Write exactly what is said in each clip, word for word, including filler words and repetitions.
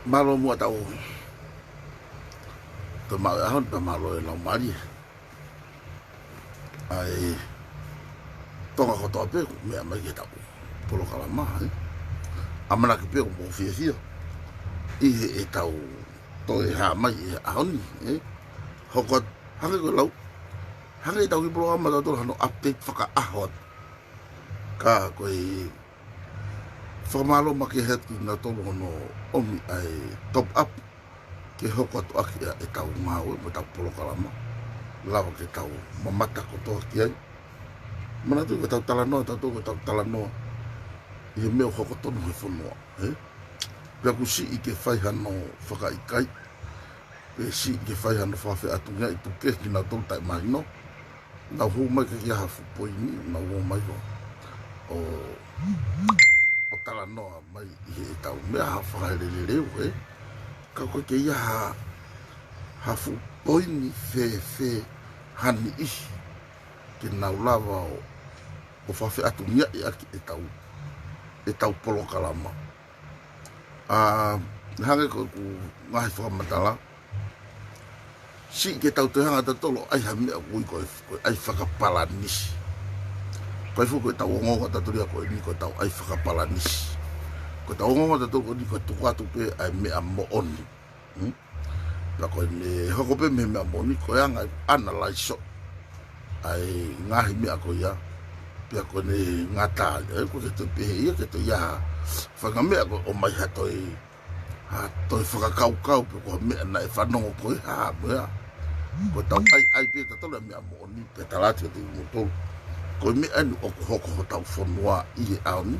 Mālō muʻa ʻetau tau maʻu ʻaho ni pea mālō e laumālie ʻa e Tonga kotoa pē ʻoku meʻa mai ki heʻetau polokalama, ē. ʻAmanaki pē ʻoku mou fiefia ʻi heʻetau toe hā mai he ʻaho ni, ē. Hoko atu, hangē ko e lau, hangē ʻetau kiʻi polokalama ʻatautolu hano update fakaʻaho atu. Ka ko e fakamālō makehe atu kinautolu hono ʻomi ʻa e top up ke hoko atu ʻaki ʻa ʻetau ngāue mo ʻetau polokalama. Lava ke tau mamata kotoa ki ai. Manatuʻi ko ʻetau talanoa, tautolu ko ʻetau talanoa ʻi he meʻa ʻoku hoko tonu he fonua, ē? Pea ʻoku siʻi ke fai hano fakaʻikaiʻi, pe siʻi ke fai hano fakafeʻātungiaʻi, tuku kehe kinautolu taʻemahino. Nau hū mai ke ʻi ai ha fuʻu poini, nau hū mai ko ʻo, ʻo talanoa mai ʻi heʻetau meʻa ha fakaheleleleu, ē? Ka ʻoku ʻikai ke ʻi ai ha, ha fuʻu poini fēfē ha niʻihi ke nau lava ʻo, ʻo fakafeʻātungiaʻi ʻaki ʻetau, ʻetau polokalama. ʻA, hangē ko ʻeku ngaahi fakamatala, siʻi ke tau toe hanga ʻatautolu ʻo ʻai ha meʻa ʻoku ui ko e, ko e ʻai fakapalanisi. Ko e fuʻu ko ʻetau ongoongo ʻatautolu ia ko eni ko ʻetau ʻai fakapalanisi. Ko ʻetau ongoongo ʻatautolu ko eni ko e tuku atu pē ʻa e meʻa moʻoni. Hmm? Pea ko ʻene hoko pē mei he meʻa moʻoni, ko e anga e analaiso ʻa e ngaahi meʻa ko ia, pea ko ʻene ngata ai, ē, ʻoku ke toe pehē ia ke toe ʻi ai ha faʻahinga meʻa ko e ʻomai ha toe, ha toe fakakaukau pe ko ha meʻa naʻe fanongo ko e hā, meʻa. Ko ʻetau ʻai, ʻai pē ʻatautolu e meʻa moʻoni, pea tala atu kiate kimoutolu ko e meʻa eni ʻoku hoko hotau fonua ʻi he ʻaho ni.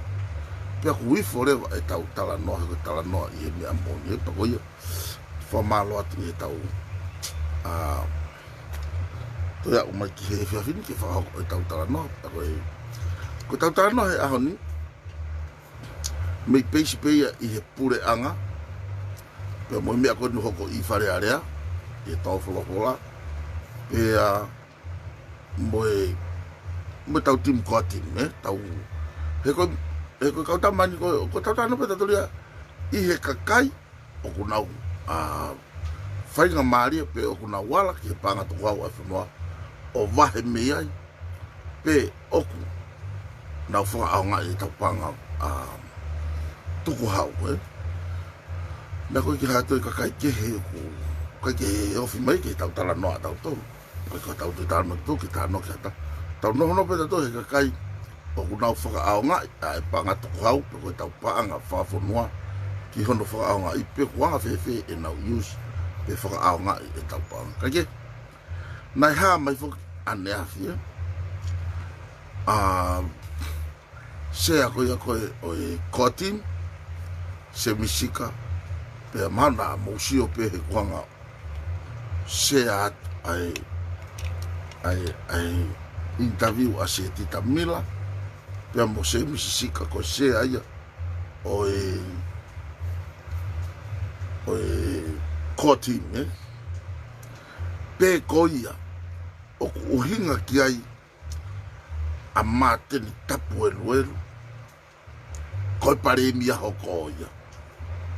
Pea ʻoku ifo leva ʻetau talanoa, he ko e talanoa ʻi he meʻa moʻoni, ē, pea ko ia. Fakamālō atu ʻi heʻetau, ʻa, toe aʻu mai ki he efiafi ni ke fakahoko ʻetau talanoa, pea ko e, ko ʻetau talanoa he ʻaho ni, mei peisi pē ia ʻi he puleʻanga, pea mo e meʻa ko eni hoko ʻi Fale Alea, ʻi he tau folofola, pea mo e, mo ʻetau timu ko ā timu, ē, tau, he ko, he ko e kau tama ni ko, ko ʻetau talanoa pē ʻatautolu ia, ʻi he kakai, ʻoku nau, ʻa, faingamālie pe ʻoku nau ala ki he paʻanga tukuhau ʻa e fonua ʻo vahe mei ai, pe ʻoku nau fakaʻaongaʻi ʻetau paʻanga, ʻa, tukuhau, ē. Naʻa ko e ki ha toe kakai kehe ʻoku, kakai kehe ofi mai ke tau talanoa ʻatautolu. Ko e ko ʻetau toe talanoa ʻatautolu ke talanoa ki ha taha. Tau nofonofo pē ʻatautolu he kakai ʻoku nau fakaʻaongaʻi ʻa e paʻanga tukuhau pe ko ʻetau paʻanga fakafonua ki hono fakaʻaongaʻi pe ko e anga fēfē ʻenau use pe fakaʻaongaʻi ʻetau paʻanga. Kae kehe, naʻe hā mai foki ʻaneafi, ē. ʻA, Sea ko ia ko ē ʻo e core team, Semi Sika, pea mahalo naʻa mou sio pē he kuonga sea atu ʻa e, ʻa e, ʻa e interview ʻa Setita Mila, pea mo Semi Sika ko e sea ia ʻo e, ʻo e core team, ē. Pea ko ia, ʻoku ʻuhinga ki ai ʻa Māteni Tapueluelu, ko e palēmia hoko ia.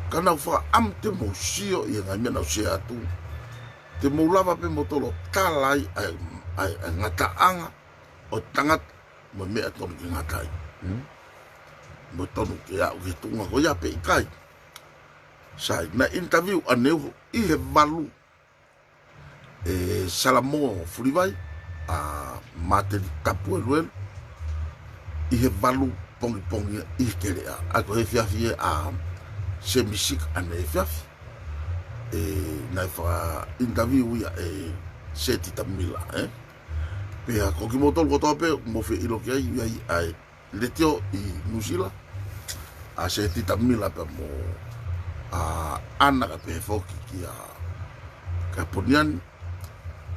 Ka naʻa ku fakaʻamu te mou sio ʻi he ngaahi meʻa naʻa ku sea atu. Te mou lava pē moutolu ʻo tala ai ʻa e, ʻa e, ʻa e ngataʻanga ʻo e tangata mo e meʻa tonu ke ngata ai. Hmm? Mo tonu ke aʻu ki he tuʻunga ko ia pe ʻikai. Sai, naʻe interview ʻa Neuho ʻi he valu ʻe Salamō Fulivai ʻa Māteni Tapueluelu ʻi he valu pongipongi ʻi he Keleʻa. ʻA ia ko e efiafi ē ʻa Sēmisi Sika ʻanenai efiafi. ʻE, naʻe faka-interview ia ʻe Setita Mila, ē? Pea ko kimoutolu kotoa pē, mou fie ʻilo ki ai, ʻi ai ʻa e letiō ʻi Nuʻusila, ʻa Setita Mila pea mo ʻAna kae pehē foki kia Kaponiani,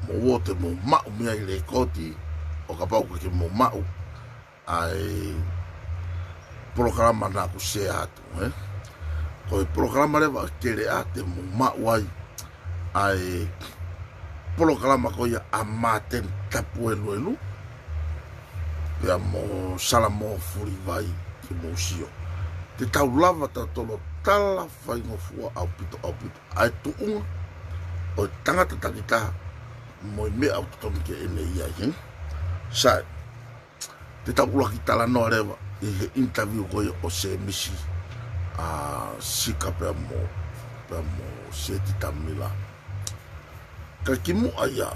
mou ō te mou maʻu mei ai e lēkooti, ʻo kapau ʻoku ʻikai ke mou maʻu ʻa e polokalama naʻa ku share atu, ē? Ko e polokalama leva ʻa e Keleʻa te mou maʻu ai ʻa e polokalama ko ia ʻa Māteni Tapueluelu pea mo Salamō Fulivai, ke mou sio. Te tau lava tautolu ʻo tala faingofua ʻaupito, ʻaupito ʻa e tuʻunga ʻo e tangata takitaha mo e meʻa ʻoku totonu ke ʻene ʻi ai, ē? Sai, te tau ʻuluaki talanoa leva ʻi he interview ko ia ʻo Sēmisi, ʻa, Sika pea mo, pea mo Setita Mila. Ka kimuʻa ia,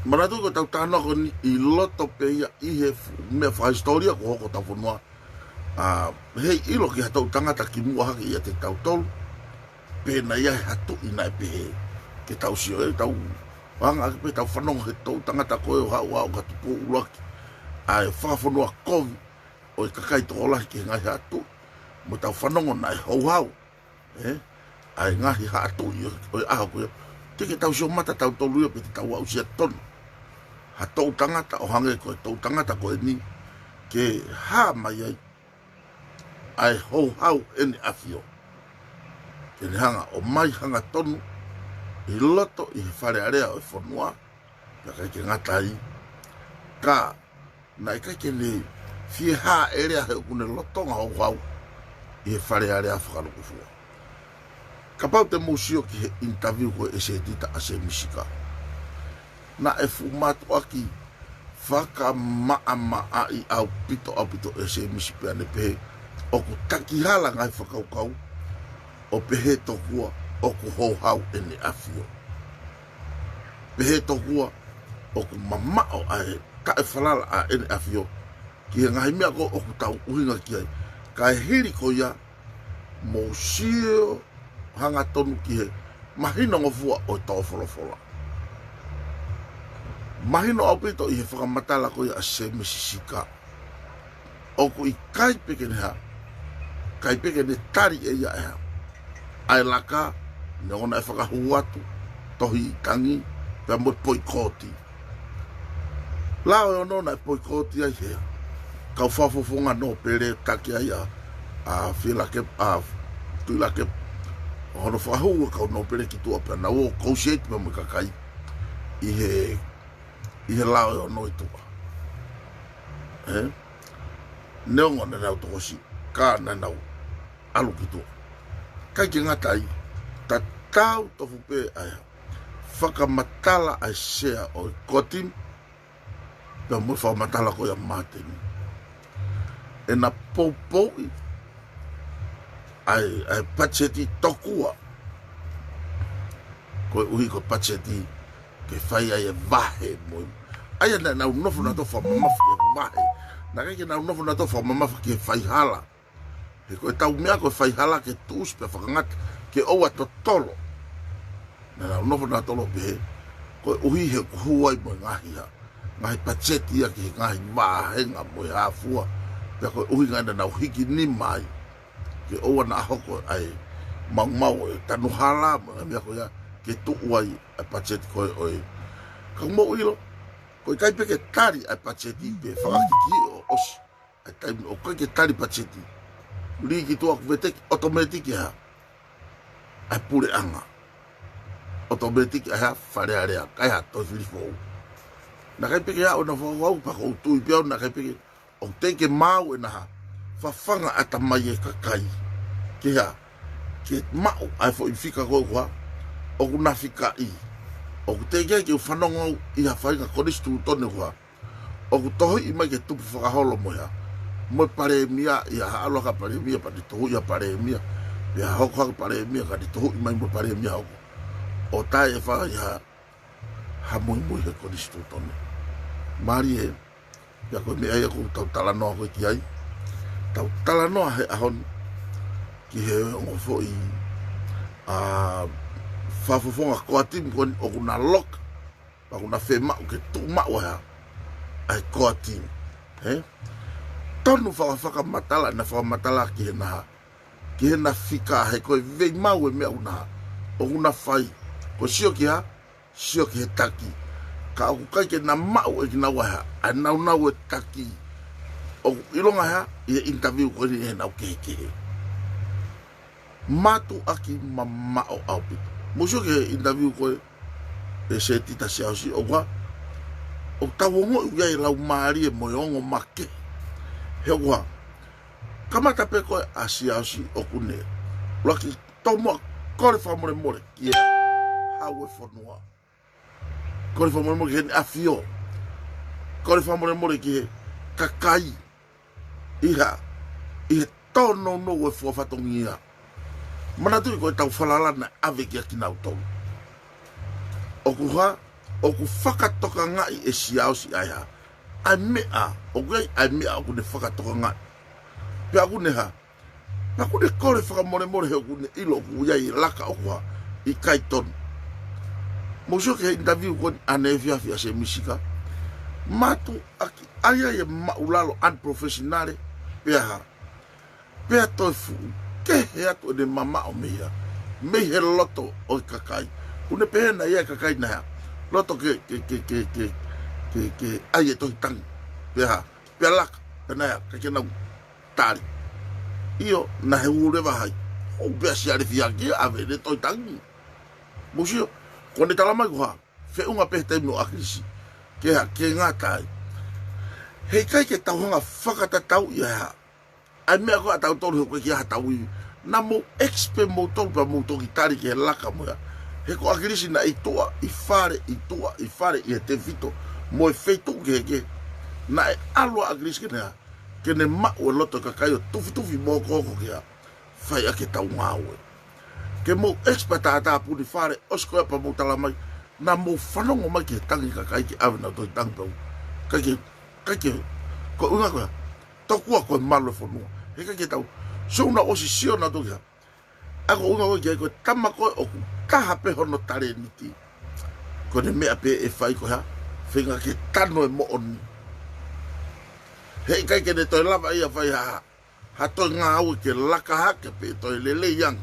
manatuʻi ko ʻetau talanoa ko eni ʻi loto pē ia ʻi he fu-, meʻa fakahisitōlia ko ē ʻo hotau fonua. ʻA, heiʻilo ki ha toʻutangata kimuʻa hake ʻiate kitautolu, pe naʻe ʻi ai ha tuʻi naʻe pehē ke tau sio, ʻe tau anga ake pē tau fanongo he toʻutangata ko ē ʻo haʻu ʻo ka tupu ʻuluaki ʻa e fakafonua kovi ʻo e kakai tokolahi ki he ngaahi haʻa tuʻi, mo tau fanongo naʻe houhau, ē, ʻa e ngaahi haʻa tuʻi ʻo, ʻo e ʻaho ko ia. Teʻeki ke tau sio mata tautolu ia pe te tau aʻusia tonu ha toʻutangata ʻo hangē ko e toʻutangata ko eni ke hā mai ai ʻa e houhau ʻEne ʻAfio, ke ne hanga ʻo mai hangatonu ʻi loto ʻi he Fale Alea ʻo e fonua, pea ʻikai ke ngata ai, ka naʻe ʻikai ke ne fie hāʻele he ʻoku ne lolotonga houhau ʻi he Fale Alea fakalūkufua. Kapau te mou sio ki he interview ko ē ʻe Setita ʻa Sēmisi Sika, naʻe fuʻu mātuʻaki fakamaʻamaʻaʻi ʻaupito, ʻaupito ʻe Sēmisi pea ne pehē ʻoku takihala ngaahi fakakaukau ʻo pehē tokua ʻoku houhau ʻEne ʻAfio. Pehē tokua ʻoku mamaʻo ʻa e taʻefalala ʻa ʻEne ʻAfio ki he ngaahi meʻa ko ē ʻoku tau ʻuhinga ki ai. Kae hili ko ia, mou sio hangatonu ki he mahinongofua ʻo e tō folofola. Mahino ʻaupito ʻi he fakamatala ko ia ʻa Sēmisi Sika, ʻoku ʻikai pē ke ne hā, ʻikai pē ke ne tali ʻe ia ʻe hā ʻa e laka, neongo naʻe fakahū atu tohi tangi pea mo e poikooti. Lao ʻe ono naʻe poikooti ai he kau fakafofonga nōpele, taki ai ʻa, ʻa Fielakepa, ʻa Tuʻilakepa, ʻo hono fakahū ʻa e kau nōpele ki tuʻa pea nau ō ʻo negotiate pea mo e kakai ʻi he, ʻi he lao ʻe ono ʻi tuʻa. Ē? Neongo naʻa nau tokosiʻi, ka naʻa nau ʻalu ki tuʻa. ʻIkai ke ngata ai, tatau tofu pē ʻa e fakamatala ʻa e sea ʻo e COTIM, pea mo e fakamatala ko ia ʻa Māteni, ʻena poupouʻi ʻa e, ʻa e patiseti tokua, koeʻuhi ko e patiseti ke fai ai e vahe mo e, ʻa ia naʻa nau nofo nautolu ʻo fakamamafa ki he vahe. Naʻe ʻikai ke nau nofo nautolu ʻo fakamamafa ki he faihala. He ko ʻetau meʻa ko e faihala ke tuʻusi pea fakangata, ke ʻoua ʻe totolo. Naʻa nau nofo nautolu ʻo pehē, koeʻuhi he ʻoku hū ai mo e ngaahi hā, ngaahi patiseti ia ki he ngaahi vāhenga mo e hā fua, pea koeʻuhi ngaahi naʻa nau hiki nima ai, ke ʻoua naʻa hoko ʻa e maumau ʻo e tanu hala mo e ngaahi meʻa ko ia ke tuʻu ai ʻa e patiseti ko ē ʻo e. Ka mou ʻilo, ʻoku ʻikai pē ke tali ʻa e patiseti pe fakakikihi ʻo ʻosi ʻa e taimi ʻoku ʻikai ke tali patiseti. Lī ki tuʻa ʻoku veteki, ʻotometiki ʻa e hā, ʻa e puleʻanga. ʻOtometiki ʻa e hā, Fale Alea, kae hā, tohi fili foʻou. Naʻe ʻikai pē ke aʻu ʻena fakakaukau, pea ʻoku ou tui pē au naʻe ʻikai pē ke, ʻoku teʻeki ke maau ʻena hā, fafanga ʻatamai e kakai ke hā, ke maʻu ʻa e foʻi fika ko ē ʻoku hā, ʻoku na fikaʻi. ʻOku teʻeki ai ke u fanongo au ʻi ha faʻahinga konisitūtone ʻoku hā, ʻoku tohiʻi mai ke tupu fakaholo mo ia, mo e palēmia, ʻi ha ʻalu hake palēmia, pea ne tohiʻi ʻa e palēmia, ʻi ha hoko hake palēmia, ka ne tohiʻi mai mo e palēmia hoko. ʻO taʻe fai ha, ha muimui he konisitūtone. Mālie, pea ko e meʻa ia ʻoku tau talanoa ko ē ki ai. Tau talanoa he ʻaho ni, ki he ongo foʻi, ʻa, fakafofonga core team ko eni ʻoku na lock, pea ʻoku na fiemaʻu ke tuʻu maʻu ʻa e, ʻa e core team. He? Tonu faka-, fakamatala, na fakamatala ki he naha, ki he naha fika he ko e veimau e meʻa ʻoku na, ʻoku na fai. Ko e sio ki ha, sio ki he taki. Ka ʻoku ʻikai ke na maʻu ʻe kinaua ha, ʻa e naunau e taki. ʻOku ʻilonga ha, ʻi he interview ko eni ʻe nau kehekehe. Mātuʻaki mamaʻo ʻaupito. Mou sio ki he interview ko ē ʻe Setita Siaosi ʻoku hā, ʻoku tau ongoʻi ʻoku ʻi ai e laumālie mo e ongo makehe. He ʻoku hā, kamata pē ko ē ʻa Siaosi ʻoku ne ʻuluaki tomuʻa kole fakamolemole ki he Hau e fonua. Kole fakamolemole ki heʻene ʻAfio. Kole fakamolemole ki he kakai. ʻI ha, ʻi he tōnounou e fua fatongia. Manatuʻi ko ʻetau falala naʻe ʻave kia kinautolu. ʻOku hā, ʻoku fakatokangaʻi ʻe Siaosi ʻa e hā, ʻa e meʻa, ʻoku ʻi ai ʻa e meʻa ʻoku ne fakatokangaʻi. Pea ʻoku ne hā, pea ʻoku ne kole fakamolemole he ʻoku ne ʻilo ʻoku ʻi ai e laka ʻoku hā, ʻikai tonu. Mou sio ki he interview ko eni ʻaneefiafi ʻa Semi Sika. Mātuʻaki ʻai ai e māʻulalo unprofessional, pea hā, pea toe fuʻu kehe atu ʻene mamaʻo mei ai, mei he loto ʻo e kakai. ʻOku ne pehē naʻe ʻi ai e kakai naʻe loto ke, ke, ke ʻai e tohi tangi. Pea hā, pea laka, pea naʻe ʻikai ke nau tali. ʻIo, naʻe hū leva hai. ʻO pea Siale Fiaki ʻave ʻene tohi tangi. Mou sio, ko ʻene tala mai ko e hā, feʻunga pē he taimi ʻo ʻAkilisi. Ke hā, ke ngata ai. Heʻikai ke tau hanga fakatatau ia ha. ʻA e meʻa ko ē ʻa tautolu he ʻoku ʻikai ke ʻi ai haʻatau ivi. Naʻa mou expect moutolu pea mou toki tali ki he laka mo ia. He ko ʻAkilisi naʻe ʻi tuʻa ʻi fale, ʻi tuʻa ʻi fale ʻi he tefito mo e feituʻu kehekehe. Naʻe ʻalu ʻa ʻAkilisi ke ne hā, ke ne maʻu e loto e kakai ʻo tufitufi mo hokohoko ke hā, fai ʻaki ʻetau ngāue. Ke mou expect tātāpuni fale, ʻosi ko ia pea mou tala mai, naʻa mou fanongo mai ki he tangi kakai ke ʻave ʻenau tohi tangi pau. ʻIkai ke, ʻikai ke, ko e ʻuhinga ko ia, tokua ko e malu e fonua. Heʻikai ke tau, sio naʻa ʻosi sio naʻa toki hā. ʻA ko e ʻuhinga ko ē ki ai ko e tama ko ē ʻoku taha pē hono talēniti. Ko ʻene meʻa pē ʻe fai ko e hā, feinga ke tano e moʻoni. Heʻikai ke ne toe lava ia fai ha, ha toe ngāue ke laka hake pe toe lelei ange.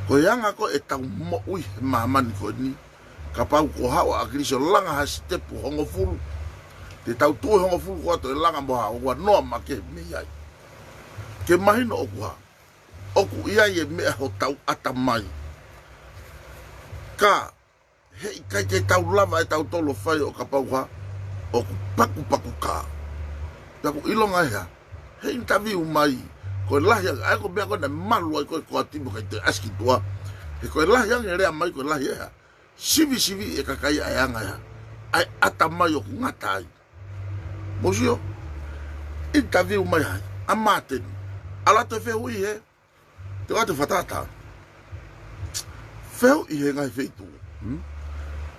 Ko e anga ko ē ʻetau moʻui he māmani ko eni. Kapau ko haʻu ʻa ʻAkilisi ʻo langa ha sitepu hongofulu, te tau tuʻu hongofulu ko ē toe langa mo ha ua noa makehe mei ai. Ke mahino ʻoku hā, ʻoku ʻi ai e meʻa hotau ʻatamai. Ka heʻikai ke tau lava ʻe tautolu ʻo fai ʻo kapau hā, ʻoku pakupaku kā. Pea ʻoku ʻilonga ʻe hā, he interview mai, ko e lahi ange, ʻa ia ko e meʻa ko ē naʻe malu ai ko ē ko ʻAkilisi mo kai te aski tua. He ko e lahi ange lea mai ko e lahi ʻe hā, sivisiviʻi e kakai ʻa e anga ʻe hā, ʻa e ʻatamai ʻoku ngata ai. Mou sio, interview mai hai, ʻa Māteni. ʻAlu atu e fehuʻi he, te watu fatata. Fehuʻi he ngaahi feituʻu. Hmm?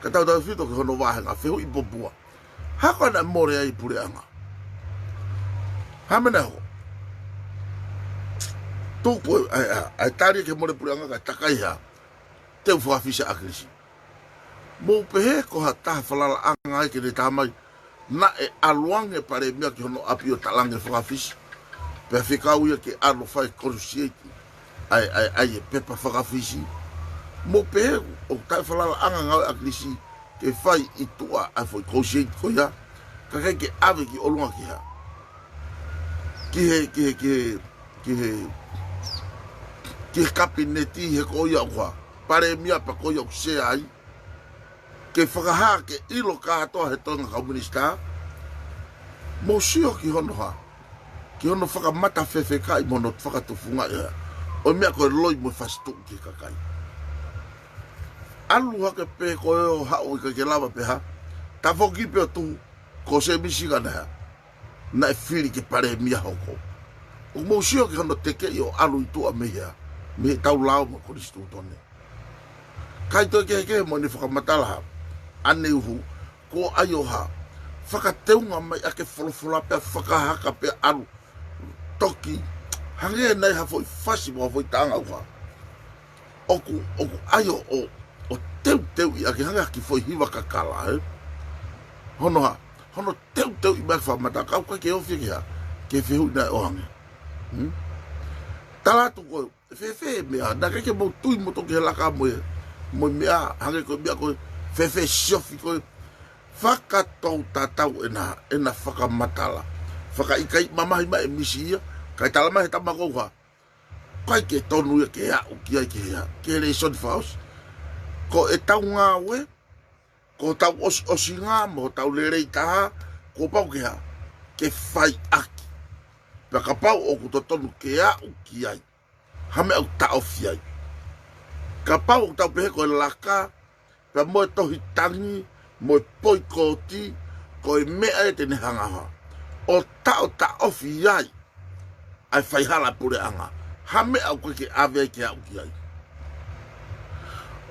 Ka tautautefito ki hono vāhenga, fehuʻi popua. Hā ko ē naʻe mole ai puleʻanga. Hā e meʻa naʻe hoko. Tuku e, ʻa e, ʻa e, ʻa e tali ki he mole puleʻanga ka takai hā. Te u fakafisi ʻa ʻAkilisi. Mou pehē ko ha taha falalaʻanga ai ke ne tā mai. Naʻe ʻalu ange palēmia ki hono ʻapi ʻo talaange fakafisi. Pea fekau ia ke ʻalu fai negotiate. ʻA e, ʻa e, ʻa e pepa fakafisi. Mou pehē ʻoku taʻefalalaʻanga ngāue ʻa ʻAkilisi ke fai ʻi tuʻa ʻa e foʻi negotiate ko ia. Kae ʻikai ke ʻave ki ʻolunga ki hā. Ki he, ki he, ki he, ki he, ki he kapineti he ko ia ʻoku hā. Palēmia pea ko ia ʻoku sea ai. Ke fakahā ke ʻilo kātoa he toenga kau minisitā. Mou sio ki hono hā. Ki hono fakamataʻufefekaʻi mo hono fakatufungaʻi hā. ʻO e meʻa ko e loi mo e fasituʻu ki he kakai. ʻAlu hake pē ko ē ʻo haʻu ʻikai ke lava pē hā. Tafoki pē ʻo tuhu. ko Sēmisi ka naʻe hā, naʻe fili ke palēmia hoko. ʻOku mou sio ki hono tekeʻi ʻo ʻalu ʻi tuʻa mei hā, mei heʻetau lao mo e konisitūtone. Kae toe kehekehe mo ʻene fakamatala hā, ʻaneuhu, ko ai ʻo hā, fakateunga mai ʻa e folofola pea fakahaka pea ʻalu toki, hangē naʻe ha foʻi fasi mo ha foʻi taʻanga ʻoku hā. ʻOku, ʻoku ai ʻo, ʻo, ʻo teuteuʻi ʻaki hangē ha kiʻi foʻi hiva kakala, ē? Hono hā, hono teuteuʻi mai fakamatala ka ʻoku ʻikai ke ofi ke hā, ke fehuʻi naʻe ʻoange. Hmm? Tala atu ko e, fēfē e meʻa, naʻe ʻikai ke mou tui moutolu ki he laka mo e, mo e meʻa, hangē ko e meʻa ko e, fēfē siofi ko e, fakatou tatau ʻena, ʻena fakamatala. Fakaʻikaiʻi mamahi mai e misi ia, kae tala mai he tama ko ē ʻoku hā, ʻikai ke tonu ia ke aʻu ki ai ke hā, ke lēsoni fakaʻosi. Ko ʻetau ngāue, ko hotau ʻosiʻosinga mo hotau lelei taha, kuo pau ke hā, ke fai ʻaki. Pea kapau ʻoku totonu ke aʻu ki ai, ha meʻa ʻoku taʻofi ai. Kapau ʻoku tau pehē ko e laka, pea mo e tohi tangi, mo e poikooti, ko e meʻa ē te ne hanga hā, ʻo taʻotaʻofi ai ʻa e faihala puleʻanga. Ha meʻa ʻoku ʻikai ke ʻave ai ke aʻu ki ai.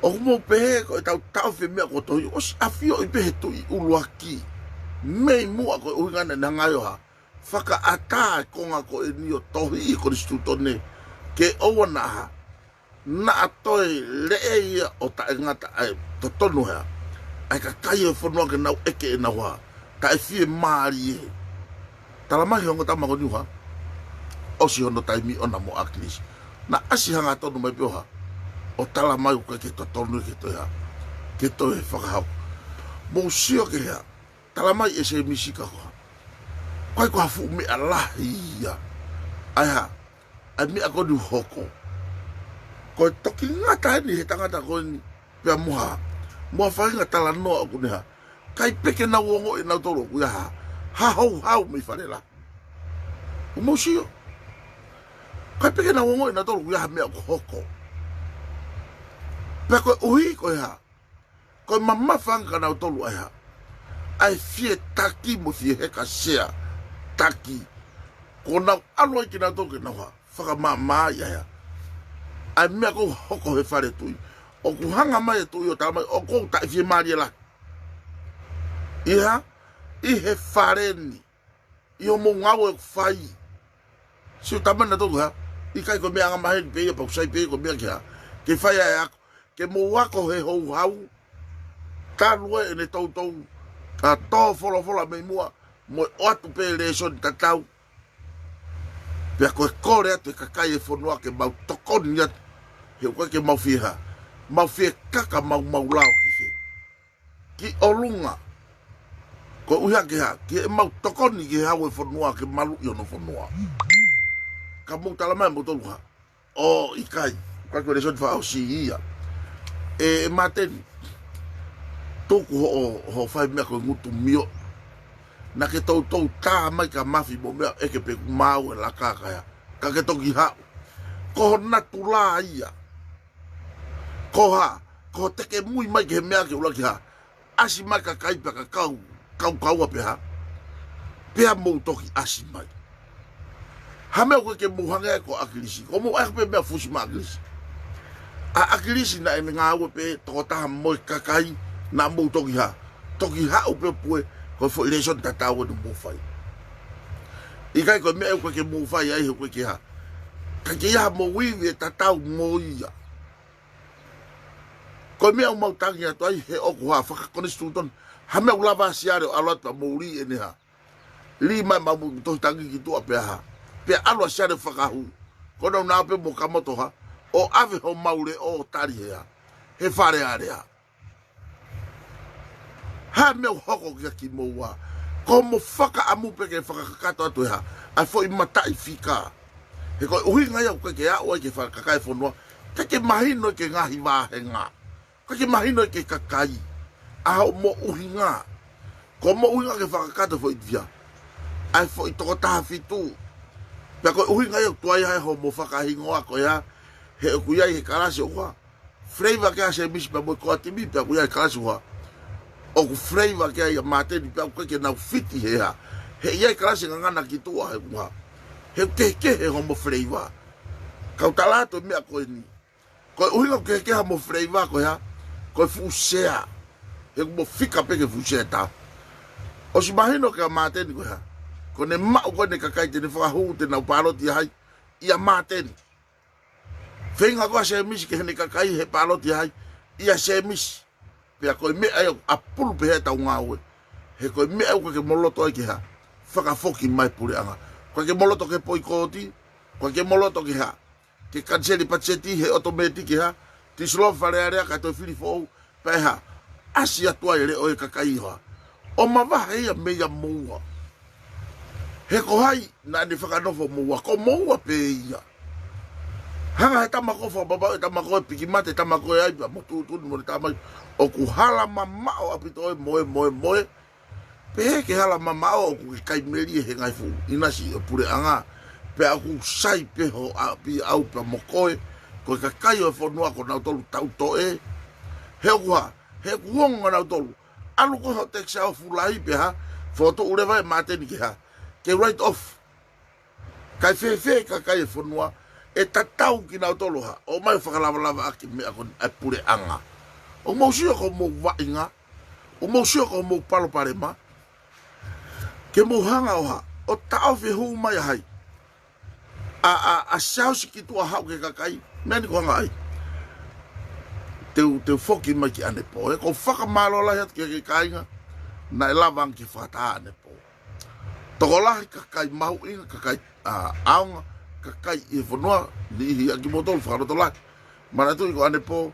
ʻOku mou pehē ko ʻetau taʻofi e meʻa kuo tohi, ʻosi ʻafioʻi pē he tuʻi ʻuluaki. Mei muʻa ko e ʻuhinga naʻe hanga ai ʻo hā, fakaʻatā e konga ko eni ʻo tohi ʻi he konisitūtone ke ʻoua naʻa hā, naʻa toe leʻei ia ʻo taʻengata ʻa e totonu hā, ʻa e kakai ʻo e fonua ke nau ʻeke ʻenau hā, taʻefiemālie. Tala mai he ongo tama ko eni ʻoku hā, ʻosi hono taimi ʻona mo ʻAkilisi. Naʻa ʻasi hangatonu mai pē ʻo hā, ʻo tala mai ʻoku ʻikai ke totonu ke toe hā, ke toe fakahau. Mou sio ki he hā, tala mai ʻe Sēmisi ka ko hā, ʻoku ʻikai ko ha fuʻu meʻa lahi ia. ʻA e hā, ʻa e meʻa ko eni ʻoku hoko. Ko e toki ngata eni he tangata ko eni, pea mo ha, mo ha faʻahinga talanoa ʻoku ne hā, ʻikai pē ke nau ongoʻi ʻe nautolu ʻoku ʻi ai ha, ha houhau mei Fale Lahi. ʻOku mou sio. ʻIkai pē ke nau ongoʻi ʻe nautolu ʻoku ʻi ai ha meʻa ʻoku hoko. Pea koeʻuhi ko e hā, ko e mamafa ange kia nautolu ʻa e hā, ʻa e fie taki mo fie heka sea taki. Kuo nau ʻalu ai kinautolu ke nau hā, fakamaʻamaʻa ʻa e hā, ʻa e meʻa ʻoku hoko he fale tuʻi. ʻOku hanga mai e tuʻi ʻo tala mai ʻoku ou taʻefiemālie lahi ʻi hā, ʻi he fale ni, ʻi hoʻomou ngāue ʻoku fai. Sio, tala mai nautolu hā, ʻikai ko e meʻa angamaheni pē ia, pea ʻoku sai pē ko e meʻa ke hā, ke fai ʻa e ako, ke mou ako he houhau. Talu ē ʻene toutou, ʻa, tō folofola mei muʻa, mo e ʻoatu pē lēsoni tatau. Pea ko e kole atu e kakai e fonua ke mau tokoni atu. He ʻoku ʻikai ke mau fie hā, mau fie kaka mau mau lao ki fē, ki ʻolunga. Koeʻuhi ke hā, ke mau tokoni ki he hau e fonua ke maluʻi hono fonua. Ka mou tala mai moutolu hā, ʻo ʻikai, ʻikai ko e lēsoni fakaʻosi ia. ʻE, ʻe Māteni, tuku hoʻo, hoʻo fai meʻa ko e ngutu mio. Naʻa ke toutou tā mai ka mafi mo meʻa ʻeke pe ʻoku maau e laka ka hā, ka ke toki haʻu. Ko ho natula ia. Ko hā, ko e tekemui mai ki he meʻa ke ʻuluaki hā, ʻasi mai kakai pea ka kau, kau kaua pē hā, pea mou toki ʻasi mai. Ha meʻa ʻoku ʻikai ke mou hangē ko ʻAkilisi. Ko mou ʻai pē meʻa fusi maʻa ʻAkilisi. ʻA ʻAkilisi naʻe ngāue pē tokotaha mo e kakai, naʻa mou toki hā, toki haʻu pē pue, ko e foʻi lēsoni tatau eni mou fai. ʻIkai ko e meʻa ʻoku ʻikai ke mou fai ai he ʻoku ʻikai ke hā, ʻikai ke ʻi ai haʻamou ivi ʻe tatau mo ia. Ko e meʻa ʻoku mau tangi atu ai he ʻoku hā, fakakonisitūtone. Ha meʻa ʻoku lava ʻa Siale ʻo ʻalu atu pea mou lī ʻene hā, lī mai mau tohi tangi ki tuʻa pea hā, pea ʻalu ʻa Siale fakahū. Ko ʻenau nā pē mo Kamoto hā, ʻo ʻave homau leʻo ʻo tali he hā, he Fale Alea. Ha meʻa ʻoku hoko kia kimoua. Ko hoʻomo fakaʻamu pē ke fakakakato atu e hā, ʻa e foʻi mataʻi fika. He ko e ʻuhinga ia ʻoku ʻikai ke aʻu ai ke fakakakai e fonua, ʻikai ke mahino ki he ngaahi vāhenga. ʻIkai ke mahino ki he kakai ʻa hoʻomo ʻuhinga. Ko hoʻomo ʻuhinga ke fakakakato e foʻi tia, ʻa e foʻi toko taha fitu. Pea ko e ʻuhinga ia ʻoku tuai ai hoʻomo fakahingoa ko ia, he ʻoku ʻi ai he kalasi ʻoku hā, flavor ke ʻa Sēmisi pea mo e core team, pea ʻoku ʻi ai e kalasi ʻoku hā, ʻOku flavor ki ai ʻa Māteni pea ʻoku ʻikai ke nau fiti he hā. He ʻi ai kalasi ngangana ki tuʻa he kuha. He ʻoku kehekehe homo flavor. Kau tala atu e meʻa ko eni. Ko e ʻuhinga ʻoku kehekehe homo flavor ko e hā. Ko e fuʻu sea. He ʻoku mo fika pē ki he fuʻu sea ʻe taha. ʻOsi mahino kia Māteni ko e hā. Ko ʻene maʻu ko eni e kakai te ne fakahū te nau pāloti ai. ʻIa Māteni. Feinga ko ē ʻa Sēmisi ki heʻene kakai he pāloti ai, ʻia Sēmisi. Pea ko e meʻa ia ʻoku ʻapulu pē he ʻetau ngāue. He ko e meʻa ʻoku ʻikai ke mo loto ai ke hā, fakafoki mai puleʻanga. ʻOku ʻikai ke mo loto ke poikooti, ʻoku ʻikai ke mo loto ke hā, ke kaniseli patiseti he ʻotomētiki ke hā, tisi loa Fale Alea kae toe fili foʻou, pea hā, ʻasi atu ai e leʻo e kakai ʻo hā. ʻO mavahe ia meia moua. He ko hai naʻa ne fakanofo moua, ko moua pē ia. Hanga he tama ko ē fakapapau, e tama ko ē piki mate, e tama ko ē ʻai pea mo tuʻutuʻuni mo ne tā mai. ʻOku hala mamaʻo ʻaupito ē mo ē, mo ē, mo ē. Pehē ke hala mamaʻo ʻoku ke kai melie he ngaahi fuʻu ʻinasi ʻo puleʻanga. Pea ʻoku sai pē hoʻo ʻapi ʻau pea mo koe. Ko e kakai ʻo e fonua ko nautolu tautoʻe. He ʻoku hā, he ʻoku ongo nautolu. ʻAlu ko ē hoʻo tax ʻo fuʻu lahi pea hā, fokotuʻu leva ʻe Māteni ke hā, ke write off. Kae fēfē kakai e fonua, ʻe tatau kinautolu hā, ʻomai fakalavalava ʻaki e meʻa ko eni ʻa e puleʻanga. ʻOku mou sio ko hoʻomou vaʻinga, ʻoku mou sio ko hoʻomou palopalema, ke mou hanga ʻo hā, ʻo taʻofi e hū mai ʻa hai. ʻA, ʻa, ʻa Siaosi ki tuʻa haʻu ki he kakai, meʻa ni ko e hanga ai. Te u, te u foki mai ki ʻanepō, ē, ʻoku ou fakamālō lahi atu ki he kāinga, naʻe lava ange ke fakataha ʻanepō. Tokolahi kakai mahuʻinga, kakai, ʻa, ʻaonga, kakai ʻi he fonua, niʻihi ʻa kimoutolu fakalotolahi. Manatuʻi ko ʻanepō,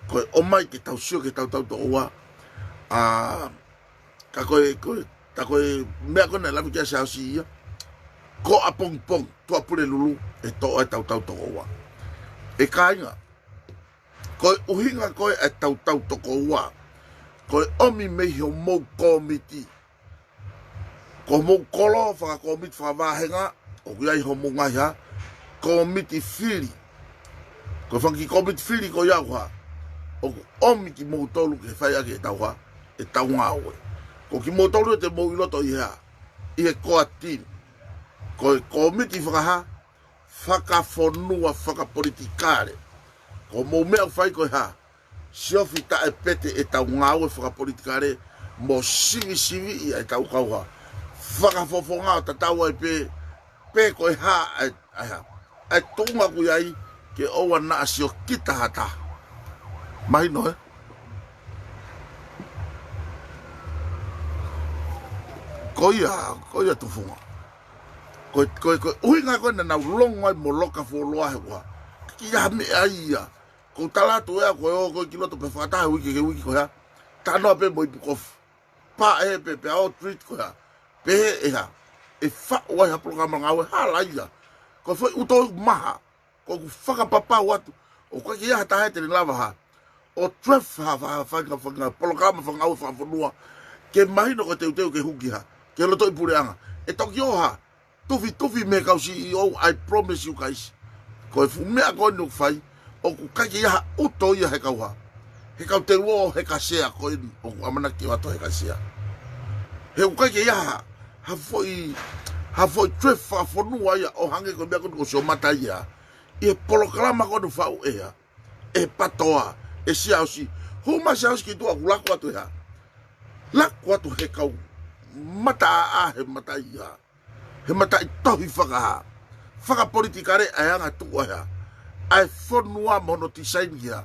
ko e ʻomai ke tau sio ki he tautau toko ua. ʻA, ka ko e, ko e, ka ko e meʻa ko ē naʻe lave ki ai ʻa Siaosi ia. Ko ʻapongipongi, Tuʻapulelulu, ʻe toʻo e tautau toko ua. ʻE kāinga, ko e ʻuhinga ko ē ʻa e tautau toko ua. Ko e ʻomi mei hoʻomou kōmiti. Ko hoʻomou kolo fakakōmiti fakavāhenga, ʻoku ʻi ai hoʻomou ngaahi hā, kōmiti fili. Ko e fanga kiʻi kōmiti fili ko ia ʻoku hā, ʻoku ʻomi kimoutolu ke fai ʻaki ʻetau hā, ʻetau ngāue. Ko kimoutolu ē te mou ʻi loto ʻi he hā, ʻi he core team. Ko e kōmiti fakahā, fakafonua, fakapolitikale. Ko hoʻomou meʻa ʻoku fai ko e hā, siofi taʻepete ʻetau ngāue fakapolitikale, mo sivisiviʻi ʻa ʻetau kau hā, fakafofonga ʻo tatau ai pē, pe ko e hā, ʻa e, ʻa e hā, ʻa e tuʻunga ʻoku ʻi ai, ke ʻoua naʻa sio kita ha taha. Mahino, ē? Ko ia, ko ia tufunga. Ko, ko, ko, ʻuhinga ko ē naʻa nau longo ai mo loka fuoloa he ua. Ki ha meʻa ia. ʻOku ou tala atu ē ko e ō ko ē ki loto pea fakataha uike ki he uike ko e hā. Talanoa pē mo ʻIpukofu. Pā ē pē, pea ō treat ko e hā. Pehē ʻe hā. ʻE faʻu ai ha polokalama ngāue hala ia. Ko e foʻi ʻuto maha. ʻOku ou fakapapau atu. ʻOku ʻikai ke ʻi ai ha taha ē te ne lava hā. ʻO treat ha, ha, ha, fanga, fanga, polokalama fanga ngāue fakafonua. Ke mahino ko e teuteu ke hū ki hā. Ke loto ʻi puleʻanga. ʻE toki ō hā. Tufitufi mei he kau C E O, I promise you guys. Ko e fuʻu meʻa ko eni ʻoku fai, ʻoku ʻikai ke ʻi ai ha ʻuto ia he kau hā. He kau teluo he kasea ko eni, ʻoku ʻamanaki ʻo ʻoatu he kasea. He ʻoku ʻikai ke ʻi ai ha, ha foʻi, ha foʻi treat fakafonua ia ʻo hangē ko e meʻa ko eni ʻoku ʻosi ʻomata ia. ʻI he polokalama ko eni ʻoku faʻu ʻe hā. ʻE Patoa, ʻe Siaosi. Hū mai Siaosi ki tuʻa ʻoku laku atu ʻe hā. Laku atu he kau mataʻaʻa he mataʻi hā. He mataʻitohi fakahā. Fakapolitikale ʻa e anga tuʻu ʻa e hā. ʻA e fonua mo hono tisaini ki hā.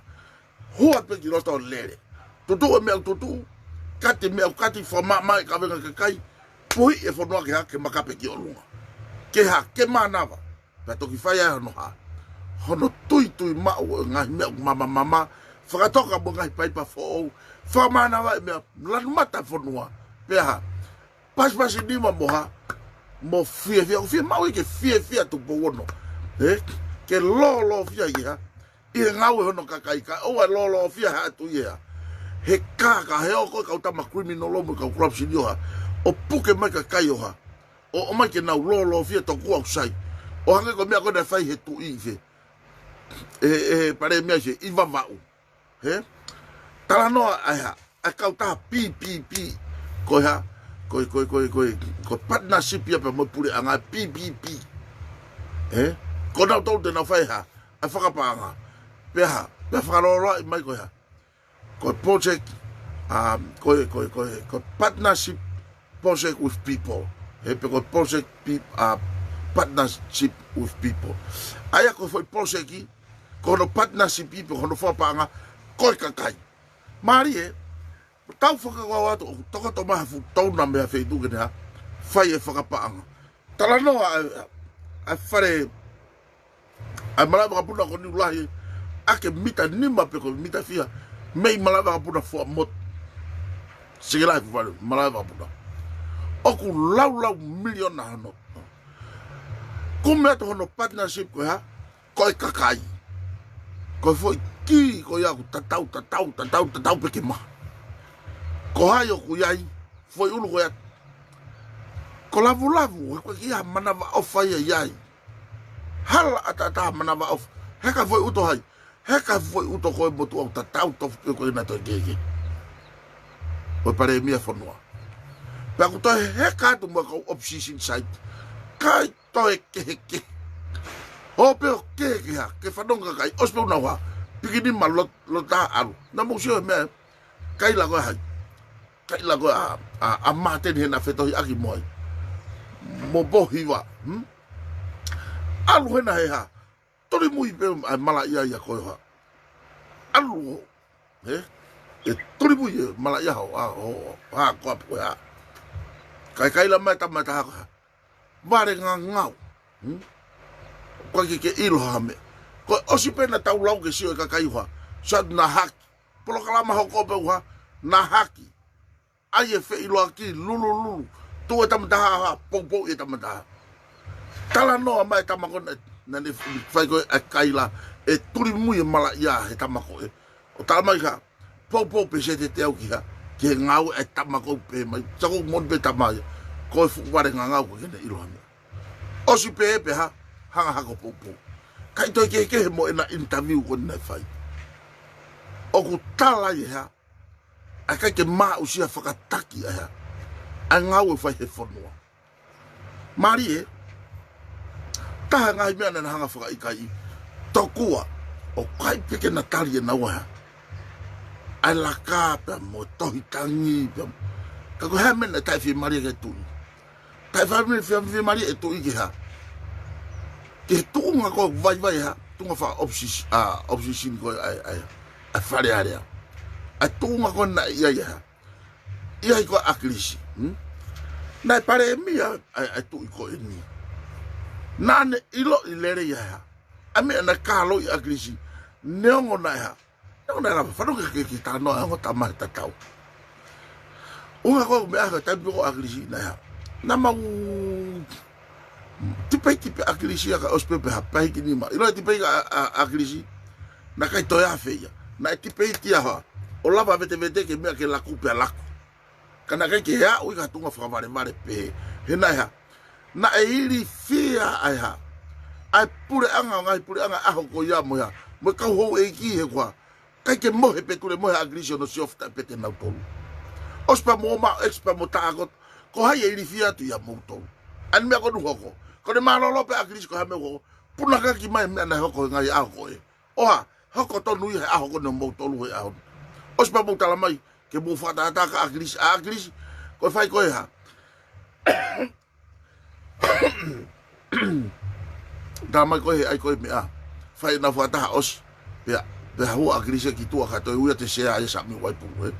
Hua pē ki loto lele. Tutuʻu e meʻa ʻoku tutuʻu. Kati e meʻa ʻoku kati fakamaʻamaʻa e kavenga kakai. Puhi e fonua ke hā ke makape ki ʻolunga. Ke hā, ke mānava. Pea toki fai ai hono hā. Hono tuitui maʻu e ngaahi meʻa ʻoku mamamama. Fakatoka mo e ngaahi paipa foʻou. Fakamānava e meʻa lanu mata fonua. Pea hā. Pasipasi nima mo hā, mo fiefia, ʻoku fiemaʻu ia ke fiefia Tupou Ono. Ē? Ke lōlōfia ia. ʻI he ngāue hono kakai ka, ʻoua lōlōfia ha atu ia. He kākā, he ʻoku ʻi ai e kau tama criminal mo e kau corruption ʻo hā. ʻO puke mai kakai ʻo hā. ʻO, ʻomai ke nau lōlōfia tokua ʻoku sai. ʻO hangē ko e meʻa ko ē naʻe fai he tuʻi ʻi fē. ʻE, ʻe, palēmia ʻi fē, ʻi Vavaʻu. He? Talanoa ʻa e hā. ʻa e kautaha P P P, ko e hā, ko e, ko e, ko e, ko e, ko e partnership ia pea mo e puleʻanga P P P. Ē? Ko nautolu te nau fai hā, ʻa e fakapaʻanga. Pea hā, pea fakalōloaʻi mai ko e hā. Ko e project, um, ko e, ko e, ko e, ko e partnership project with people. Ē, pe ko e project pe-, uh, partnership with people. ʻA ia ko e foʻi project, ko hono partnership, pe ko hono fakapaʻanga, ko e kakai. Mālie, tau fakakaukau atu, ʻoku tokoto mai ha fuʻu touna mei ha feituʻu ke ne hā, fai e fakapaʻanga. Talanoa ʻa e, ʻa e fale, ʻa e malaʻe vakapuna ko Niu Lahi, ʻa e mita nima pe ko e mita fiha mei malaʻe vakapuna Fuaʻamotu. Sike lahi fale, malaʻe vakapuna. ʻOku laulau miliona hono. Kumi atu hono partnership ko e hā, ko e kakai. Ko e foʻi kī ko ia ʻoku tatau, tatau, tatau, tatau pē ke maha. Ko hai ʻoku ʻi ai, foʻi ʻulu ko ia. Ko Lavulavu, he ko e kiʻi hā manavaʻofa ia ʻi ai. Hala ʻataʻatā manavaʻofa. Heka foʻi ʻuto hai. Heka foʻi ʻuto ko e motuʻa ʻoku tatau tofu pē ko e naʻe toe kehekehe. Ko e palēmia fonua. Pea ʻoku toe heka atu mo e kau opposition side. ʻIkai toe kehekehe. Hoʻo pē ʻo kehekehe hā, ke fanongo kakai, ʻosi pē ʻoku nau hā, pikinima lo-, lotā ʻalu. Naʻa mou sio he meʻa, kaila ko e hai. Kaila ko e ʻa, ʻa, ʻa Māteni he naʻe fetohiʻaki mo hai. Mo Pohiva, hmm? ʻAlu hena he hā. Tuli mui pē ʻa e malaʻia ia ko e hā. ʻAlu, ē? ʻE tuli mui e malaʻia ho, ʻa, ho, hā, ko ʻapi ko e hā. Kaikaila mai tama taha ko e hā. Vale ngangau. Hmm? Ko e ke ke ʻilo ha meʻa. Ko e ʻosi pē naʻa tau lau ke sio e kakai ʻuha. Sat na haki. Polokalama hoko pē ʻuha. Na haki. ʻAi e feʻiloaki, lulululu. Tuʻu e tama taha, poupou e tama taha. Talanoa mai e tama ko ē naʻa ne fai ko e ʻa e kaila, ʻe tuli mui e malaʻia he tama ko ē. ʻO tala mai ka, poupou pē sētete au ki hā, ki he ngāue ʻa e tama ko ē pē mai, sa ko moni pē tama ia, ko e fuʻu vale ngangau ko ē ke ne ʻilo ha meʻa. ʻOsi pē pē hā, hanga hako poupou. ʻIkai toe kehekehe mo ʻena interview ko ē naʻe fai. ʻOku tala ʻe hā, ʻa e ʻikai ke maʻusia fakataki ʻa e hā, ʻa e ngāue fai he fonua. Mālie, taha ngaahi meʻa naʻa na hanga fakaʻikaiʻi. Tokua, ʻoku ʻikai pē ke na tali ʻe naua hā. ʻA e laka pea mo e tohi tangi pea mo. Ka ko e hā e meʻa naʻe taʻefiemālie ke tuʻi. Taʻefiemālie, fiemālie e tuʻi ke hā. Ke tuʻunga ko e vaivai hā, tuʻunga fakaʻoposisi-, ʻa, ʻoposisi ko e ʻa e, ʻa e, ʻa e Fale Alea. ʻA e tuʻunga ko ē naʻe ʻi ai hā. ʻI ai ko ʻAkilisi, hmm? Naʻe palēmia ʻa e, ʻa e tuʻi ko eni. Naʻa ne ʻiloʻi lelei ʻa e hā. ʻA e meʻa naʻe kāloʻi ʻAkilisi. Neongo naʻe hā. Neongo naʻe lava. Fanongo ki he, ki he talanoa ʻa e ongo tama he tatau. ʻUhinga ko e meʻa ko e taimi ko ē ʻAkilisi naʻe hā. Naʻa mau tipeiti pē ʻAkilisi ia kae ʻosi pē pē hā pē hiki nima. ʻIlo e tipeiti ʻa, ʻa, ʻAkilisi. Naʻe ʻikai toe afe ia. Naʻe tipeiti ia hā. ʻO lava vetevete ke meʻa ke laku pea laku. Ka naʻe ʻikai ke aʻu ia ki ha tuʻunga fakavalevale pē. He naʻe hā. Naʻe ilifia ʻa e hā. ʻA e puleʻanga ʻo e ngaahi puleʻanga ʻaho ko ia mo e hā. Mo e kau houʻeiki he ko e hā. ʻIkai ke mohe pē tule mohe ʻAkilisi ʻo ne siofi taʻepete nautolu. ʻOsi pē mo ma ex pē mo taʻakoto. Ko hai ʻe ilifia atu ia moutolu. ʻA e meʻa ko eni ʻoku hoko. Ko ʻene mālōlō pē ʻAkilisi ko e hā meʻa ʻoku hoko. Punakaki mai meʻa naʻe hoko he ngaahi ʻaho ko ē. ʻO hā, hoko tonu ia he ʻaho ko eni ʻo moutolu he ʻaho ni. ʻOsi pē mo talamai, ke mou fakatātā kia ʻAkilisi, ʻa ʻAkilisi, ko e fai ko e hā. Talamai ko e hē ʻai ko e meʻa. Fai ʻena fakataha ʻosi. Pea, pea hū ʻAkilisi ki tuʻa ka toe ui atu e sea ʻa Sami Waipuru, ē.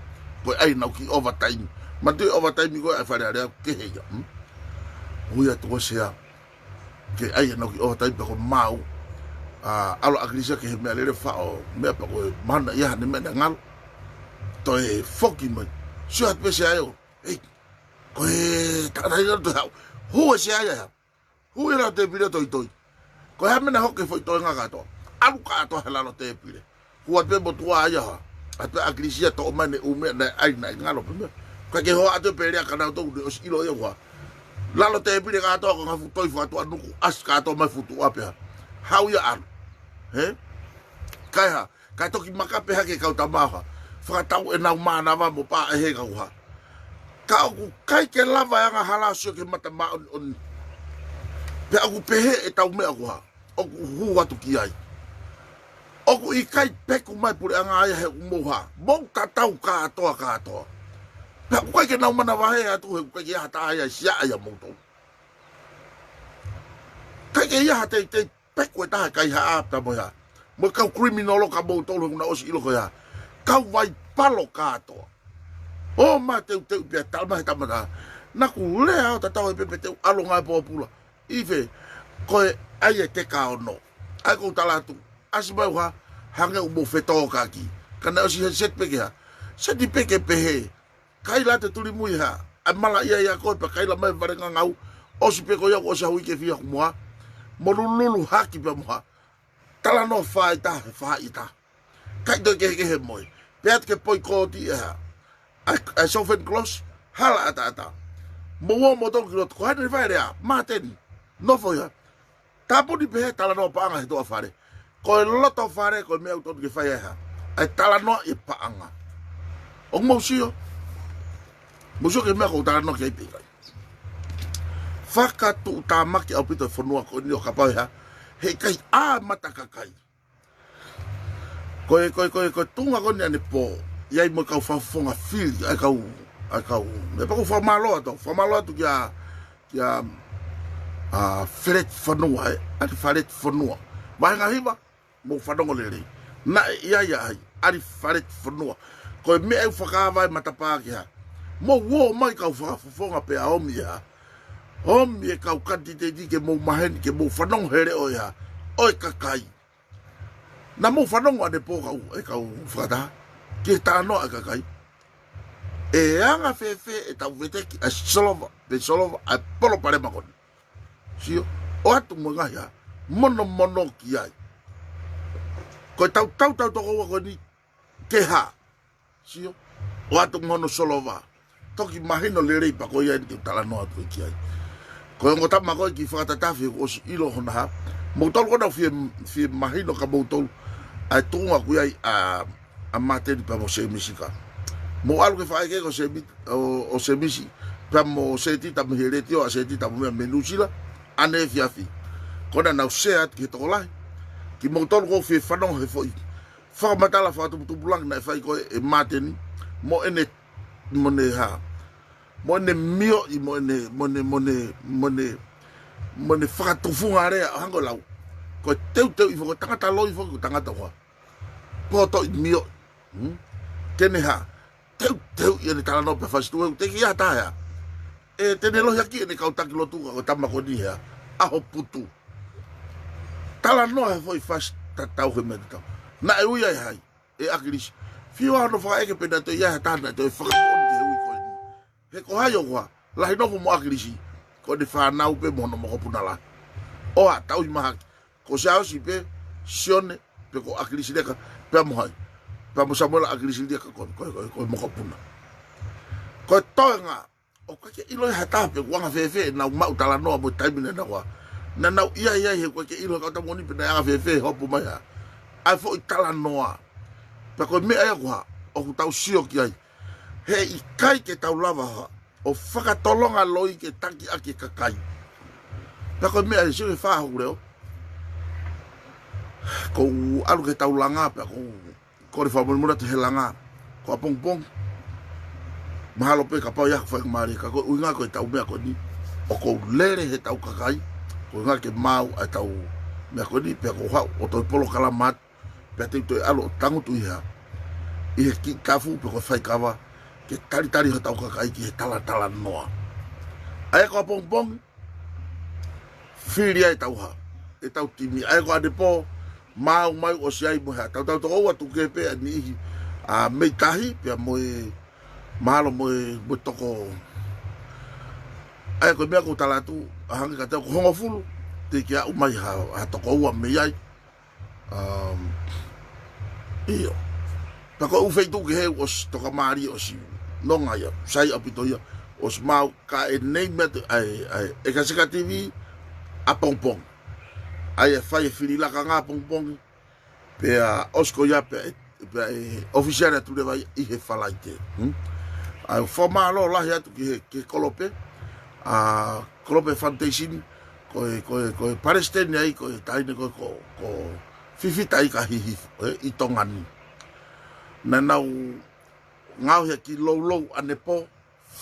Ko e ʻai ʻenau kiʻi overtime. Manatuʻi overtime ko e ʻa e Fale Alea kehe ia, hmm? Ui atu ko e sea. Ke ʻai ʻenau kiʻi overtime pea ko e maau. ʻA, ʻalu ʻAkilisi ki he meʻalele faʻo, meʻa pea ko e mana ia hane meʻa naʻe ngalo. Toe foki mai. Sio atu pē sea ē ʻo. Hei. Ko e tangata ia toe haʻu. Hū e sea ia. Hū e lalo tēpile toitoi. Ko e hā e meʻa naʻe hoko he foʻi toenga kātoa. ʻAlu kātoa he lalo tēpile. Hū atu pē motuʻa ia hā. ʻAtu pē ʻAkilisi ia toʻo mai ʻene ʻū meʻa naʻe ʻai naʻe ngalo pē meʻa. Ka ke hoa atu pē lea ka nautolu ne ʻosi ʻilo ia hā. Lalo tēpile kātoa ko e ngaahi fuʻu toi fakatuʻa nuku ʻasi kātoa mai fuʻu tuʻa pē hā. Haʻu ia ʻalu. Hē? Kae hā. Kae toki maka pē hake kau tama hā. fakatau ʻenau mānava mo paʻehe ka ko e hā. Ka ʻoku ʻikai ke lava e angahala ʻo sio ki he mata māʻoniʻoni. Pea ʻoku pehē ʻetau meʻa ko e hā. ʻOku hū atu ki ai. ʻOku ʻikai peku mai puleʻanga ia he ʻoku mou hā. Mou tatau kātoa kātoa. Pea ʻoku ʻikai ke nau manavahē atu he ʻoku ʻikai ke ʻi ai ha taha ia ʻe siaʻi ʻa moutolu. ʻIkai ke ʻi ai ha teitei peku e taha kaihaʻa pea mo e hā. Mo e kau criminal ʻo ka moutolu he ʻoku nau ʻosi ʻilo ko e hā. Kau vai palo kātoa. ʻO ma teuteu pea tala mai he tama tā. Naʻa ku lea ʻo tatau ai pē pe te u ʻalu ʻo ngāue pōpula. ʻI fē, ko e ʻai e teka ono. ʻAi ko u tala atu. ʻAsi mai ʻo hā, hangē ʻoku mou fetōkaki. Ka naʻe ʻosi he seti pē ke hā. Seti pē ke pehē. Kaila te tuli mui hā. ʻAi malaʻia ia ko e pea kaila mai vale ngangau. ʻOsi pē ko ia ʻoku ʻosi ʻahu i ke fia kumuʻa. Mo lululu haki pea mo hā. Talanoa fai taha, he fai taha. ʻIkai toe kehekehe mo e. Pea te ke poi kōti e hā. ʻAi, ʻai sofen close, hala ʻataʻatā. Mou ō moutolu ki loto, ko hai naʻe fai lea, Māteni. Nofo ia. Tāpuni pē he talanoa paʻanga he tuʻa fale. Ko e loto fale, ko e meʻa ʻoku totonu ke fai e hā. ʻAi talanoa ʻi paʻanga. ʻOku mou sio. Mou sio ki he meʻa ʻoku ou talanoa ki ai pe ʻikai. Fakatuʻutāmaki ʻaupito e fonua ko eni ʻo kapau e hā. He ʻikai ʻā mata kakai. Ko e, ko e, ko e, ko e tuʻunga ko eni ʻanepō. ʻI ai mo e kau fakafofonga fili, ʻa e kau, ʻa e kau. Meʻa pē ʻoku ou fakamālō atu, fakamālō atu kia, kia, ʻa, Feleti Fonua, ē, ʻAli Feleti Fonua. Vahenga hiva, mou fanongo lelei. Naʻe ʻi ai ʻa ʻAli Feleti Fonua. Ko e meʻa ʻoku fakaava e matapā ke hā. Mou ō mai kau fakafofonga pea ōmi e hā. ʻOmi e kau kanititeiti ke mou maheni, ke mou fanongo he leʻo e hā. ʻO e kakai. Naʻa mou fanongo ʻanepō kau, e kau fakataha. Ki he talanoa e kakai. ʻE anga fēfē ʻetau veteki ʻa e solova, pe solova, ʻa e palopalema ko eni. Sio, ʻoatu mo e ngaahi hā. Monomono ki ai. Ko e tau, tau, tau toko ua ko eni, ke hā. Sio, ʻoatu mo hono solova. Toki mahino lelei pea ko ia eni te u talanoa atu ki ai. Ko e ongo tama ko e kiʻi fakatatafi ʻoku ʻosi ʻilo hona hā. Moutolu ko ena fie, fie mahino ka moutolu. ʻA e tuʻunga ʻoku ʻi ai ʻa, ʻa Māteni pea mo Sēmisi ka. Mou ʻalu ke fai ke ko Sēmi-, ʻo, ʻo Sēmisi. Pea mo Sētita mei he letiō ʻa Sētita mo meʻa mei Nuʻusila. ʻAneefiafi. Ko ena naʻa nau sea atu ki he tokolahi. Kimoutolu ʻoku fie fanongo he foʻi fakamatala fakatuputupulangi naʻe fai ko e ʻe Māteni, mo ʻene, mo ʻene hā. Mo ʻene mioʻi, mo ʻene, mo ʻene, mo ʻene, mo ʻene, mo ʻene fakatufunga lea, ʻo hangē ko e lau. Ko e teuteu ʻi fo, ko e tangata loi fo, ko e tangata hoa. Poto ʻi mioʻi. Hmm? Ke ne hā. Teuteu ʻi ʻene talanoa pea fasi tuʻu, te ke ʻi ai ha taha. ʻE te ne lohiakiʻi ʻene kau taki lotu ka ko e tama ko eni hea. ʻAho putu. Talanoa he foʻi fasi tatau he meʻa tatau. Naʻe ui ai hai. ʻE ʻAkilisi. Fiu ʻa hono fakaʻeke pe naʻe toe ʻi ai ha taha naʻe toe fakamoʻoni ke ui ko eni. He ko hai ʻoku hā. Lahi nofo mo ʻAkilisi. Ko ʻene fānau pē mo hono mokopuna lahi. ʻOa, tauhi mahaki. Ko Siaosi pē, Sione, pe ko ʻAkilisi Leka, pea mo hai. Pea mo Samuela ʻAkilisi Leka ko, ko, ko, ko e mokopuna. Ko e toenga, ʻoku ʻikai ke ʻilo ʻe ha taha pe ʻoku anga fēfē ʻenau maʻu talanoa mo e taimi naʻa nau hā. Naʻa nau ʻi ai ai he ʻoku ʻikai ke ʻilo he kau tau moʻoni pe naʻe anga fēfē hopo mai hā. ʻA e foʻi talanoa. Pea ko e meʻa ia ʻoku hā, ʻoku tau sio ki ai. He ʻikai ke tau lava hā, ʻo fakatolonga loi ke taki ʻaki e kakai. Pea ko e meʻa ʻe sio he fā hoku leo. Ko u ʻalu ke tau langa, pea ko u kole fakamolemole atu he langa. Ko ʻapongipongi. Mahalo pē kapau ʻe ʻi ai haku faingamālie ka ko e ʻuhinga ko e tau meʻa ko eni. ʻOku ou lele he tau kakai. Ko e ʻuhinga ke maau ʻa e tau meʻa ko eni, pea ko u haʻu ʻo toe polokalama atu. Pea te u toe ʻalu ʻo tangutu ʻi hā. ʻI he kiʻi tafu pe ko e faikava. Ke talitali hotau kakai ki he talatalanoa. ʻA ia ko ʻapongipongi. Fili ai ʻetau hā. ʻEtau timi. ʻA ia ko ʻanepō. Maau mai ʻosi ai mo e hā. Tautau toko ua tuku kehe pē ʻa e niʻihi. ʻA mei tahi. Pea mo e. Mahalo mo e. Mo e toko. ʻA ia ko e meʻa ʻoku ou tala atu. ʻA hangē ka te u ko hongofulu. Te ke aʻu mai hā. Hā toko ua mei ai. Um, ʻio. Pea ko e ʻū feituʻu kehe ʻosi tokamālie ʻosi. Nonga ia, sai ʻaupito ia. ʻOsi maau ka ʻe nei meʻa te, ʻa e, ʻa e, ʻe ka seka T V, ʻapongipongi. ʻA ia ʻe fai e fili lakanga ʻapongipongi. Pea ʻosi ko ia pea ʻe, pea ʻe ʻōfisiale atu leva ʻi he Falaite. Hmm? ʻA e fakamālō lahi atu ki he, ki he kolope, ʻa Kolope Foundation, ko e, ko e, ko e palesiteni ai, ko e taʻahine ko, ko, ko Fifita ʻIkahihifo, ē, ʻi Tonga ni. Naʻa nau ngaohi ʻa e kiʻi loulou ʻanepō,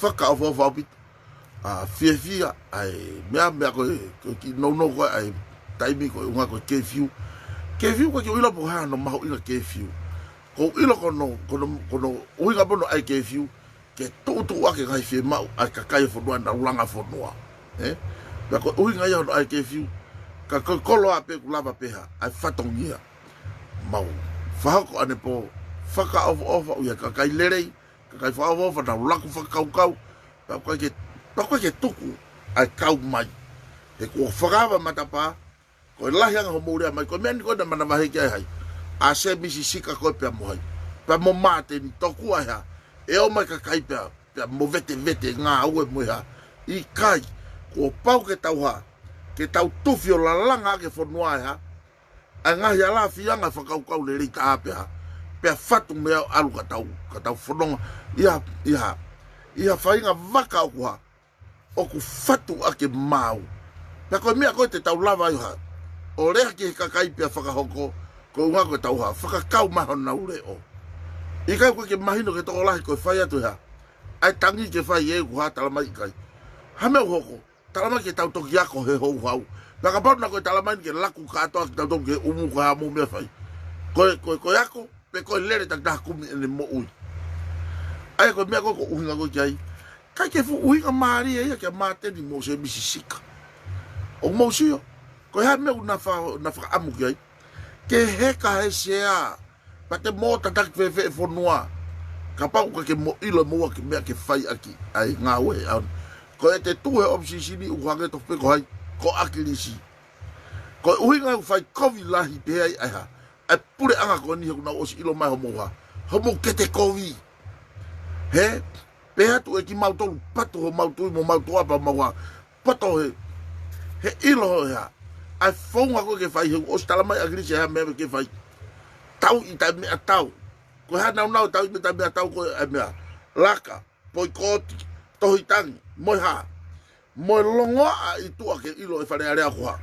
fakaʻofoʻofa ʻaupito. ʻA, fiefia, ʻa e meʻa, meʻa ko e, ko e kiʻi nounou ko ē, ʻa e taimi ko e ʻuhinga ko e curfew. Curfew ko e kiʻi ʻilo pe ko e hā hono mahuʻinga curfew. ʻOku ou ʻilo ko hono, ko hono, ko hono ʻuhinga pē hono ʻai curfew, ke tuʻutuʻu ʻaki e ngaahi fiemaʻu ʻa e kakai e fonua naʻa nau langa fonua. Ē? Pea ko e ʻuhinga ia hono ʻai curfew, ka ko e koloa pē ʻoku lava pē hā, ʻa e fatongia. Mau fakahoko ʻanepō, fakaʻofoʻofa ʻi he kakai lelei, kakai fakaʻofoʻofa naʻa nau laku fakakaukau, pea ʻoku ʻikai ke, pea ʻoku ʻikai ke tuku ʻa e kau mai. He kuo fakaava matapā, ko e lahi ange hoʻomou lea mai, ko e meʻa ni ko ē naʻe manavahē ki ai hai. ʻA Sēmisi Sika ko ē pea mo hai. Pea mo Māteni, tokua ʻe hā, ʻe ō mai kakai pea, pea mo vetevete ngāue mo e hā. ʻIkai, kuo pau ke tau hā, ke tau tufi ʻo lalanga ʻaki e fonua ʻe hā, ʻa e ngaahi ʻalafianga fakakaukau lelei taha pea, pea fatu mei ai ʻo ʻalu ka tau, ka tau fononga. ʻI ha, ʻi ha, ʻi ha faʻahinga vaka ʻoku hā, ʻoku fatu ʻaki e maau. Pea ko e meʻa ko ē te tau lava ai ʻo hā, ʻo lea ki he kakai pea fakahoko, ko e ʻuhinga ko ʻetau hā, fakakau mai honau leʻo. ʻIkai ko e ke mahino ki he tokolahi ko e fai atu ʻe hā, ʻa e tangi ke fai ʻe ʻoku hā, talamai ʻikai. Ha meʻa ʻoku hoko, talamai ke tau toki ako he houhau. Pea kapau naʻa ko e talamai ni ke laku kātoa kitautolu ke ʻumu ko e hā hoʻomou meʻa fai. Ko e, ko e, ko e ako, pe ko e lele takitaha kumi ʻene moʻui. ʻA ia ko e meʻa ko ē ʻoku ou ʻuhinga ko ē ki ai. ʻIkai ke fuʻu ʻuhinga mālie ia kia Māteni mo Sēmisi Sika. ʻOku mou sio, ko e hā e meʻa ʻoku na fa-, na fakaʻamu ki ai. Ke heka he sea, pea te mo tataki fēfē e fonua. Kapau ʻoku ʻikai ke mo ʻilo moua ke meʻa ke fai ʻaki ʻa e ngāue he ʻaho ni. Ko e te tuʻu he ʻopisisi ni ʻoku hangē tofu pē ko hai, ko ʻAkilisi. Ko e ʻuhinga ʻoku fai kovi lahi pē ai ʻa e hā, ʻa e puleʻanga ko eni he ʻoku nau ʻosi ʻilo mai hoʻomou hā, hoʻomou kete kovi. He, pehē atu ʻe kimautolu patu homau tui mo homau tuʻa pea mau hā, poto he, he ʻilo he hā, ʻa e founga ko ē ke fai he ʻoku ʻosi talamai ʻe ʻAkilisi ʻa e hā meʻa ke fai. Tau ʻi taʻemeʻatau. Ko e hā naunau tau ʻi taʻemeʻatau ko e ʻa e meʻa. Laka, poikooti, tohi tangi, mo e hā. Mo e longoaʻa ʻi tuʻa ke ʻilo ʻe Fale Alea ko e hā.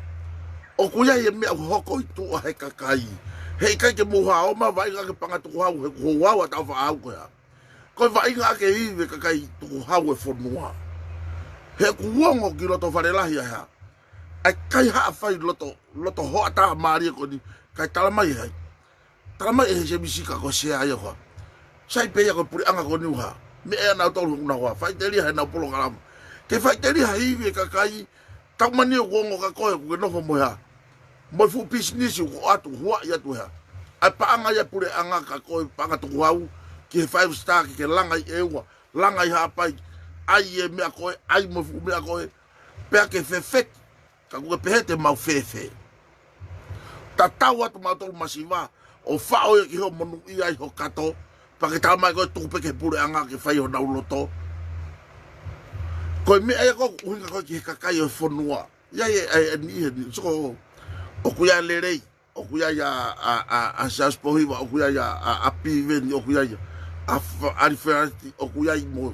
ʻOku ʻi ai e meʻa ʻoku hoko ʻi tuʻa he kakai. Heʻikai ke mou hā ʻo ma vaʻinga ke paʻanga tukuhau he kuo hau ʻa tau faʻahau ko e hā. Ko e vaʻinga ʻaki e ivi e kakai tukuhau e fonua. He ʻoku ongo ki loto Fale Lahi ʻa e hā. ʻA e kaihaʻa fai loto, loto hoʻatā mālie ko eni, ʻikai talamai ʻe hai. Talamai ʻe Sēmisi Sika ko e sea ia ko e hā. Sai pē ia ko e puleʻanga ko eni ʻoku hā. Meʻa ia nautolu ʻoku nau hā. Faʻiteliha ʻenau polokalama. Ke faʻiteliha e ivi e kakai, tau mani ʻoku ongo ka ko e ʻoku ke nofo mo e hā. Mo e fuʻu pisinisi ʻoku ʻoatu, huaʻi atu ʻe hā. ʻA e paʻanga ia puleʻanga ka ko e paʻanga tukuhau, ki he five star ke ke langa ʻi ʻEua, langa ʻi Haʻapai, ʻai e meʻa ko ē, ʻai mo e fuʻu meʻa ko ē, pea ke fefeki, ka ʻoku ke pehē te mau fēfē. Tatau atu mautolu masiva, ʻo faʻo ia ki hoʻo monūʻia ʻi hoʻo kato, pea ke talamai ko e tuku pē ki he puleʻanga ke fai honau loto. Ko e meʻa ia ko ē ʻoku ʻuhinga ko ē ki he kakai ʻo e fonua. ʻI ai e, ʻa e, ʻa e niʻihi, ʻa e niʻihi. So, ʻoku ʻi ai e lelei, ʻoku ʻi ai ʻa, ʻa, ʻa, ʻa Siaosi Pōhiva, ʻoku ʻi ai ʻa, ʻa, ʻa Piveni, ʻoku ʻi ai ʻa, ʻa F-, ʻAlifelati, ʻoku ʻi ai mo,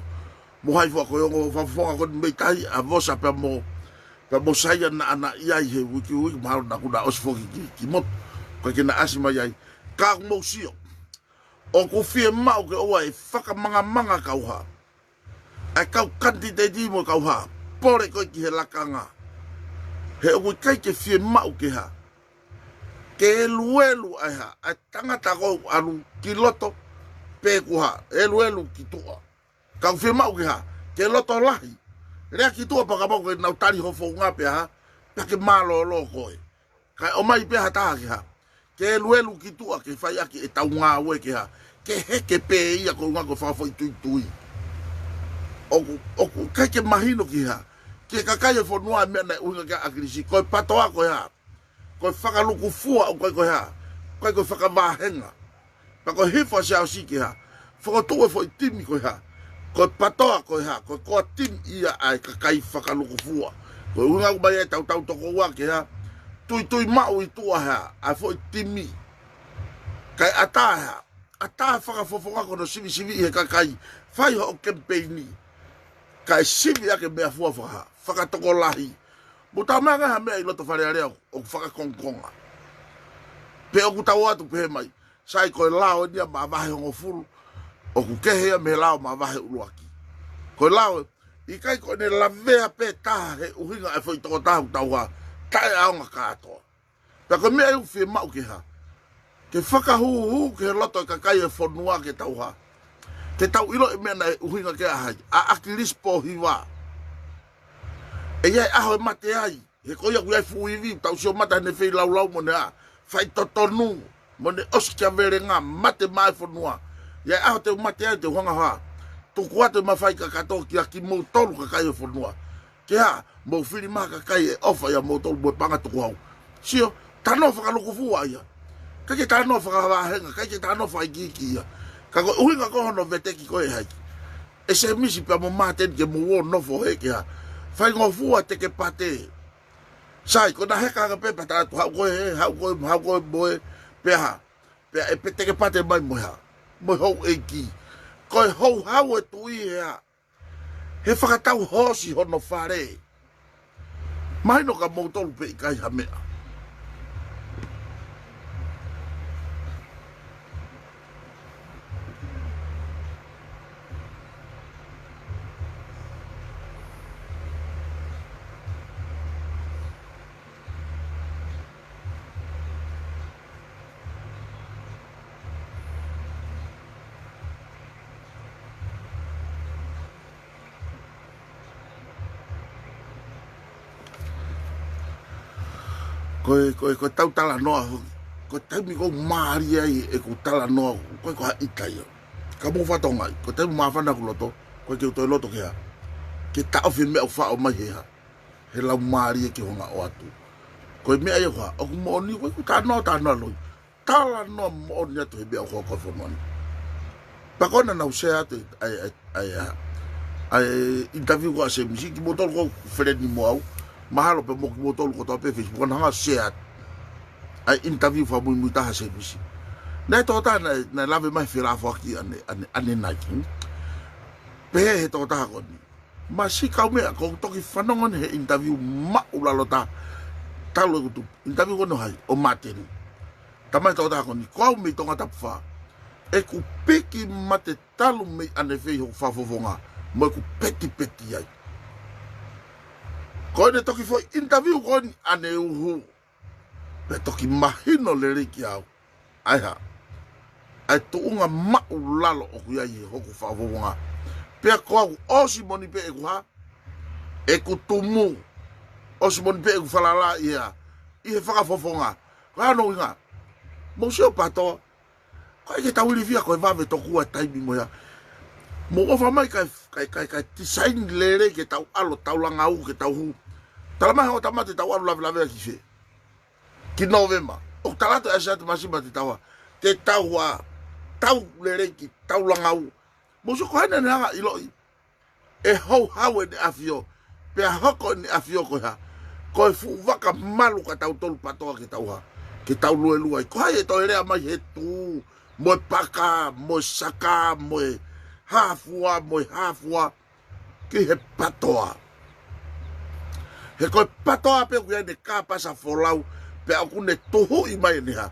mo hai fua ko e ongo fakafofonga ko eni mei tahi, ʻa Vosa pea mo, pea mo Saia naʻa na ʻi ai he uike, uike mahalo naʻa ku na ʻosi foki ki, ki motu, ko e ke na ʻasi mai ai. Ka ʻoku mou sio, ʻoku fiemaʻu ke ʻoua ʻe fakamangamanga kau hā. ʻA e kau kanititeiti mo e kau hā, pole ko ē ki he lakanga. He ʻoku ʻikai ke fiemaʻu ke hā. Ke eluelu ʻa e hā, ʻa e tangata ko ē ʻalu ki loto, pe ʻoku hā, eluelu ki tuʻa. Ka ʻoku fiemaʻu ke hā, ke loto lahi. Lea ki tuʻa pea kapau ʻoku nau tali hoʻo founga pea hā, pea ke mālōlō koe. Kae ʻomai pē ha taha ke hā. Ke eluelu ki tuʻa ke fai ʻaki ʻetau ngāue ke hā. Ke heke pē ia ko e ʻuhinga ko e fakafoʻituitui. ʻOku, ʻoku ʻikai ke mahino ki hā. Ki he kakai e fonua e meʻa naʻe ʻuhinga ki ai ʻa ʻAkilisi. Ko e PATOA ko e hā. Ko e fakalukufua ʻoku ʻikai ko e hā. ʻIkai ko e fakavahenga. Pea ko e hifo ʻa Siaosi ke hā. Fokotuʻu e foʻi timi ko e hā. Ko e PATOA ko e hā. Ko e core team ia ʻa e kakai fakalukufua. Ko e ʻuhinga ʻoku ʻomai ai e tautau toko ua ke hā. Tuitui maʻu ʻi tuʻa hā. ʻA e foʻi timi. Kae ʻatā hā. ʻatā fakafofonga ko hono sivisiviʻi he kakai, fai hoʻo kemipeini, kae sivi ʻaki e meʻafua faka-, fakatokolahi. Mou talamai ange ha meʻa ʻi loto Fale Alea ʻoku fakakongokonga. Pe ʻoku tau ʻoatu pehē mai, sai, ko e lao eni ia maʻa vahe hongofulu, ʻoku kehe ia mei he lao maʻa vahe ʻuluaki. Ko e lao, ʻikai ko ʻene lavea pē taha he ʻuhinga e foʻi tokotaha ʻoku tau hā, taʻeʻaonga kātoa. Pea ko e meʻa ia ʻoku fiemaʻu ke hā, ke fakahūhū ki he loto e kakai e fonua ke tau hā, ke tau ʻiloʻi e meʻa naʻe ʻuhinga ki ai ʻa hai, ʻa ʻAkilisi Pōhiva. ʻE ʻi ai e ʻaho ʻe mate ai, he ko ia ʻoku ʻi ai e fuʻu ivi, tau sio mata heʻene feilaulau mo ʻene ʻā, faitotonu, mo ʻene ʻosi kia Velenga, mate maʻa e fonua. ʻI ai e ʻaho te u mate ai, te u hanga ʻo hā, tuku atu e mafai kakato kia kimoutolu kakai e fonua. Ke hā, mou fili mai ha kakai ʻe ʻofa ʻia moutolu mo e paʻanga tukuhau. Sio, talanoa fakalūkufua ia. ʻIkai ke talanoa fakavāhenga, ʻikai ke talanoa fakaikiiki ia. Ka ko e ʻuhinga ko hono veteki ko ē ʻe hai, ʻe Semisi pea mo Māteni ke mou ō ʻo nofo hē ke hā, faingofua Tekepate. Sai, ko ʻena heka heka pē pea tala atu, haʻu koe hē, haʻu koe, haʻu koe mo ē, pea hā, pea ʻe pē Tekepate mai mo e hā, mo e houʻeiki. Ko e houhau e tuʻi he hā, he fakatau hoosi hono fale. Mahino kia moutolu pe ʻikai ha meʻa. Ko e, ko e, ko ʻetau talanoa, ko e taimi ʻoku ou mālie ai ʻeku talanoa, ko e, ko ha ʻita ia. Ka mou fakatokangaʻi, ko e taimi māfana ʻeku loto, ʻoku ʻikai ke u toe loto ke hā, ke taʻofi e meʻa ʻoku faʻo mai he hā, he laumālie ke hanga ʻo ʻoatu. Ko e meʻa ia ko e hā, ʻoku moʻoni, ko ʻeku talanoa, talanoa loi. Talanoa moʻoni atu he meʻa ʻoku hoko he fonua ni. Pea ko ena naʻa ku share atu ʻa e, ʻa e, ʻa e, ʻa e, ʻa e interview ko ia ʻa Semisi, kimoutolu ʻoku feleni mo au. Mahalo pē mo kimoutolu kotoa pē Facebook, naʻa ku hanga ʻo share atu ʻa e interview fakamuimui taha ʻa Semisi. Naʻe tokotaha naʻe, naʻe lave mai felāfoaki ʻaneafi, ʻaneafi. Pehē he tokotaha ko eni, masiʻi kau meʻa, ʻoku ou toki fanongo ni he interview māʻulalo taha, talu ʻeku tupu. Interview ko eni ʻo hai, ʻo Māteni. Talamai ʻe he tokotaha ko eni, ko au mei Tongatapu fā. ʻEku piki mate talu mei ʻanefē hoku fakafofonga, mo ʻeku petipeti ai. Ko ʻene toki foʻi interview ko eni ʻaneuhu, pea toki mahino lelei kiate au ʻa e hā, ʻa e tuʻunga māʻulalo ʻoku ʻi ai ʻi hoku fakafofonga. Pea ko au ʻosi moʻoni pē ʻeku hā, ʻeku tumu, ʻosi moʻoni pē ʻeku falala ʻi he hā, ʻi he fakafofonga. Ko hono ʻuhinga, mou sio PATOA, ʻoku ʻikai ke tau ilifia ko e vave tokua e taimi mo e hā. Mou ʻofa mai kae, kae, kae, kae tisaini lelei ke tau ʻalu, tau langa ū, ke tau hū. Talamai ʻe he ongo tangata te tau ʻalu lavelavea ki fē? Ki Nōvema. ʻOku tala atu ʻe ʻAsiate Māsima te tau hā, te tau hā, tau lelei ki, tau langa ū. Mou sio ko hai naʻa ne hanga ʻo ʻiloʻi ʻe Houhau ʻEne ʻAfio, pea hoko ʻEne ʻAfio ko e hā, ko e fuʻu vaka malu kia tautolu PATOA ke tau hā, ke tau luelue ai. Ko hai ʻe toe lea mai he tū, mo e paka, mo e saka, mo e hā fua, mo e hā fua, ki he PATOA? He ko e PATOA pē ʻoku ʻi ai ʻene kāpasa folau, pea ʻoku ne tuhuʻi mai ʻene hā,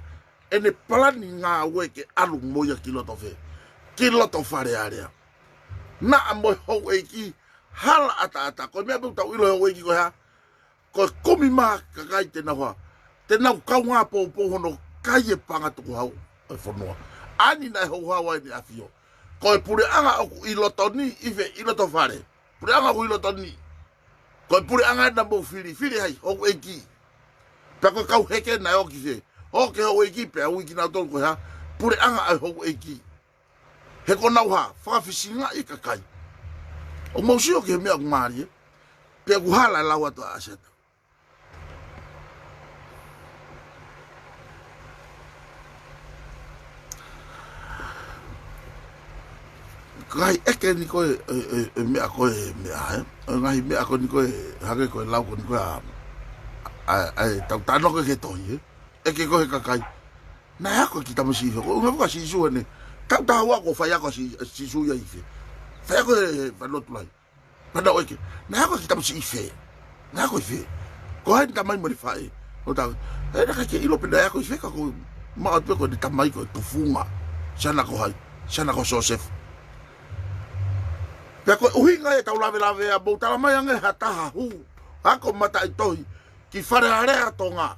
ʻene palani ngāue ke ʻalu mo ia ki loto fē? Ki loto Fale Alea. Naʻa mo e houʻeiki, hala ʻataʻatā. Ko e meʻa pē ʻoku tau ʻilo he houʻeiki ko e hā, ko e kumi mai e kakai te nau hā, te nau kaungā poupou hono kai e paʻanga tukuhau ʻo e fonua. ʻA eni naʻe houhau ai ʻEne ʻAfio. Ko e puleʻanga ʻoku ʻi loto ni, ʻi fē? ʻI loto fale. Puleʻanga ʻoku ʻi loto ni. Ko e puleʻanga naʻa mou fili, fili hai? Houʻeiki. Pea ko e kau heke naʻe ō ki fē? ʻO ki he houʻeiki pea ui kinautolu ko e hā, puleʻanga ʻa e houʻeiki. He kuo nau hā, fakafisingaʻi e kakai. ʻOku mou sio ki he meʻa ʻoku mālie, pea ʻoku hala e lau atu ʻa ʻAsiate. Ngaahi ʻeke ni ko e, e, e, e meʻa ko e meʻa, ē? Ngaahi meʻa ko eni ko e, hangē ko e lau ko eni ko e ʻa, ʻa, ʻa e tau tano ko e ke tohi, ē? ʻEke ko e he kakai, naʻe ako e kiʻi tamasiʻi fē? Ko e ʻuhinga faka Sīsū ʻene, Taʻu taha ua ko e faiako ʻa Sīsū ia ʻi fē? Faiako he, he Vanuatu Lahi. Mana ʻoeke. Naʻe ako ki he tamasiʻi ʻi fē? Naʻe ako ʻi fē? Ko hai ʻene tamai mo ʻene faʻē? ʻO tau, ʻe, naʻe ʻikai ke ʻilo pe naʻe ako ʻi fē, ka ko e maʻu atu pē ko ʻene tamai ko e tufunga. Siana ko hai? Siana ko Siosefa. Pea ko e ʻuhinga ia ʻetau lavelavea, mou tala mai ange ha taha hū, ako mataʻitohi ki Fale Alea Tonga.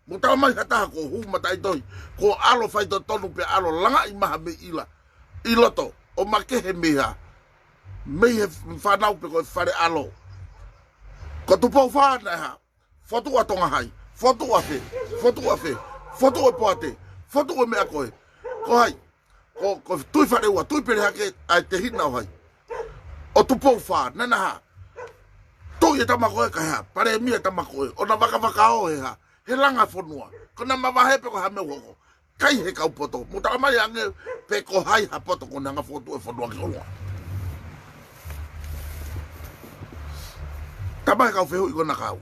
Mou tala mai ha taha kuo hū mataʻitohi, kuo ʻalu ʻo faitotonu pea ʻalu ʻo langaʻi maha mei ʻila, ʻi loto, ʻo makehe mei hā? Mei he fānau pe ko e fale ʻalo. Ko Tupou Fā naʻe hā? Fotu ʻa Tonga Hai, fotu ʻa fē, fotu ʻa fē, fotu ʻa e poate, fotu ʻa e meʻa ko ē. Ko hai? Ko, ko Tuʻifaleua, Tuʻipelehake, ʻa e tehina ʻo hai? ʻO Tupou Fā, naʻa na hā? Tuʻi e tama ko ē kae hā? Palēmia e tama ko ē, ʻo na vakavakaō he hā? He langa fonua. Ko ʻena mavahe pe ko e hā e meʻa ʻoku hoko? Kai he kau poto. Mou tala mai ange pe ko hai ha poto ko ʻena hanga ʻo fotu e fonua ki ʻolunga. Tala mai e kau fehuʻi ko ʻena kau.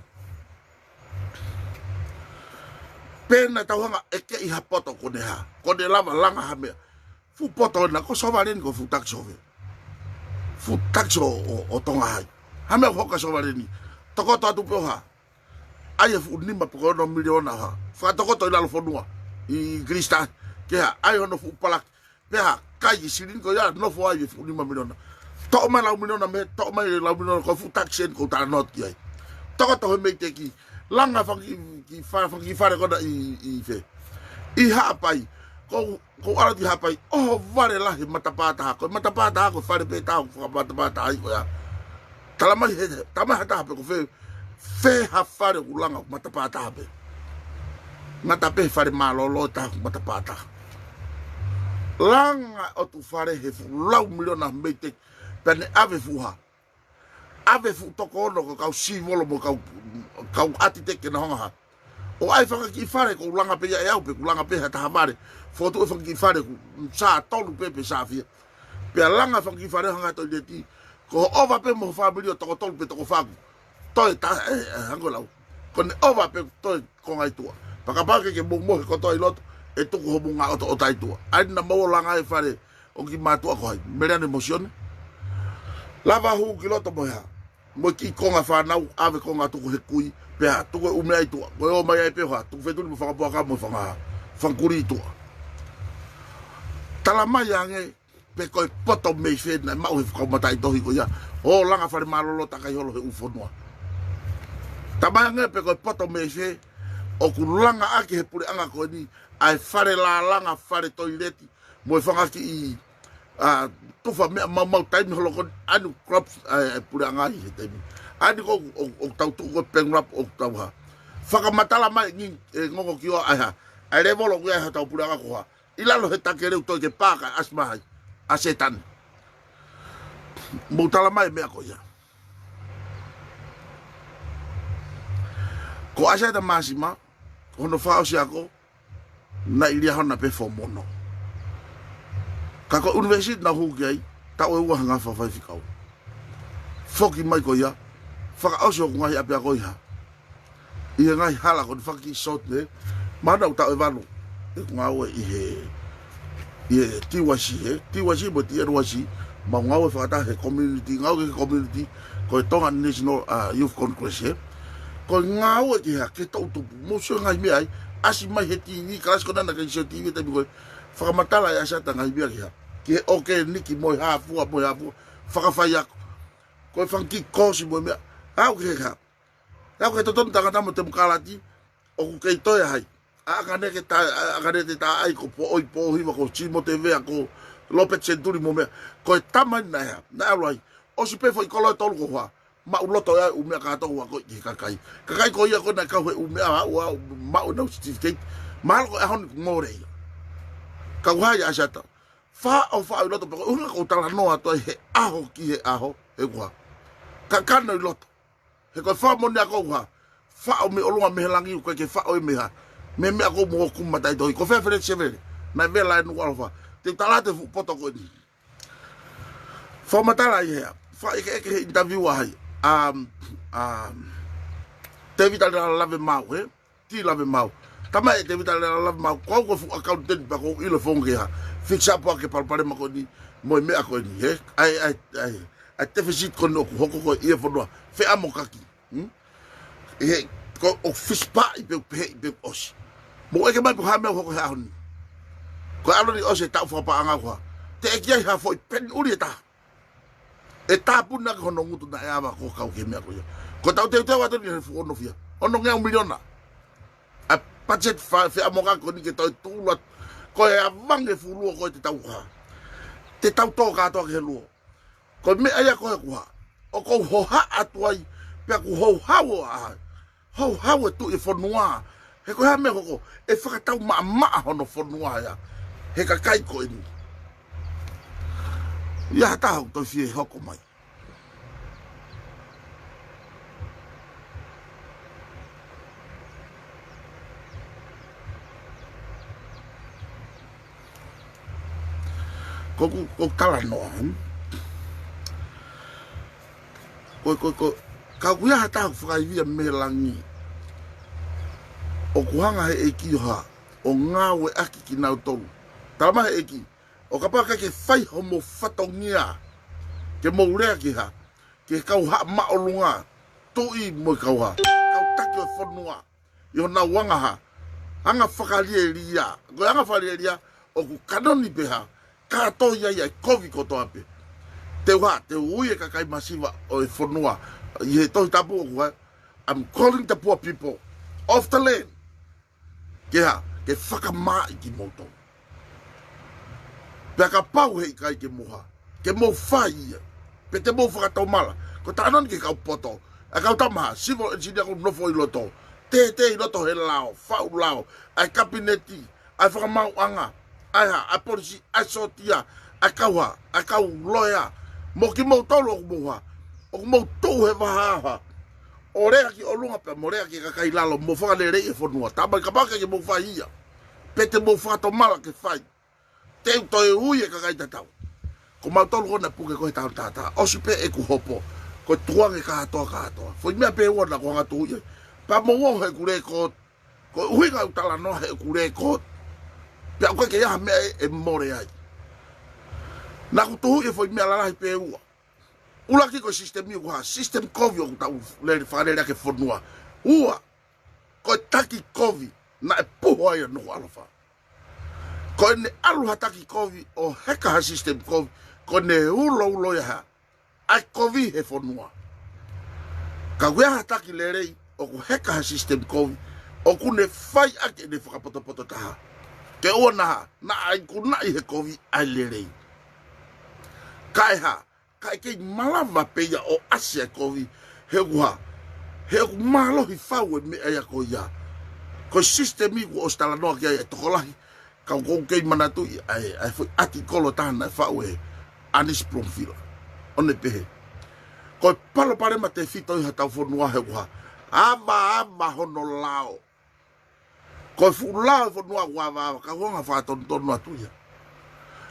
Pe naʻa tau hanga ʻo ʻeke ʻi ha poto ko ʻene hā? Ko ʻene lava langa ha meʻa? Fuʻu poto ʻena, ko Sovaleni ko e fuʻu takisi ʻo fē? Fuʻu takisi ʻo, ʻo, ʻo Tonga Hai. Hā e meʻa ʻoku hoko kia Sovaleni? Tokoto atu pē ʻo hā? ʻAi e fuʻu nima pe ko e ono miliona ʻo hā? Fakatokoto ʻi lalo fonua, ʻi Kilisi Tahi. Ke hā? ʻAi hono fuʻu palaki. Pea hā? Kai e silini ko ia, nofo ai e fuʻu nima miliona. Toʻo mai lau miliona mei hē, toʻo mai lau miliona, ko e fuʻu takisi eni ʻoku ou talanoa ki ai. Tokoto he Meiteki, langa fanga kiʻi, kiʻi fa-, fanga kiʻi fale ko ena ʻi, ʻi fē? ʻI Haʻapai. Ko, ko ʻAlati Haʻapai, ʻohovale lahi e matapā taha. Ko e matapā taha, ko e fale pē taha ʻoku fakamatapā taha ai ko ia. Tala mai he, tala mai ha taha pe ko fē, fē ha fale ʻoku langa ʻoku matapā taha pē. Ngata pē he fale mālōlō ʻe taha ʻoku matapā taha. Langa ʻo tuʻu fale he fuʻu lau miliona Meiteki, pea ne ʻave fuʻu hā? ʻAve fuʻu toko ono ko e kau sivolo mo e kau, kau ʻatiteki ke na hanga ʻo hā? ʻO ʻai fanga kiʻi fale ʻoku langa pē ia ʻe au pe ʻoku langa pē ha taha fale. Fotu e fanga kiʻi fale ʻoku sā tolu pē pe sā fiha. Pea langa fanga kiʻi fale hanga toileti. Ko hoʻo ʻova pē mo ho fāmili ʻo toko tolu pe toko fā ʻoku toe ta-, ē, ē, hangē ko e lau. Ko ʻene ʻova pē toe konga ʻi tuʻa. Pea kapau ʻoku ʻikai ke mou mohe kotoa ʻi loto, ʻe tuku homou ngaahi ʻotoʻota ʻi tuʻa. ʻAi naʻa mou langa e fale ʻo e kiʻi mātuʻa ko hai? Meleane mo Sione. Lava hū ki loto mo e hā? Mo e kiʻi konga fānau, ʻave konga tuku he kui, pea tuku e ʻū meʻa ʻi tuʻa. Ko e ō mai ai pē ʻo hā? Tuku fetuli mo e fanga puaka mo e fanga, fanga kulī ʻi tuʻa. Tala mai ange pe ko e poto mei fē naʻe maʻu he kau mataʻitohi ko ia ʻo langa fale mālōlō takai holo he ʻū fonua. Tala mai ange pe ko e poto mei fē ʻoku langa ʻaki he puleʻanga ko eni ʻa e fale lālanga, fale toileti, mo e fanga kiʻi, ā, tufa meʻa maumau taimi holo ko eni, ʻa eni ʻoku collapse ʻa e, ʻa e puleʻanga ʻi he taimi. ʻA eni ko ē ʻoku, ʻoku, ʻoku tau tuʻu ko e bankrupt, ʻoku tau hā? Fakamatala mai e ngi-, e ngongo ki ʻo ʻai hā? ʻA e lēvolo ʻoku ʻi ai hotau puleʻanga ko e hā? ʻI lalo he takeleu toe ke pā kae ʻasi mai ai ʻa Sētane. Mou tala mai e meʻa ko ia. Ko ʻAsiata Māsima, ko hono fakaʻosi ako, naʻe ʻi Liahona pē Fomono. Ka ko e ʻunivēsiti naʻa ku hū ki ai, taʻu ʻe ua he ngaahi faifekau. Foki mai ko ia, fakaʻosi hoku ngaahi ʻapiako ʻi hā? ʻI he ngaahi hala ko eni, fanga kiʻi short, ē. Mahalo naʻa ku taʻu ʻe valu ʻeku ngāue ʻi he, ʻi he T Y C, ē. T Y C mo e T N Y C, mau ngāue fakataha he community, ngāue ki he community, ko e Tonga National, ā, Youth Congress, ē. Ko e ngāue ki he hā? Ki he toʻutupu. Mou sio ngaahi meʻa ai, ʻasi mai he T V, kalasi ko ena naʻe ʻikai sio T V taimi ko ē. Fakamatala ʻe ʻAsiata ngaahi meʻa ki he hā? Ki he ʻokeniki mo e hā fua, mo e hā fua. Fakafaiako. Ko e fanga kiʻi kōsi mo e meʻa. Aʻu ki he hā? Aʻu ki he totonu tangata mo e temokalati, ʻoku kei toe ʻa hai? ʻA ʻAkanete Ta-, ʻa ʻAkanete Taʻai, ko Poʻoi Pōhiva, ko Simote Vea, ko Lopeti Senituli mo e meʻa. Ko e tama eni naʻe hā? Naʻe ʻalu ai. ʻOsi pē foʻi kolo ʻe tolu ko e hā? Maʻuloto ʻa e ʻū meʻa kātoa ʻoku akoʻi ki he kakai. Kakai ko ia ko ē naʻe kau he ʻū meʻa, ʻa, ʻa, maʻu ʻenau certificate. Mahalo ko e ʻaho ni kuo mole ia. Ka ʻoku hā ʻa ʻAsiata? Faʻo, faʻo ʻi loto pe ko e ʻuhinga ʻoku ou talanoa atu ai he ʻaho ki he ʻaho, he ʻoku hā? Kakano ʻi loto. He ko e fakamoʻoni ia ʻoku hā? Faʻo mei ʻolunga mei he langi, ʻoku ʻikai ke faʻo ia mei hā? Mei he meʻa ko ē mo hoku mataʻitohi. Ko fē Feleti Sevele? Naʻe vela ʻi Nukuʻalofa. Te u tala atu e fuʻu poto ko eni. Fakamatala ʻi hē? Fakaʻekeʻeke he interview ʻa hai? Um, um, Tēvita Leala Lavemaau, ē? T Lavemaau. Tala mai ʻe Tēvita Leala Lavemaau, ko au ko e fuʻu accountant pea ʻoku ou ʻilo e founga ki he hā? fix up ʻaki e palopalema ko eni mo e meʻa ko eni, hē? ʻAi, ʻai, ʻai, ʻai deficit ko eni ʻoku hoko ko ē ʻi he fonua. Feʻamokaki. Hmm? ʻI he, ko e fisipaʻi pē, pē, pē ʻosi. Mou ʻeke mai pe ko e hā e meʻa ʻoku hoko he ʻaho ni. Ko e ʻaho ni ʻosi e taʻu fakapaʻanga ko ē. Teʻeki ai ha foʻi peni ʻuli ʻe taha ʻe tāpuni ʻaki hono ngutu naʻe ava ko ē kau ki he meʻa ko ia. Ko ʻetau teuteu atu eni he fuʻu onofia. Ono ngeau miliona. ʻA e budget fa-, feʻamokaki ko eni ke toe tuʻulu atu. Ko e avange fuʻu luo ko ē te tau hā. Te tau tō kātoa ki he luo. Ko e meʻa ia ko ē ko ē. ʻOku ou hohaʻa atu ai, pea ʻoku houhau ʻa e, houhau e tuʻi e fonua. He ko e hā e meʻa ʻoku hoko, ʻe fakatau maʻamaʻa hono fonua ia. He kakai ko eni. ʻI ai ha taha ʻoku toe fie hoko mai. Ko ʻeku, ko ʻeku talanoa, hmm? Ko, ko, ko, ka ʻoku ʻi ai ha taha ʻoku fakaivia mei langi. ʻOku hanga he ʻEiki ʻo hā, ʻo ngāueʻaki kinautolu. Tala mai he ʻEiki, ʻo kapau ʻikai ke fai homou fatongia, ke mou lea ki hā, ki he kau haʻa māʻolunga, tuʻi mo e kau hā, kau taki ʻo e fonua. ʻI honau anga hā, anga fakalielia. Ko e anga fakalielia, ʻoku kanoni pē hā, kātoi ai ʻa e kovi kotoa pē. Te u hā, te u ui e kakai masiva ʻo e fonua. ʻI he Tohi Tapu ʻoku hā, I'm calling the poor people of the land. Ke hā, ke fakamaaʻi kimoutolu. Pea kapau he ʻikai ke mou hā, ke mou fai ia, pe te mou fakatomala. Ko e talanoa ni ki he kau poto, ʻa e kau tama hā, civil engineer ʻoku nofo ʻi loto, tētē ʻi loto he lao, faʻu lao, ʻa e kapineti, ʻa e fakamaauʻanga, ʻa e hā, ʻa e polisi, ʻa e sōtia, ʻa e kau hā, ʻa e kau loea, mo kimoutolu ʻoku mou hā, ʻoku mou tuʻu he vahaʻa hā, ʻo lea ki ʻolunga pea mo lea ki he kakai lalo, mo fakaleleiʻi e fonua. Tala mai kapau ʻikai ke mou fai ia, pe te mou fakatomala ke fai, te u toe ui e kakai tatau. Ko mautolu ko ena puke ko ē he taʻu tātā. ʻOsi pē ʻeku hopo. Ko e tukuange kātoa kātoa. Foʻi meʻa pē ua naʻa ku hanga tuʻu ia. Pea mou ō he ʻeku lēkooti. Ko e ʻuhinga ʻeku talanoa he ʻeku lēkooti. Pea ʻoku ʻikai ke ʻi ai ha meʻa ʻe, ʻe mole ai. Naʻa ku tuʻu he foʻi meʻa lalahi pē ua. ʻUluaki ko e sisitemi ʻoku hā, sisitemi kovi ʻoku tau lele, fakalele ʻaki e fonua. Ua, ko e taki kovi naʻe puho ai ʻa Nukuʻalofa. Ko ʻene ʻalu ha taki kovi ʻo heka ha sisitemi kovi, ko ʻene uloulo ia hā, ʻa e kovi he fonua. Ka ʻoku ʻi ai ha taki lelei ʻoku heka ha sisitemi kovi, ʻoku ne fai ʻaki ʻene fakapotopoto taha. Ke ʻoua naʻa hā, naʻa ikunaʻi he kovi ʻa e lelei. Kae hā, kae kei malava pē ia ʻo ʻasi ʻa e kovi, he ʻoku hā, he ʻoku mālohi fau e meʻa ia ko ia. Ko e sisitemi kuo ʻosi talanoa ki ai e tokolahi, ka ʻoku ou kei manatuʻi ʻa e, ʻa e foʻi ʻatikolo taha naʻe faʻu ʻe ʻAnisi Polomofila. ʻO ne pehē, ko e palopalema tefito ʻi hotau fonua he ʻoku hā, avaava hono lao. Ko e fuʻu lao e fonua ʻoku avaava, ka ʻoku anga fakatonutonu atu ia.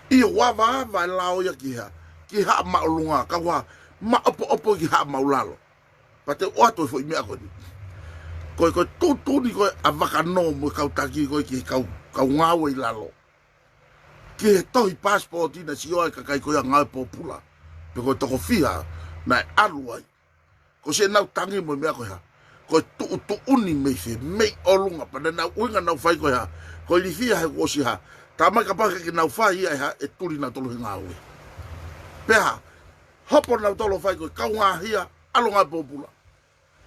ʻIo, ʻoku avaava e lao ia ki hā, ki haʻa māʻolunga, ka ʻoku hā, maʻopoʻopo ki haʻa māʻulalo. Pea te u ʻoatu e foʻi meʻa ko eni. Ko e, ko e tuʻutuʻuni ko ē ʻa Vakanō mo e kau taki ko ē ki he kau, kau ngāue ʻi lalo. Ki he tohi passport naʻe sio ai e kakai ko ia ngāue pōpula. Pe ko e toko fiha naʻe ʻalu ai. Ko siʻenau tangi mo e meʻa ko e hā. Ko e tuʻutuʻuni mei fē, mei ʻolunga, pea naʻa nau ʻuhinga naʻa nau fai ko e hā. Ko e ilifia he kuo ʻosi hā. Tala mai kapau ʻikai ke nau fai ia e hā, ʻe tuli nautolu he ngāue. Pea hā, hopo nautolu ʻo fai ko e kau ngaahi ia, ʻalu ngāue pōpula.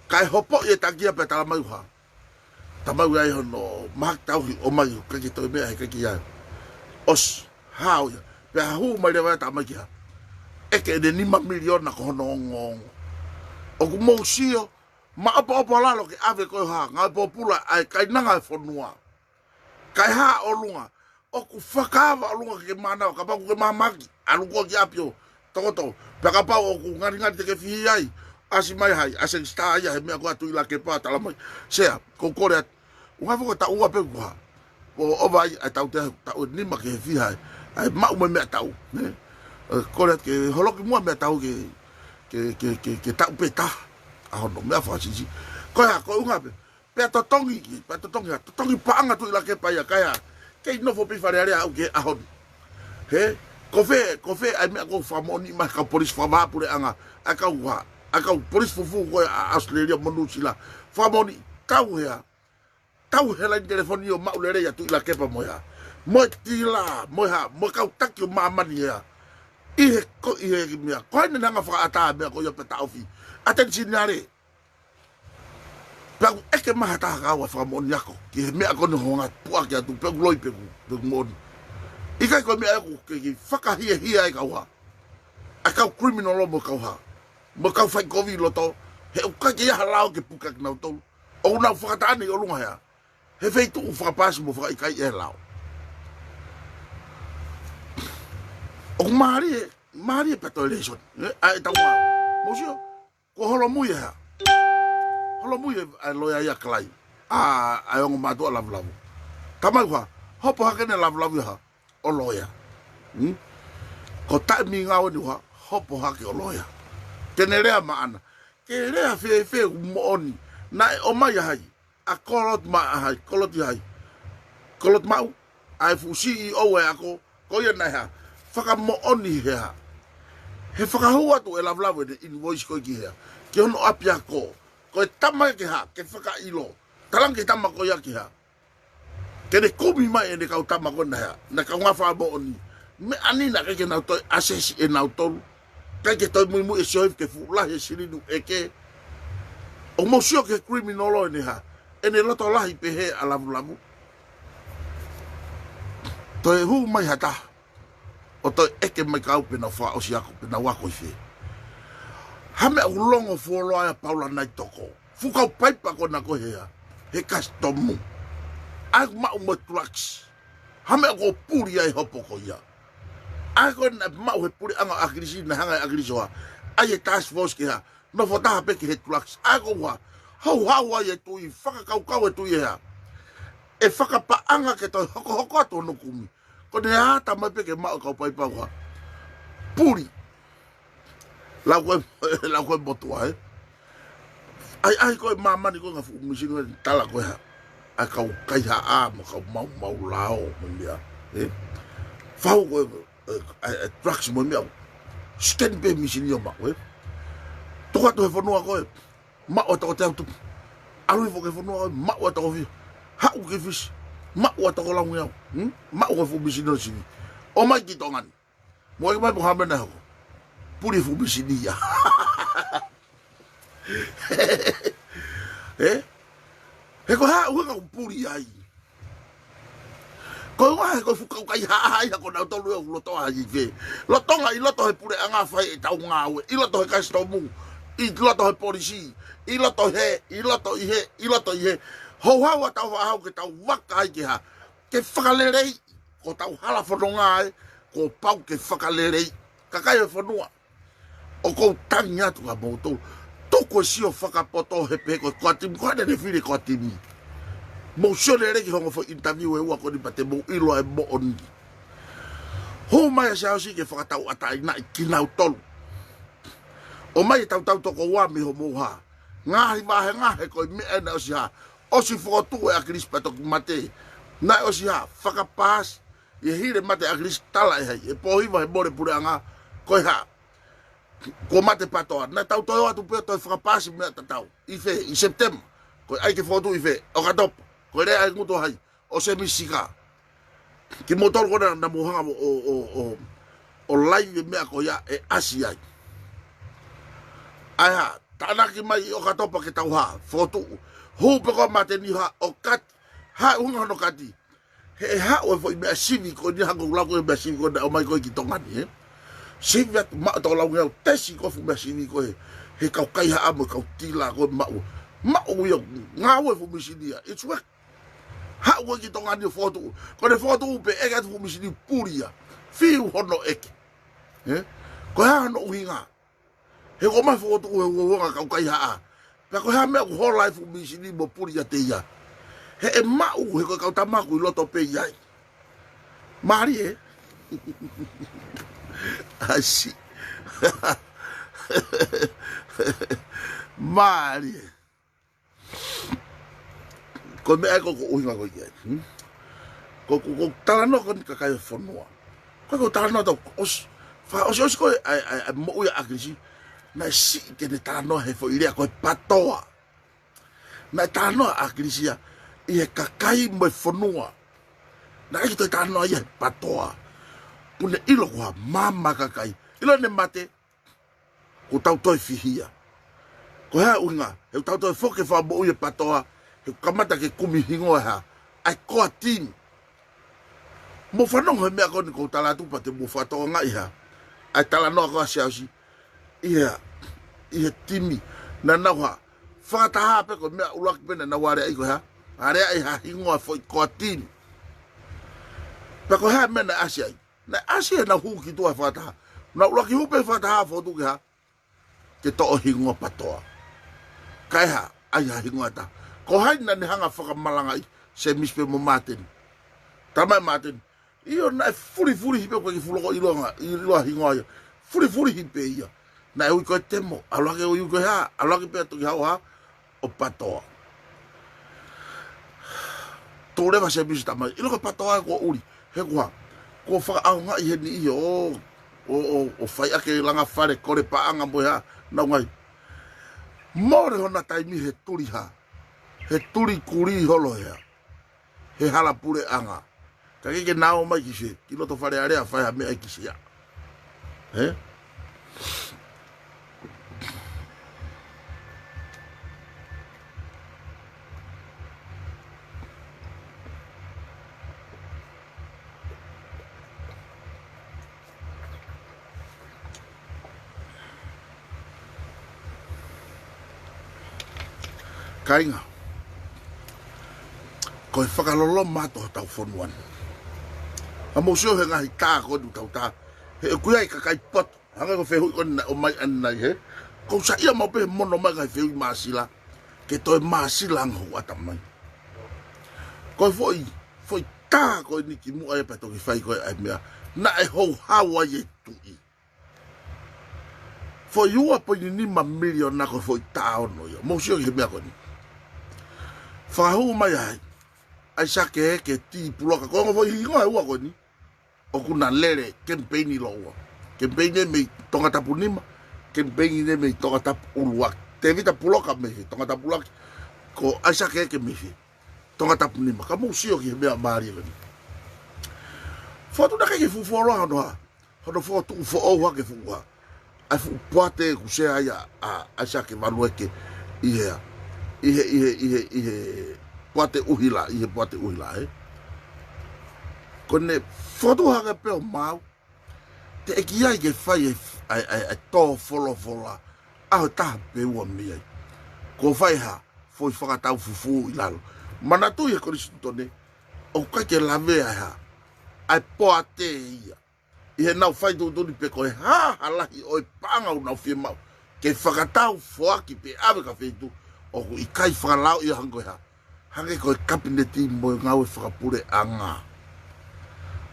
Kae hopoʻi e taki ia pea tala mai ʻoku hā. Tala mai ʻoku ʻi ai hono mahaki tauhi ʻomai ʻoku ʻikai ke toe meʻa he ʻikai ke ʻi ai. ʻOsi, hao ia. Pea hū mai leva ia tala mai ki hā. ʻEke ʻene nima miliona ko hono ongoongo. ʻOku mou sio, maʻopoʻopo ʻa lalo ke ʻave ko e hā, ngāue pōpula ʻa e kainanga e fonua. Kae hā ʻolunga, ʻoku fakaava ʻolunga ke mānava, kapau ʻoku ke mamaki, ʻalu koe ki ʻapi ʻo tokoto. Pea kapau ʻoku ngalingali te ke fihi ai, ʻasi mai hai, ʻa Seki Sitā ia he meʻa ko ē ʻa Tuʻilakepa tala mai. Sea, ko e kole atu. ʻUhinga foki ko e taʻu ua pē kuo hā. ʻO ʻova ai, ʻa e taʻu te, taʻu ʻe nima ki he fiha ai. ʻA e maʻu mo e meʻatau, ne? ʻE, kole atu ke holoki muʻa meʻatau ke, ke, ke, ke, ke taʻu pē taha. ʻA hono meʻa fakasisi. Ko e hā, ko e ʻuhinga pē. Pea totongi ki, pea totongi hā, totongi paʻanga Tuʻilakepa ia kae hā. Kei nofo pē ʻi Fale Alea ʻo aʻu ki he ʻaho ni. He, ko fē, ko fē ʻa e meʻa ko ē ʻoku fakamoʻoniʻi mai ʻe he kau polisi fakavahaʻapuleʻanga, ʻa e kau ua, ʻa e kau polisi fufū ko ē ʻa ʻAositelēlia mo Nuʻusila. Fakamoʻoniʻi, tau hea, tau he laini telefoni ʻo maʻu lelei ʻa Tuʻilakepa mo e hā, mo e tila, mo e hā, mo e kau taki ʻo māmani hea. ʻI he ko, ʻi he meʻa, ko hai naʻa ne hanga ʻo fakaʻatā e meʻa ko ia pea taʻofi? ʻAtenisini ale. Pea ʻoku ʻeke mai ha taha kae ʻoua ʻe fakamoʻoni ako ki he meʻa ko eni ʻoku hanga ʻo puʻaki atu, pe ʻoku loi pe ʻoku, pe ʻoku moʻoni. ʻIkai ko e meʻa ʻoku ke, ke fakahiahia e kau hā, ʻa e kau criminal mo e kau hā, mo e kau faikovi ʻi loto, he ʻoku ʻikai ke ʻi ai ha lao ke puke kinautolu. ʻOku nau fakataʻane ʻi ʻolunga hea, he feituʻu fakapaasi mo fakaʻikaiʻi e lao. ʻOku mālie, mālie pea toe lēsoni, ē, ʻa e tau ngāue. Mou sio, ko Holomui e hā? Holomui e, ʻa e loea ia Kalai. ʻA, ʻa e ongo mātuʻa Lavulavu. Tamai hā, hopo hake ʻene Lavulavu ia hā, ʻo loea. Hmm? Ko e taimi ngāue ni hā, hopo hake ʻo loea. Ke ne lea maʻana. Ke lea fēfē ʻoku moʻoni. Naʻe ʻomai ʻa hai? ʻA Koloti ma-, ʻa hai? Koloti hai? Koloti Maʻu. ʻA e fuʻu C E O e ako, ko ia naʻe hā, fakamoʻoni he hā, he fakahū atu ʻe Lavulavu ʻene invoice ko ē ki hea, ki hono ʻapiako. Ko e tama ke hā, ke fakaʻilo. Talaange ki he tama ko ia ke hā, ke ne kumi mai ʻene kau tama ko ē naʻe hā, naʻe kaungā fakamoʻoni. Meʻa ni naʻe ʻikai ke nau toe assess ʻe nautolu. ʻIkai ke toe muimui ʻe Siohifa ki he fuʻu lahi e silini ʻoku ʻeke. ʻOku mou sio ki he criminal ʻene hā, ʻene loto lahi pehē ʻa Lavulavu. Toe hū mai ha taha ʻo toe ʻeke mai kiate au pe naʻá ku fakaʻosi ako, pe naʻá ku ako ʻi fē. Hā e meʻa ʻoku longo fuoloa ai ʻa Paula Naitoko, fuʻu kau paipa ko ena ko ē hea, he kasitomu. ʻA ia ʻoku maʻu mo e drugs. Hā e meʻa ʻoku puli ai e hopo ko ia? ʻA ia ko ena maʻu he puleʻanga ʻo ʻAkilisi, naʻe hanga ʻe ʻAkilisi ʻo hā, ʻai e task force ke hā, nofo taha pē ki he drugs. ʻA ia ko e hā, houhau ai e tuʻi, fakakaukau e tuʻi ʻe hā, ʻe fakapaʻanga ke toe hokohoko atu hono kumi. Ko ʻene ʻata mai pē ke maʻu e kau paipa ʻo hā, puli. Lau ko ē, lau ko ē motuʻa, ē. ʻAi, ʻai ko ē māmani ko ē ngaahi fuʻu misini ko ē, tala ko ē hā, ʻa e kau kaihaʻa mo e kau maumau lao mo e meʻa, ē. Fau ko ē, ē, ʻa e, ʻa e drugs mo e meʻa. Scan pē misini ʻo maʻu, ē. Toko atu he fonua ko ē, maʻu ʻa e toko teau tupu. ʻAlu hifo ki he fonua ko ē, maʻu ʻa e toko fiha. Haʻu ki Fisi, maʻu ʻa e toko laungeau. Hmm? Maʻu ko ē fuʻu misini ʻo sivi. ʻOmai ki Tonga ni. Mou ʻeke mai pe ko e hā e meʻa naʻe hoko. Puli e fuʻu misini ia. Ē? He ko e hā e ʻuhinga ʻoku puli ai? Ko e ʻuhinga he ko e fuʻu kau kaihaʻa ia ko nautolu ʻoku loto ai ʻi fē? Lolotonga ʻi loto he puleʻanga fai ʻetau ngāue, ʻi loto he kasitomu, ʻi loto he polisi, ʻi loto he, ʻi loto ʻi he, ʻi loto ʻi he. Houhau ʻa e tau fakahau ke tau vaka ai ke hā, ke fakaleleiʻi. Ko hotau hala fononga ē, kuo pau ke fakaleleiʻi. Kakai ʻo e fonua, ʻoku ou tangi atu kia moutolu. Tuku e sio fakapoto he pehē ko e Koatimi, ko haʻane lēfili e Koatimi. Mou sio lelei ki he ongo foʻi interview ʻe ua ko eni pea te mou ʻilo ʻa e moʻoni. Hū mai ʻa Siaosi ke fakatauʻatāinaʻi kinautolu. ʻOmai e tautau toko ua mei hoʻomou hā, ngaahi vāhenga he ko e meʻa ē naʻe ʻosi hā, ʻosi fokotuʻu ʻe ʻAkilisi pea toki mate. Naʻe ʻosi hā, fakapaasi. ʻI he hili e mate ʻa ʻAkilisi, tala ʻe hai, ʻe Pōhiva he mole puleʻanga, ko e hā, kuo mate PATOA. Naʻa tau toe ō atu pē ʻo toe fakapaasi meʻa tatau. ʻI fē? ʻI Sepitema. Ko e ʻai ke fokotuʻu ʻi fē? ʻOkatopa. Ko e lea ʻa e ngutu ʻo hai? ʻO Semi Sika. Kimoutolu ko ena naʻa mou hanga ʻo, ʻo, ʻo, ʻo, ʻo laivi e meʻa ko ia ʻe ʻasi ai. ʻAi hā, tānaki mai ʻi ʻOkatopa ke tau hā, fokotuʻu. Hū pē ko ē mate ni hā, ʻo kati. Hā e ʻuhinga hono kati? He ʻe haʻu e foʻi meʻa sivi ko eni, hangē ko e lau ko ē meʻa sivi ko ē naʻe ʻomai ko ē ki Tonga ni, ē? Sivi atu, maʻu e toko laungeau, tesi ko ē fuʻu meʻa sivi ko ē, he kau kaihaʻa mo e kau tila ko ē maʻu. Maʻu ia, ngāue fuʻu misini ia. It's work. Haʻu ko ē ki Tonga ni ʻo fokotuʻu. Ko ʻene fokotuʻu pē, ʻeke atu fuʻu misini, puli ia. Fiu hono ʻeke. Ē? Ko e hā hono ʻuhinga? He ko e ʻomai fokotuʻu he uouanga kau kaihaʻa. Pea ko e hā e meʻa ʻoku hola ai e fuʻu misini mo puli ʻiate ia? He ʻe maʻu he ko e kau tama ʻoku ʻi loto pē ʻi ai. Mālie, ē? ʻAsi. Mālie. Ko e meʻa ē ko ē ʻoku ou ʻuhinga ko ē ki ai. Hmm? Ko, ko, ko e talanoa ko eni kakai ʻo e fonua. Ko e ko e talanoa tau ʻosi, fakaʻosiʻosi ko ē ʻa e, ʻa e, ʻa e moʻui ʻa ʻAkilisi, naʻe siʻi ke ne talanoa he foʻi lea ko e patoa. Naʻe talanoa ʻa ʻAkilisi ia ʻi he kakai mo e fonua. Naʻe ʻikai ke toe talanoa ia he patoa. Kuo ne ʻilo ko e hā, maama kakai. ʻIlo ne mate, kuo tau toe fihia. Ko e hā e ʻuhinga, he ʻoku tau toe foki fakamoʻui e patoa, he ʻoku kamata ke kumi hingoa ʻa e hā, ʻa e core team. Mou fanongo he meʻa ko eni ko e tala atu pea te mou fakatokangaʻi hā, ʻa e talanoa ko ē ʻa Siaosi, ʻi he, ʻi he timi, naʻa nau hā, fakataha pē ko e meʻa ʻuluaki pē naʻa nau aleaʻi ko e hā, aleaʻi ha hingoa foʻi core team. Pea ko e hā e meʻa naʻe ʻasi ai. Naʻe ʻasi ʻenau hū ki tuʻa fakataha. Naʻa nau ʻuluaki hū pē fakataha fotu ke hā, ke toʻo hingoa patoa. Kae hā, ʻai ha hingoa ʻe taha. Ko hai naʻa ne hanga fakamalangaʻi, Semisi pea mo Māteni. Talamai ʻe Māteni, ʻio naʻe fulifulihi pē, ʻoku ʻikai ke fuʻu loko ʻiloa, ʻiloa hingoa ia. Fulifulihi pē ia. Naʻe ui ko e temo, ʻalu hake ʻo ui ko e hā, ʻalu hake pē ʻo toki haʻu hā, ʻo patoa. Tō leva Semisi, talamai, ʻilo ko e patoa ē kuo ʻuli. He ko e hā, kuo fakaʻaongaʻi heni ʻi he ʻo, ʻo, ʻo, ʻo fai ʻaki e langa fale, kole paʻanga mo e hā, nau ngai. Mole hona taimi he tuli hā, he tuli kulī holo hē, he hala puleʻanga. Ka ke ke nau ō mai ki he, ki loto Fale Alea fai ha meʻa ʻi he kiʻi sea. Hē? Kāinga, ko e fakaloloma atu hotau fonua ni. Ka mou sio he ngaahi tā ko eni ʻoku tau tā, he ʻoku ʻi ai e kakai poto, hangē ko e fehuʻi ko eni naʻe ʻomai ʻanenai hē. Ko u saiʻia maʻu pē he mono mai ngaahi fehuʻi māsila, ke toe māsila ange hoku ʻatamai. Ko e foʻi, foʻi tā ko eni kimuʻa ia pea toki fai ko ē ʻa e meʻa, naʻe houhau ai e tuʻi. Foʻi ua poini nima miliona ko e foʻi tā ono ia. Mou sio ki he meʻa ko eni. Fakahū mai ai ʻa ʻAisake Eke Tī Puloka. Ko e ongo foʻi hingoa ʻe ua ko eni ʻoku na lele kemipeini ʻi loua. Kemipeini ē mei Tongatapu nima, kemipeini ē mei Tongatapu ʻuluaki. Tēvita Puloka mei he Tongatapu ʻuluaki. Ko ʻAisake Eke mei he Tongatapu nima. Ka mou sio ki he meʻa mālie ko eni. Fotu naʻe ʻikai ke fuʻu fuoloa hono hā, hono fokotuʻu foʻou hake fuʻu hā, ʻa e fuʻu poate ʻoku sea ai ʻa, ʻa, ʻAisake Valueke ʻi he, ʻi he, ʻi he, ʻi he, ʻi he poate ʻuhila, ʻi he poate ʻuhila, ē. Ko ʻene fokotuʻu hake pē ʻo maau, teʻeki ai ke fai e, ʻa e, ʻa e, ʻa e tō folofola ʻaho ʻe taha pe ua mei ai. Kuo fai ha foʻi fakatau fufū ʻi lalo. Manatuʻi he Konisitūtone, ʻoku ʻikai ke lavea ʻe ha, ʻa e poate ia. ʻI heʻenau fai tuʻutuʻuni pe ko e hā ha lahi ʻo e paʻanga ʻoku nau fiemaʻu ke fakatau, foaki pe ʻave ki ha feituʻu, ʻoku ʻikai fakalao ia hangē ko e hā, hangē ko e Kapineti mo e ngāue fakapuleʻanga.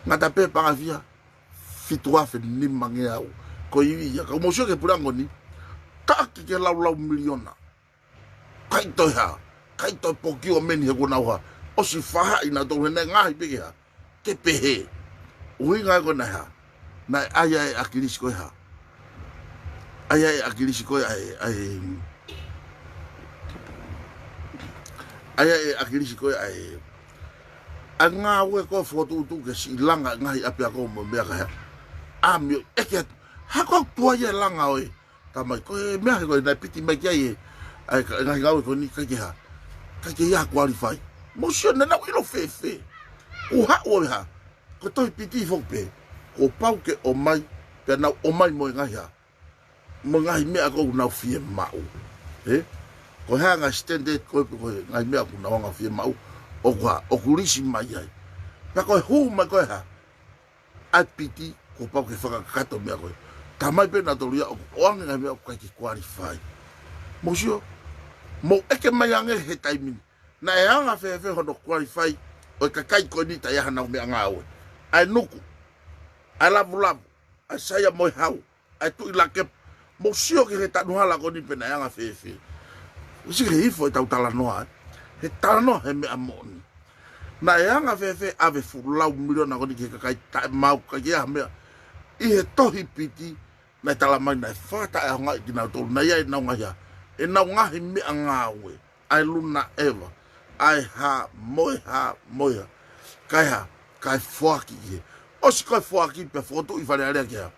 Ngata pē paʻanga ʻe fiha, fitu afe nimangeau. Ko ia, ka mou sio ki he puleʻanga ko eni, taʻaki ki he laulau miliona. ʻIkai toe hā, ʻikai toe pokiu ʻa meni he kuo nau hā, ʻosi fahaʻi nautolu he naʻe ngaahi pē ke hā, ke pehē. ʻUhinga ia ko ē naʻe hā, naʻe ʻai ai ʻe ʻAkilisi ko e hā, ʻai ai ʻe ʻAkilisi ko ē ʻa e, ʻa e, ʻai ai ʻe ʻAkilisi ko ē ʻa e, ʻa e ngāue ko ē fokotuʻutuʻu ke siʻi langa ngaahi ʻapiako mo e meʻa ka hā. ʻAmio ʻeke atu, hā ko e tuʻa ia e langa ʻo e, talamai, ko e meʻa he ko ē naʻe piti mai ki ai e, ʻa e ka-, ngaahi ngāue ko eni ʻikai ke hā, ʻikai ke ʻi ai ha kualifai. Mou sio naʻa nau ʻilo fēfē. ʻOku haʻu ʻo e hā, ko e tohi piti foki pē, kuo pau ke ʻomai, pea nau ʻomai mo e ngaahi hā, mo e ngaahi meʻa ko ē ʻoku nau fiemaʻu. Ē? Ko e hā ngaahi standard ko ē, ko e ngaahi meʻa ʻoku nau hanga fiemaʻu, ʻoku hā, ʻoku lisi mai ai. Pea ko e hū mai ko e hā, ʻa e piti, kuo pau ke fakakakato meʻa ko ē. Talamai pē nautolu ia ʻoku ʻoange ngaahi meʻa ʻoku ʻikai ke kualifai. Mou sio, mou ʻeke mai ange he taimi ni, naʻe anga fēfē hono kualifai ʻo e kakai ko eni taʻe ʻi ai hanau meʻangāue. ʻA e Nuku, ʻa e Lavulavu, ʻa e Saia mo e Hau, ʻa e Tuʻi Lakepa. Mou sio ki he tanuhala ko eni pe naʻe anga fēfē. Sio ki he hifo ʻetau talanoa, ē. He talanoa he meʻa moʻoni. Naʻe anga-fēfē ʻave e fuʻu lau miliona ko eni ki he kakai taʻemaau, kae ʻikai ke ʻi ai ha meʻa? ʻI he tohi piti, naʻe tala mai naʻe fakataʻeʻaongaʻi kinautolu, naʻe ʻi ai ʻenau ngaahi hā? ʻEnau ngaahi meʻangāue, ʻa e luna ʻeva, ʻa e hā, mo e hā, mo e hā. Kae hā? Kae foaki ki he. ʻOsi ko e foaki pea fokotuʻu ʻi Fale Alea ke hā?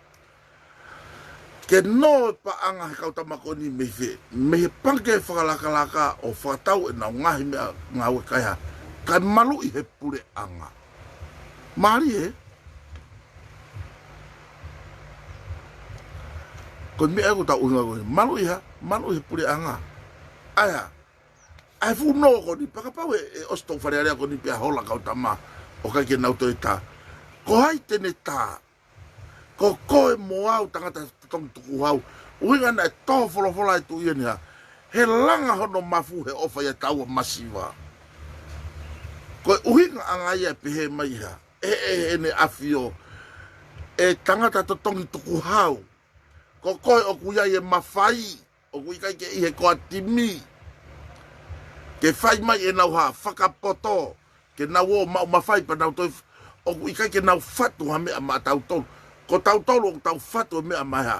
Ke nō e paʻanga he kau tama ko eni mei fē? Mei he pangikē fakalakalaka ʻo fakatau ʻenau ngaahi meʻangāue, kae hā? Kae maluʻi he puleʻanga. Mālie ē? Ko e meʻa ē ʻoku tau ʻuhinga ko ē. Maluʻi hā? Maluʻi he puleʻanga. ʻA e hā? ʻA e fuʻu nō ko eni, pea kapau ʻe, ʻe ʻosi toʻu Fale Alea ko eni pea hola e kau tama ʻo ʻikai ke nau toe tā. Ko hai te ne tā? Ko koe mo au, tangata totongi tukuhau. ʻUhinga naʻe tō folofola e Tuʻi ʻeni hā? He langa hono mafu he ʻofa ʻia taua masiva. Ko e ʻuhinga ʻanga ia ʻe pehē mai hā? ʻE, ʻe, ʻEne ʻAfio, ʻe tangata totongi tukuhau, ko koe ʻoku ʻi ai e mafai, ʻoku ʻikai ke ʻi he core team, ke fai mai ʻenau hā? Fakapoto, ke nau ō maʻu mafai pea nau toe f-, ʻoku ʻikai ke nau fatu ha meʻa maʻatautolu. Ko tautolu ʻoku tau fatu e meʻa maʻa e hā?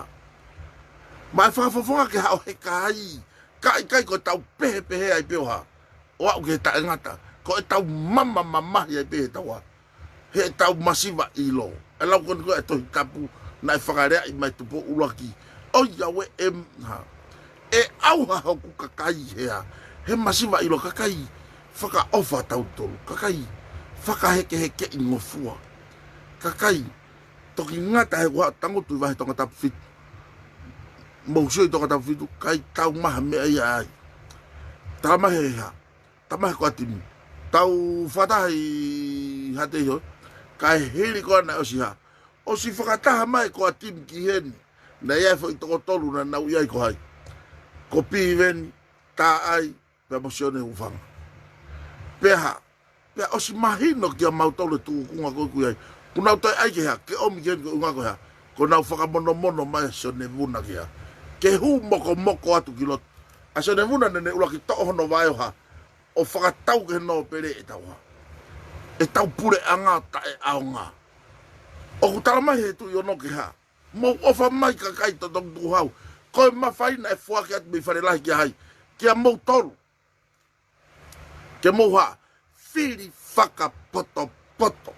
Maʻa e fakafofonga ke haʻo heka ai, ka ʻikai ko ʻetau pehepehē ai pē ʻo hā? ʻO aʻu ki he taʻengata, ko ʻetau mamamamahi ai pē heʻetau hā? Heʻetau masiva ʻilo. ʻE lau ko eni ko ē e Tohi Tapu naʻe fakalea mai Tupou ʻUluaki. ʻOiauē, ʻe hā? ʻE ʻauha hoku kakai he hā? He masiva ʻilo, kakai fakaʻofa tautolu, kakai fakahekehekeʻi ngofua, kakai toki ngata he kuo tangutu ʻi vahe Tongatapu fitu. Mou sio ʻi Tongatapu fitu, ʻikai tau maʻu ha meʻa ia ai. Tala mai he hā? Tala mai he core team. Tau fakataha ʻi Haʻateiho, kae hili ko ē naʻe ʻosi hā? ʻOsi fakataha mai e core team ki heni. Naʻe ʻi ai e foʻi toko tolu naʻa nau ʻi ai, ko hai? Ko Piveni, Taʻai, pea mo Sione Hufanga. Pea hā? Pea ʻosi mahino kia mautolu e tūkunga ko ē ʻoku ʻi ai. Kuo nau toe ʻai ke hā? Ke ʻomi ki heni ko e ʻuhinga ko e hā? Ko ʻenau fakamonomono mai ʻa Sione Vuna ke hā? Ke hū mokomoko atu ki loto. ʻA Sione Vuna naʻa ne ʻuluaki toʻo hono vaʻe ʻo hā? ʻO fakatau ki he nōpele ʻetau hā? ʻEtau puleʻanga taʻeʻaonga. ʻOku tala mai he Tuʻi Ono ke hā? Mou ʻofa mai kakai totongi tukuhau. Ko e mafai naʻe foaki atu mei Fale Lahi kia hai? Kia moutolu. Ke mou hā? Fili fakapotopoto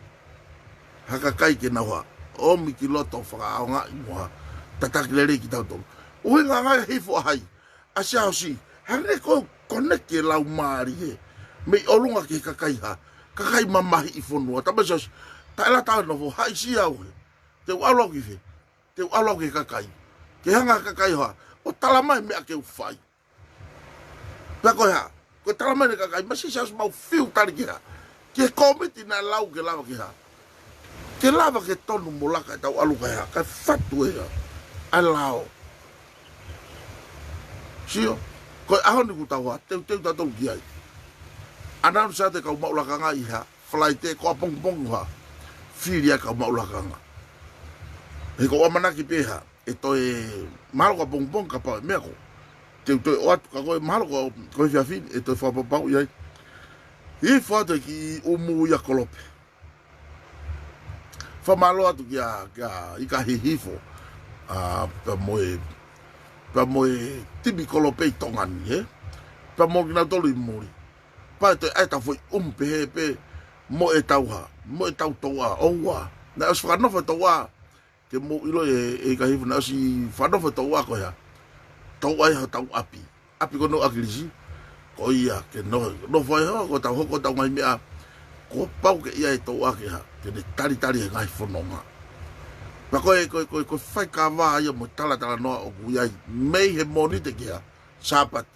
ha kakai ke nau hā? ʻOmi ki loto, fakaʻaongaʻi mo hā? Tataki lelei kitautolu. ʻUhinga ʻanga ia e hifo ʻa hai? ʻA Siaosi. Hangē ko e koneki e laumālie mei ʻolunga ki he kakai hā? Kakai mamahiʻi fonua. Tala mai Siaosi, taʻelata ʻa e nofo, haʻisia au he. Te u ʻalu au ki fē? Te u ʻalu au ki he kakai. Ke hanga ʻe he kakai hā? ʻO tala mai e meʻa ke u fai. Pea ko e hā? Ko e tala mai ʻe he kakai, masiʻi Siaosi, mau fiu tali ke hā? Ki he kōmiti naʻe lau ke lava ke hā? Ke lava ke tonu mo laka ʻetau ʻalu kae hā? Kae fatu e hā? ʻA e lao. Sio, ko e ʻaho ni kuo tau hā? Teuteu tautolu ki ai. ʻAnaunisi atu e kau maʻu lakanga ʻi hā? Falaite, ko ʻapongipongi hā? Fili ai e kau maʻu lakanga. He ko e ʻamanaki pē hā? ʻE toe, mahalo ko ʻapongipongi kapau ʻe meʻa ko. Te u toe ʻoatu, ka ko e mahalo ko, ko e efiafi ni ʻe toe fakapapauʻi ai. Hifo atu e kiʻi ʻumu ia kolope. Fakamālō atu kia, kia Ika Hihifo. ʻA, pea mo e, pea mo e timi kolope ʻi Tonga ni, ē? Pea mo kinautolu ʻi muli. Pea toe ʻai ʻetau foʻi ʻumu pehē pē mo ʻetau hā? Mo ʻetau touʻa, ʻoua. Naʻe ʻosi fakanofo e touʻa. Ke mou ʻilo ē, ʻe Ika Hihifo, naʻe ʻosi fakanofo e touʻa ko e hā? Touʻa ia hotau ʻapi. ʻApi ko eni ʻo ʻAkilisi. Ko ia, ke no-, nofo ai hā, ko ʻetau hoko ʻetau ngaahi meʻa. Kuo pau ke ʻi ai e touʻa ke hā? Ke ne talitali e ngaahi fononga. Pea ko e, ko e, ko e, ko e faikava ia mo e talatalanoa ʻoku ʻi ai mei he Mōnite ki he hā? Sāpate.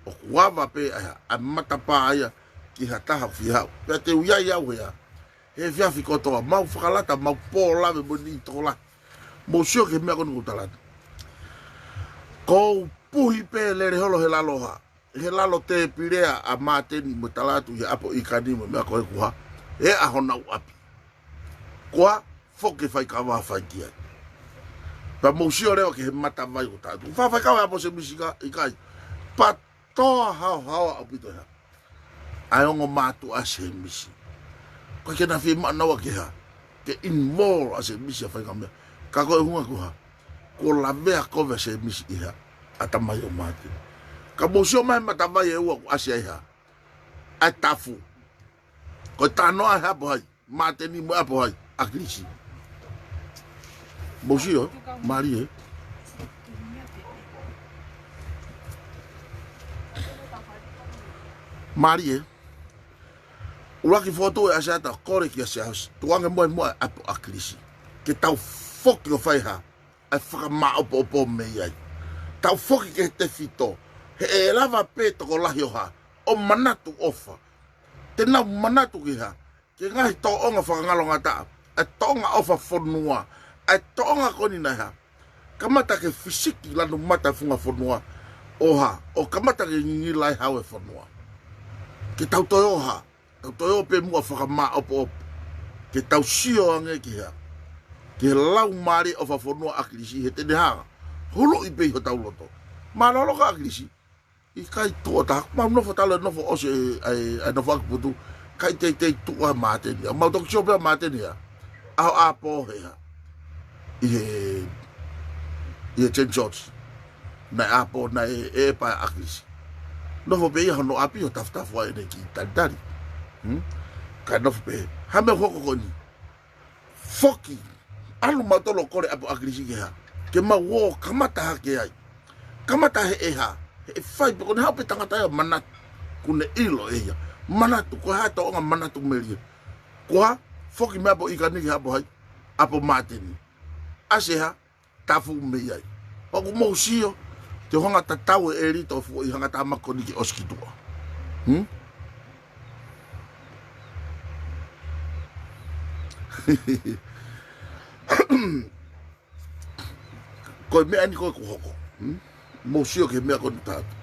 ʻOku ava pē ʻa e hā? ʻA e matapā ia ki ha taha ʻoku fie haʻu. Pea te u ʻi ai au he hā? He efiafi kotoa, mau fakalata, mau pō lave mo e niʻihi tokolahi. Mou sio ki he meʻa ko eni ʻoku ou tala atu. Ko u puhi pē lele holo he lalo hā? He lalo tēpile ʻa Māteni mo e tala atu ʻi he ʻapo ʻi kani mo e meʻa ko ē kuo hā? He ʻaho nau ʻapi. Kuo hā? Foki e faikava fai ki ai. Pea mou sio leva ki he matavai ʻoku ou tala atu. Fakafaikava ʻa Mōsese Misi ka, ʻikai. Pea toa haohaoa ʻaupito e hā? ʻA e ongo mātuʻa ʻa Semisi. Ko e ke na fie maʻanaua ke hā, ke involve ʻa Sēmisi ʻa fai ka meʻa. Ka ko e hunga ko hā, ko lavea kovi ʻa Sēmisi ʻi hā, ʻatamai ʻo Māteni. Ka mou sio mai he matavai ʻe ua ʻoku ʻasi ai hā, ʻa e tafu. Ko e tanoa he ʻapo hai, Māteni mo e ʻapo hai, ʻAkilisi. Mou sio, mālie. Mālie. ʻUluaki fotu ʻe ʻasi atu ʻa e kole kia Siaosi, tuʻu ange mo e mo e ʻapo ʻAkilisi. Ke tau foki ʻo fai hā, ʻa e fakamāʻopoʻopo mei ai. Tau foki ki he tefito, he ʻe lava pē tokolahi ʻo hā, ʻo manatu ʻofa. Te nau manatu ki hā, ki he ngaahi tōʻonga fakangalongataʻa, ʻa e tōʻonga ʻofa fonua, ʻa e tōʻonga ko eni naʻe hā, kamata ke fisiki lanu mata e funga fonua, ʻo hā, ʻo kamata ke ngingila e hau e fonua. Ke tau toe ʻo hā, tau toe ʻo pē muʻa fakamāʻopoʻopo. Ke tau sio ange ki hā, ki he laumālie ʻofa fonua ʻAkilisi he te ne hā, huluʻi pē ʻi hotau loto. Mālōlō ka ʻAkilisi, ʻikai tuʻo taha, mau nofo talu e nofo ʻosi ʻa e, ʻa e, ʻa e nofo ʻaki putu, ʻikai teitei tuʻu ʻa Māteni. ʻA mau toki sio pē ʻa Māteni ia, ʻaho ʻapō he hā, ʻi he, ʻi he Saint George. Naʻe ʻapō, naʻe ʻepa ʻa ʻAkilisi. Nofo pē ia hono ʻapi ʻo tafutafu ai ʻene kiʻi talitali. Hmm? Kae nofo pē. Hā meʻa ʻoku hoko ko eni. Foki, ʻalu mautolu ʻo kole ʻapo ʻAkilisi ke hā, ke mau ō kamata hake ai. Kamata he ʻe hā, he ʻe fai pē ko eni haʻu pē tangata ia manatu, kuo ne ʻilo ʻe ia. Manatu, ko e hā tōʻonga manatu melie. Ko hā, foki mei ʻapo ʻIkani ki he ʻapo hai, ʻapo Māteni. ʻAsi hā, tafu mei ai. ʻOku mou sio, te u hanga tatau e ʻelito ʻo fuʻu ʻi hanga tā makoni ke ʻosi ki tuʻa. Hmm? Ko e meʻa eni ko ē ʻoku hoko. Hmm? Mou sio ki he meʻa ko eni tātu.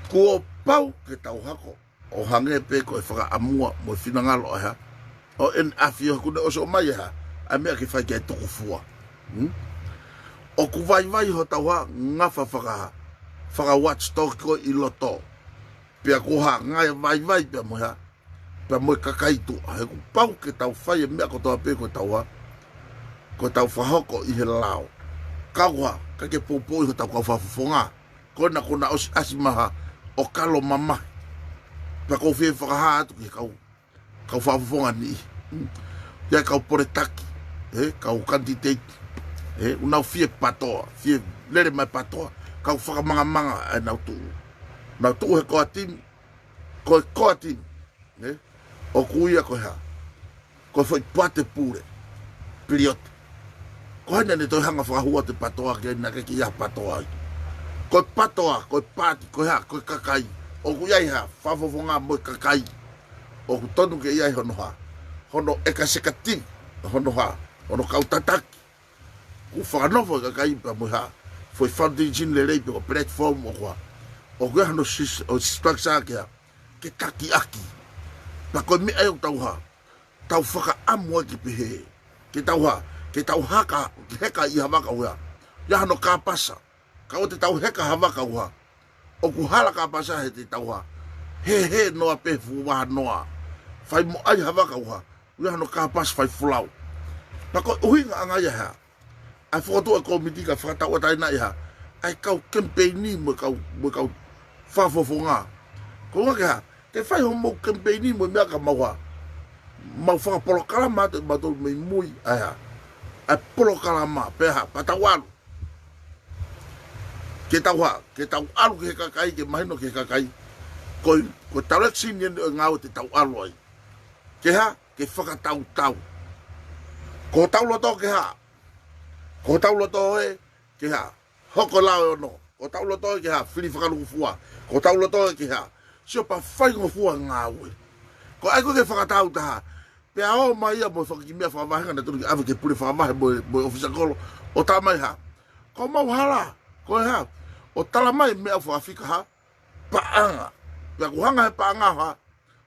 Kuo pau ke tau hako ʻo hangē pē ko e fakaʻamua mo e finangalo ʻa e hā, ʻo ʻEne ʻAfio he kuo ne ʻosi ʻomai e hā, ʻa e meʻa ke fai ke tukufua. Hmm? ʻOku vaivai hotau hā, ngafa faka-, faka-watchdog ko ē ʻi loto. Pea ko e hā, ngaahi vaivai pea mo e hā, pea mo e kakai tuʻa. He kuo pau ke tau fai e meʻa kotoa pē ko ʻetau hā, ko ʻetau fakahoko ʻi he lao. Kau hā, ʻikai ke poupou ʻi hotau kau fakafofonga. Ko ena kuo na ʻosi ʻasi mai hā, ʻo kalo mamahi. Pea ʻoku ou fie fakahā atu ki he kau, kau fakafofonga ni. Mm. ʻI ai e kau poletaki, ē, kau kanititeiti, ē, ʻoku nau fie PATOA, fie lele mai PATOA, kau fakamangamanga ʻa ʻenau tuʻu. Nau tuʻu he koa timi, ko e koa timi, ē? ʻOku ui ia ko e hā, ko e foʻi pate pule, piliote. Ko hai naʻa ne toe hanga fakahua ʻe he PATOA ke naʻe ʻikai ke ʻi ai ha PATOA ai. Ko e PATOA, ko e paati, ko e hā, ko e kakai. ʻOku ʻi ai hā, fakafofonga mo e kakai. ʻOku tonu ke ʻi ai hono hā, hono ʻekisekuitivi, hono hā, hono kau tataki. Kuo fakanofo e kakai pea mo e hā, foʻi foundation lelei pe ko e platform ʻoku hā, ʻoku ʻi ai hono sis-, ʻo structure ke hā, ke taki ʻaki. Pea ko e meʻa ia ʻoku tau hā, tau fakaʻamu ai ke pehē. Ke tau hā, ke tau haka, ke heka ʻi ha vaka ʻoku hā, ʻi ai hano kāpasa. Ka ʻoua te tau heka ha vaka ʻoku hā, ʻoku hala kāpasa he te tau hā, hē hē noa pē fuʻu vaha noa. Fai mo ʻai ha vaka ʻoku hā, ʻoku ʻi ai hano kāpasa fai folau. Pea ko e ʻuhinga ʻanga ia hā, ʻa e fokotuʻu e kōmiti kae fakatauʻatāinaʻi hā, ʻa e kau kemipeini mo e kau, mo e kau fakafofonga. Ko e ʻuhinga ke hā, ke fai hoʻomou kemipeini mo e meʻa ka mau hā, mau fakapolokalama atu ʻe mautolu mei mui ʻa e hā, ʻa e polokalama pea hā, pea tau ʻalu. Ke tau hā, ke tau ʻalu ki he kakai, ke mahino ki he kakai. Ko e, ko e direction eni ʻo e ngāue te tau ʻalu ai. Ke hā, ke fakatautau. Ko hotau loto ke hā, ko hotau loto ē, ke hā, hoko lao ʻe ono. Ko hotau loto ē ke hā, fili fakalūkufua. Ko hotau loto ē ke hā, sio pea faingofua ngāue. Ko e ʻai ko ē ke fakatau taha, pea ō mai ia mo e fakakiʻi meʻa fakavahenga naʻe tonu ke ʻave ki he pule fakavahe mo e, mo e ʻōfisa kolo, ʻo tā mai hā, ko mau hala, ko e hā, ʻo tala mai e meʻa fakafika hā, paʻanga. Pea ʻoku hanga he paʻanga hā,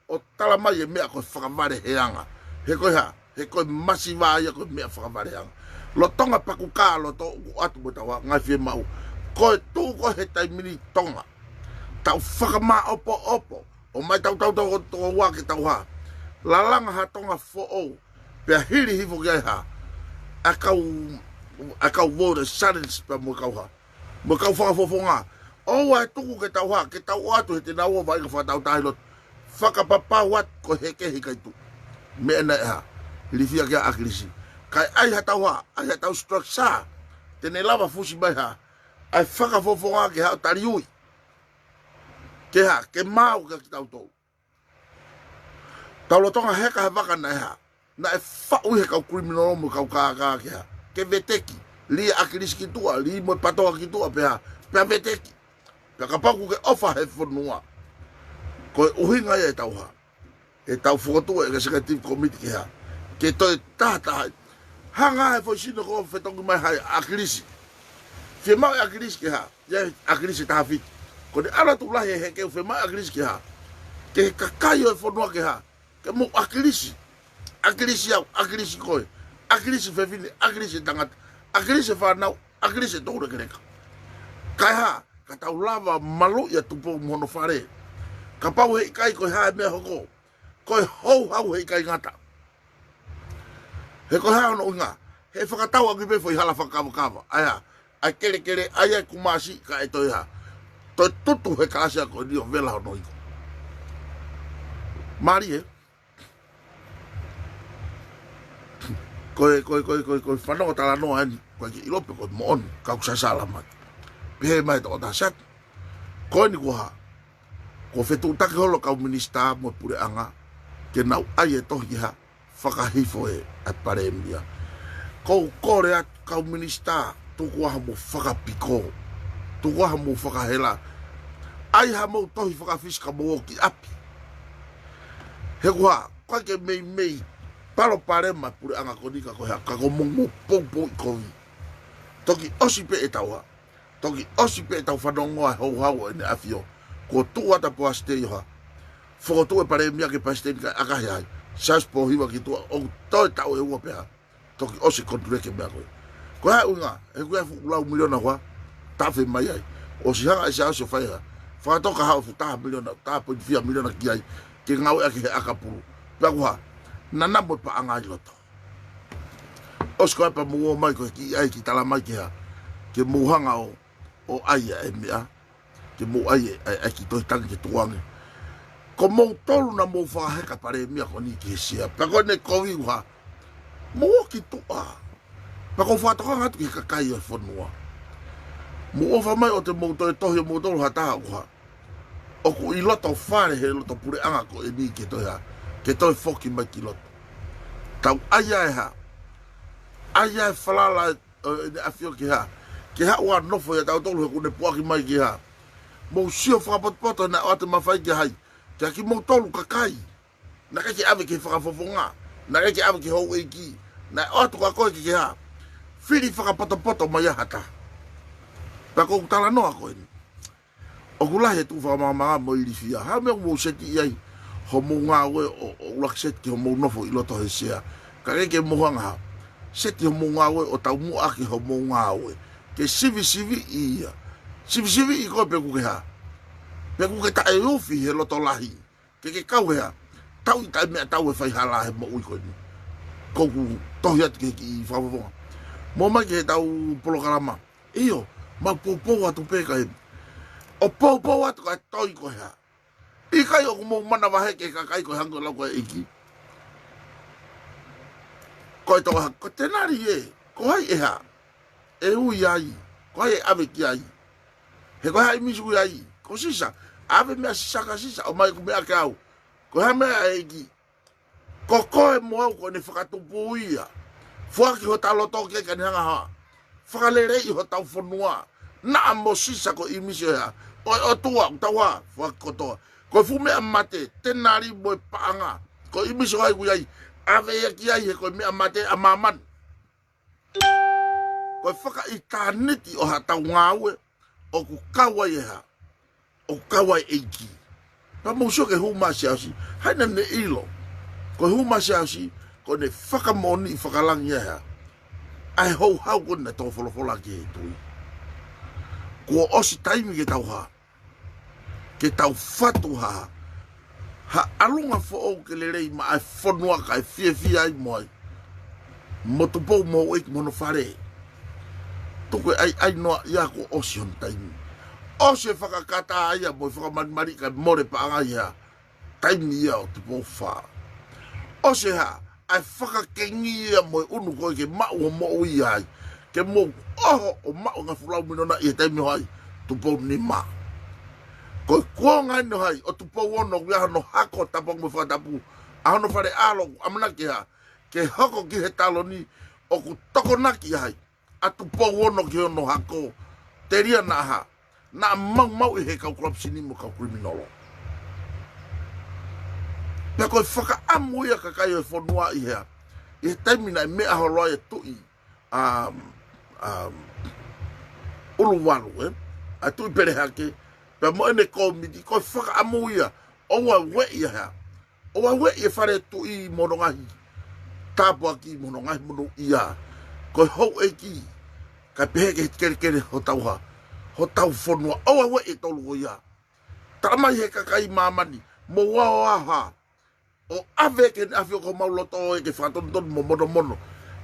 ʻo tala mai e meʻa ko e fakavaleheanga. He ko e hā, he ko e masiva ia ko e meʻa fakavaleheanga. Lolotonga pakukā loto ʻoku ʻoatu mo ʻetau hā, ngaahi fiemaʻu. Ko e tuʻu ko ē he taimi ni Tonga, tau fakamāʻopoʻopo. ʻOmai tautau tau tau ua ke tau hā, Lalanga ha Tonga foʻou, pea hili hifo ki ai ha, ʻa e kau, ʻa e kau vote silence pea mo e kau ha, mo e kau fakafofonga. ʻOua ʻe tuku ke tau ha, ke tau ʻoatu he te nau ō vaʻinga fakatautaha ʻi loto. Fakapapau atu ko e heke he ʻikai tuʻu. Meʻa naʻe ha, ilifia ki ai ʻa ʻAkilisi. Kae ʻai ha tau ha, ʻai ha tau structure. Te ne lava fusi mai ha, ʻa e fakafofonga ke ha ʻo taliui. Ke ha, ke maau kia kitautolu. Tau lolotonga heka he vaka naʻe ha, naʻe faʻu ʻe he kau criminal mo e kau kākā ke ha, ke veteki. Lī ʻa ʻAkilisi ki tuʻa, lī mo e PATOA ki tuʻa pea, pea veteki. Pea kapau ʻoku ke ʻofa he fonua, ko e ʻuhinga ia ʻetau ha, ʻetau fokotuʻu e executive committee ke ha, ke toe tahataha. Hanga he foʻi sino ko ē fetongi mai hai ʻa ʻAkilisi. Fiemaʻu ʻe ʻAkilisi ke ha, ia ʻa ʻAkilisi taha fitu. Ko ʻene ʻalu atu lahi e heke, fiemaʻu ʻe ʻAkilisi ke ha, ke he kakai ʻo e fonua ke ha, ke mou ʻAkilisi. ʻAkilisi au, ʻAkilisi koe, ʻAkilisi fefine, ʻAkilisi tangata, ʻAkilisi fānau, ʻAkilisi toulekeleka. Kae ha, ka tau lava maluʻi ʻa Tupou mo hono fale. Kapau he ʻikai ko e ha e meʻa hoko, ko e houhau he ʻikai ngata. He ko e ha hono ʻuhinga, he fakatau ʻaki pē foʻi hala fakakavakava. ʻAi ha, ʻai kelekele, ʻai ʻa e kumasi, kae toe ha, toe tutu he kalasi ako ni ʻo vela hono iko. Mālie. Ko e, ko e, ko e, ko e, ko e fanongo talanoa eni, ko e ke ʻilo pe ko e moʻoni, ka ʻoku sasala mai. Pehē mai toko taha sat. Ko eni ko ha, ko e fetuʻutaki holo kau minisitā mo e puleʻanga, ke nau ʻai e tohi ke ha, fakahifo e, ʻa e palēmia. Ko u kole atu kau minisitā, tuku ā ha mou fakapiko, tuku ā ha mou fakahela. ʻAi ha mou tohi fakafisi ka mou ō ki ʻapi. He ko ha, ko e ke meimei palopalema puleʻanga ko eni ka ko e ha, ka ko mou mou poupou ʻi kovi. Toki ʻosi pē ʻetau ha, toki ʻosi pē ʻetau fanongoa e houhau ʻo ʻEne ʻAfio. Kuo tuʻu atu ʻa Poasi Tei ʻo ha, fokotuʻu e palēmia ke palesiteni kae ʻakahi ai. Siaosi Pōhiva ki tuʻa ʻoku toe taʻu ʻe ua pē ha, toki ʻosi e konituleki e meʻa ko ē. Ko e hā e ʻuhinga, he ko e fuʻu lau miliona ua, tafe mai ai. ʻOsi hanga ʻe Siaosi ʻo fai ha, fakatoka ha ʻoku taha miliona, taha poini fiha miliona ki ai, ke ngāueʻaki he ʻakapulu. Pea ko ha, nana mo e paʻanga ʻi loto. ʻOsi ko ē pea mou ō mai ko e kiʻi ʻai kiʻi tala mai ke ha, ke mou hanga ʻo, ʻo ʻai ʻa e meʻa, ke mou ʻai e, ʻai, ʻai kiʻi tohi tangi ke tukuange. Ko moutolu naʻa mou fakaheka palēmia ko eni ki he sea. Pea ko ʻene kovi ʻuha, mou ō ki tuʻa. Pea ko e fakatokanga atu ki he kakai ʻo e fonua. Mou ʻofa mai ʻo te mou toe tohi ʻo moutolu ha taha ʻuha, ʻoku ʻi loto fale he loto puleʻanga ko eni ke toe ha, ke toe foki mai ki loto. Tau ʻai ʻa e ha, ʻai ʻa e falala ʻo ʻEne ʻAfio ke ha, ke haʻu ʻo nofo ʻia tautolu he ʻoku ne puʻaki mai ke ha. Mou sio fakapotopoto naʻe ʻoatu e mafai ke hai, kia kimoutolu kakai. Naʻe ʻikai ke ʻave ki he fakafofonga, naʻe ʻikai ke ʻave ki he houʻeiki, naʻe ʻoatu kia koe ke ke ha, fili fakapotopoto mai ʻa ha taha. Pea ko ʻeku talanoa ko eni, ʻoku lahi e tuʻu fakamaʻamaʻa mo e ilifia. Ha meʻa ʻoku mou seti ʻi ai homou ngāue ʻo, ʻo ʻuluaki seti ki homou nofo ʻi loto he sea. Ka ke ke mou hanga ha, seti homou ngāue ʻo taumuʻa ki homou ngāue. Ke sivisiviʻi ia. Sivisiviʻi koe pe ʻoku ke ha, pe ʻoku ke taʻeufi he loto lahi. Ke ke kau he ha, tau ʻi taʻe meʻa tau e faihala he moʻui ko eni. Ko ʻeku tohi atu ki he kiʻi fakafofonga. Mou ō mai ki heʻetau polokalama. ʻIo, mau poupou atu pē ka eni. ʻO poupou atu ka e toi ko e ha. ʻIkai ʻoku mou manavahē ki he kakai ko e hangē ko e lau ko e ʻEiki. Ko e toa, ko e tenali ē, ko hai ʻe ha, ʻe ui ai, ko hai ʻe ʻave ki ai. He ko hai ʻimisi ui ai, ko Sisa, ʻave meʻa Sisa kia Sisa, ʻomai ʻeku meʻa kia au. Ko e hā meʻa ʻa e ʻEiki. Ko koe mo au ko ʻene fakatupu ia. Foaki hota loto ke ke ne hanga ha, fakaleleiʻi hotau fonua. Naʻa mo Sisa ko e ʻimisi ʻo e ha, ʻo e ʻOtua, ʻoku tau ha, foaki kotoa. Ko e fuʻu meʻa mate, tenali mo e paʻanga. Ko e ʻimisi ʻo hai ʻoku ʻi ai, ʻave ia ki ai he ko e meʻa mate ʻa māmani. Ko e fakaʻitāniti ʻo haʻatau ngāue, ʻoku kau ai e ha, ʻoku kau ai e ʻEiki. Pea mou sio ki he hū mai ʻa Siaosi, hai naʻa ne ʻilo. Ko e hū mai ʻa Siaosi, ko ʻene fakamoʻoniʻi fakalangi e ha, ʻa e houhau ko ē naʻe tō folofola ki he tui. Kuo ʻosi taimi ke tau ha, ke tau fatu ha, Ha ʻalunga foʻou ke lelei maʻa e fonua kae fiefia ai mo ai. Mo Tupou mo houʻeiki mo hono fale. Tuku e ʻaiʻai noa ia kuo ʻosi hono taimi. ʻOsi e fakakata ia mo e fakamalimali kae mole paʻanga ia. Taimi ia ʻo Tupou Fā. ʻOsi e hā, ʻa e fakakengi ia mo e ʻunu ko ē ke maʻu ʻo moʻui ai. Ke mou ʻoho ʻo maʻu e ngaahi fuʻu lau miliona ʻi he taimi ʻo hai, Tupou Nima. Ko e kuonga eni ʻo hai, ʻo Tupou Ono, ʻoku ʻi ai hono hako tapu mo e fakatapu ʻa hono fale ʻalo, ʻoku ʻamanaki ke hā, ke hoko ki he taloni ʻoku tokonaki ai ʻa Tupou Ono ki hono hako, telia naʻa hā, naʻa maumauʻi he kau corruption mo e kau criminal. Pea ko e fakaʻamu ia ʻa e kakai ʻo e fonua ʻi hea, ʻi he taimi naʻe meʻa holo ai e tuʻi, um, um, ʻUluvalu, ē? ʻA e tuʻi Pelehake, pea mo ʻene kōmiti, ko e fakaʻamu ia, ʻoua ʻe ueʻi ʻa hea. ʻOua ʻe ueʻi e fale tuʻi mo hono ngaahi tāpuaki mo hono ngaahi monūʻia. Ko e houʻeiki, kae pehē ki he kelekele hotau hā, hotau fonua. ʻOua ʻe ueʻi e tolu ko ia. Tala mai he kakai māmani, mou aʻu ʻo hā, ʻo ʻave ki heʻene ʻafioʻanga homau loto ē ke fakatonutonu mo monomono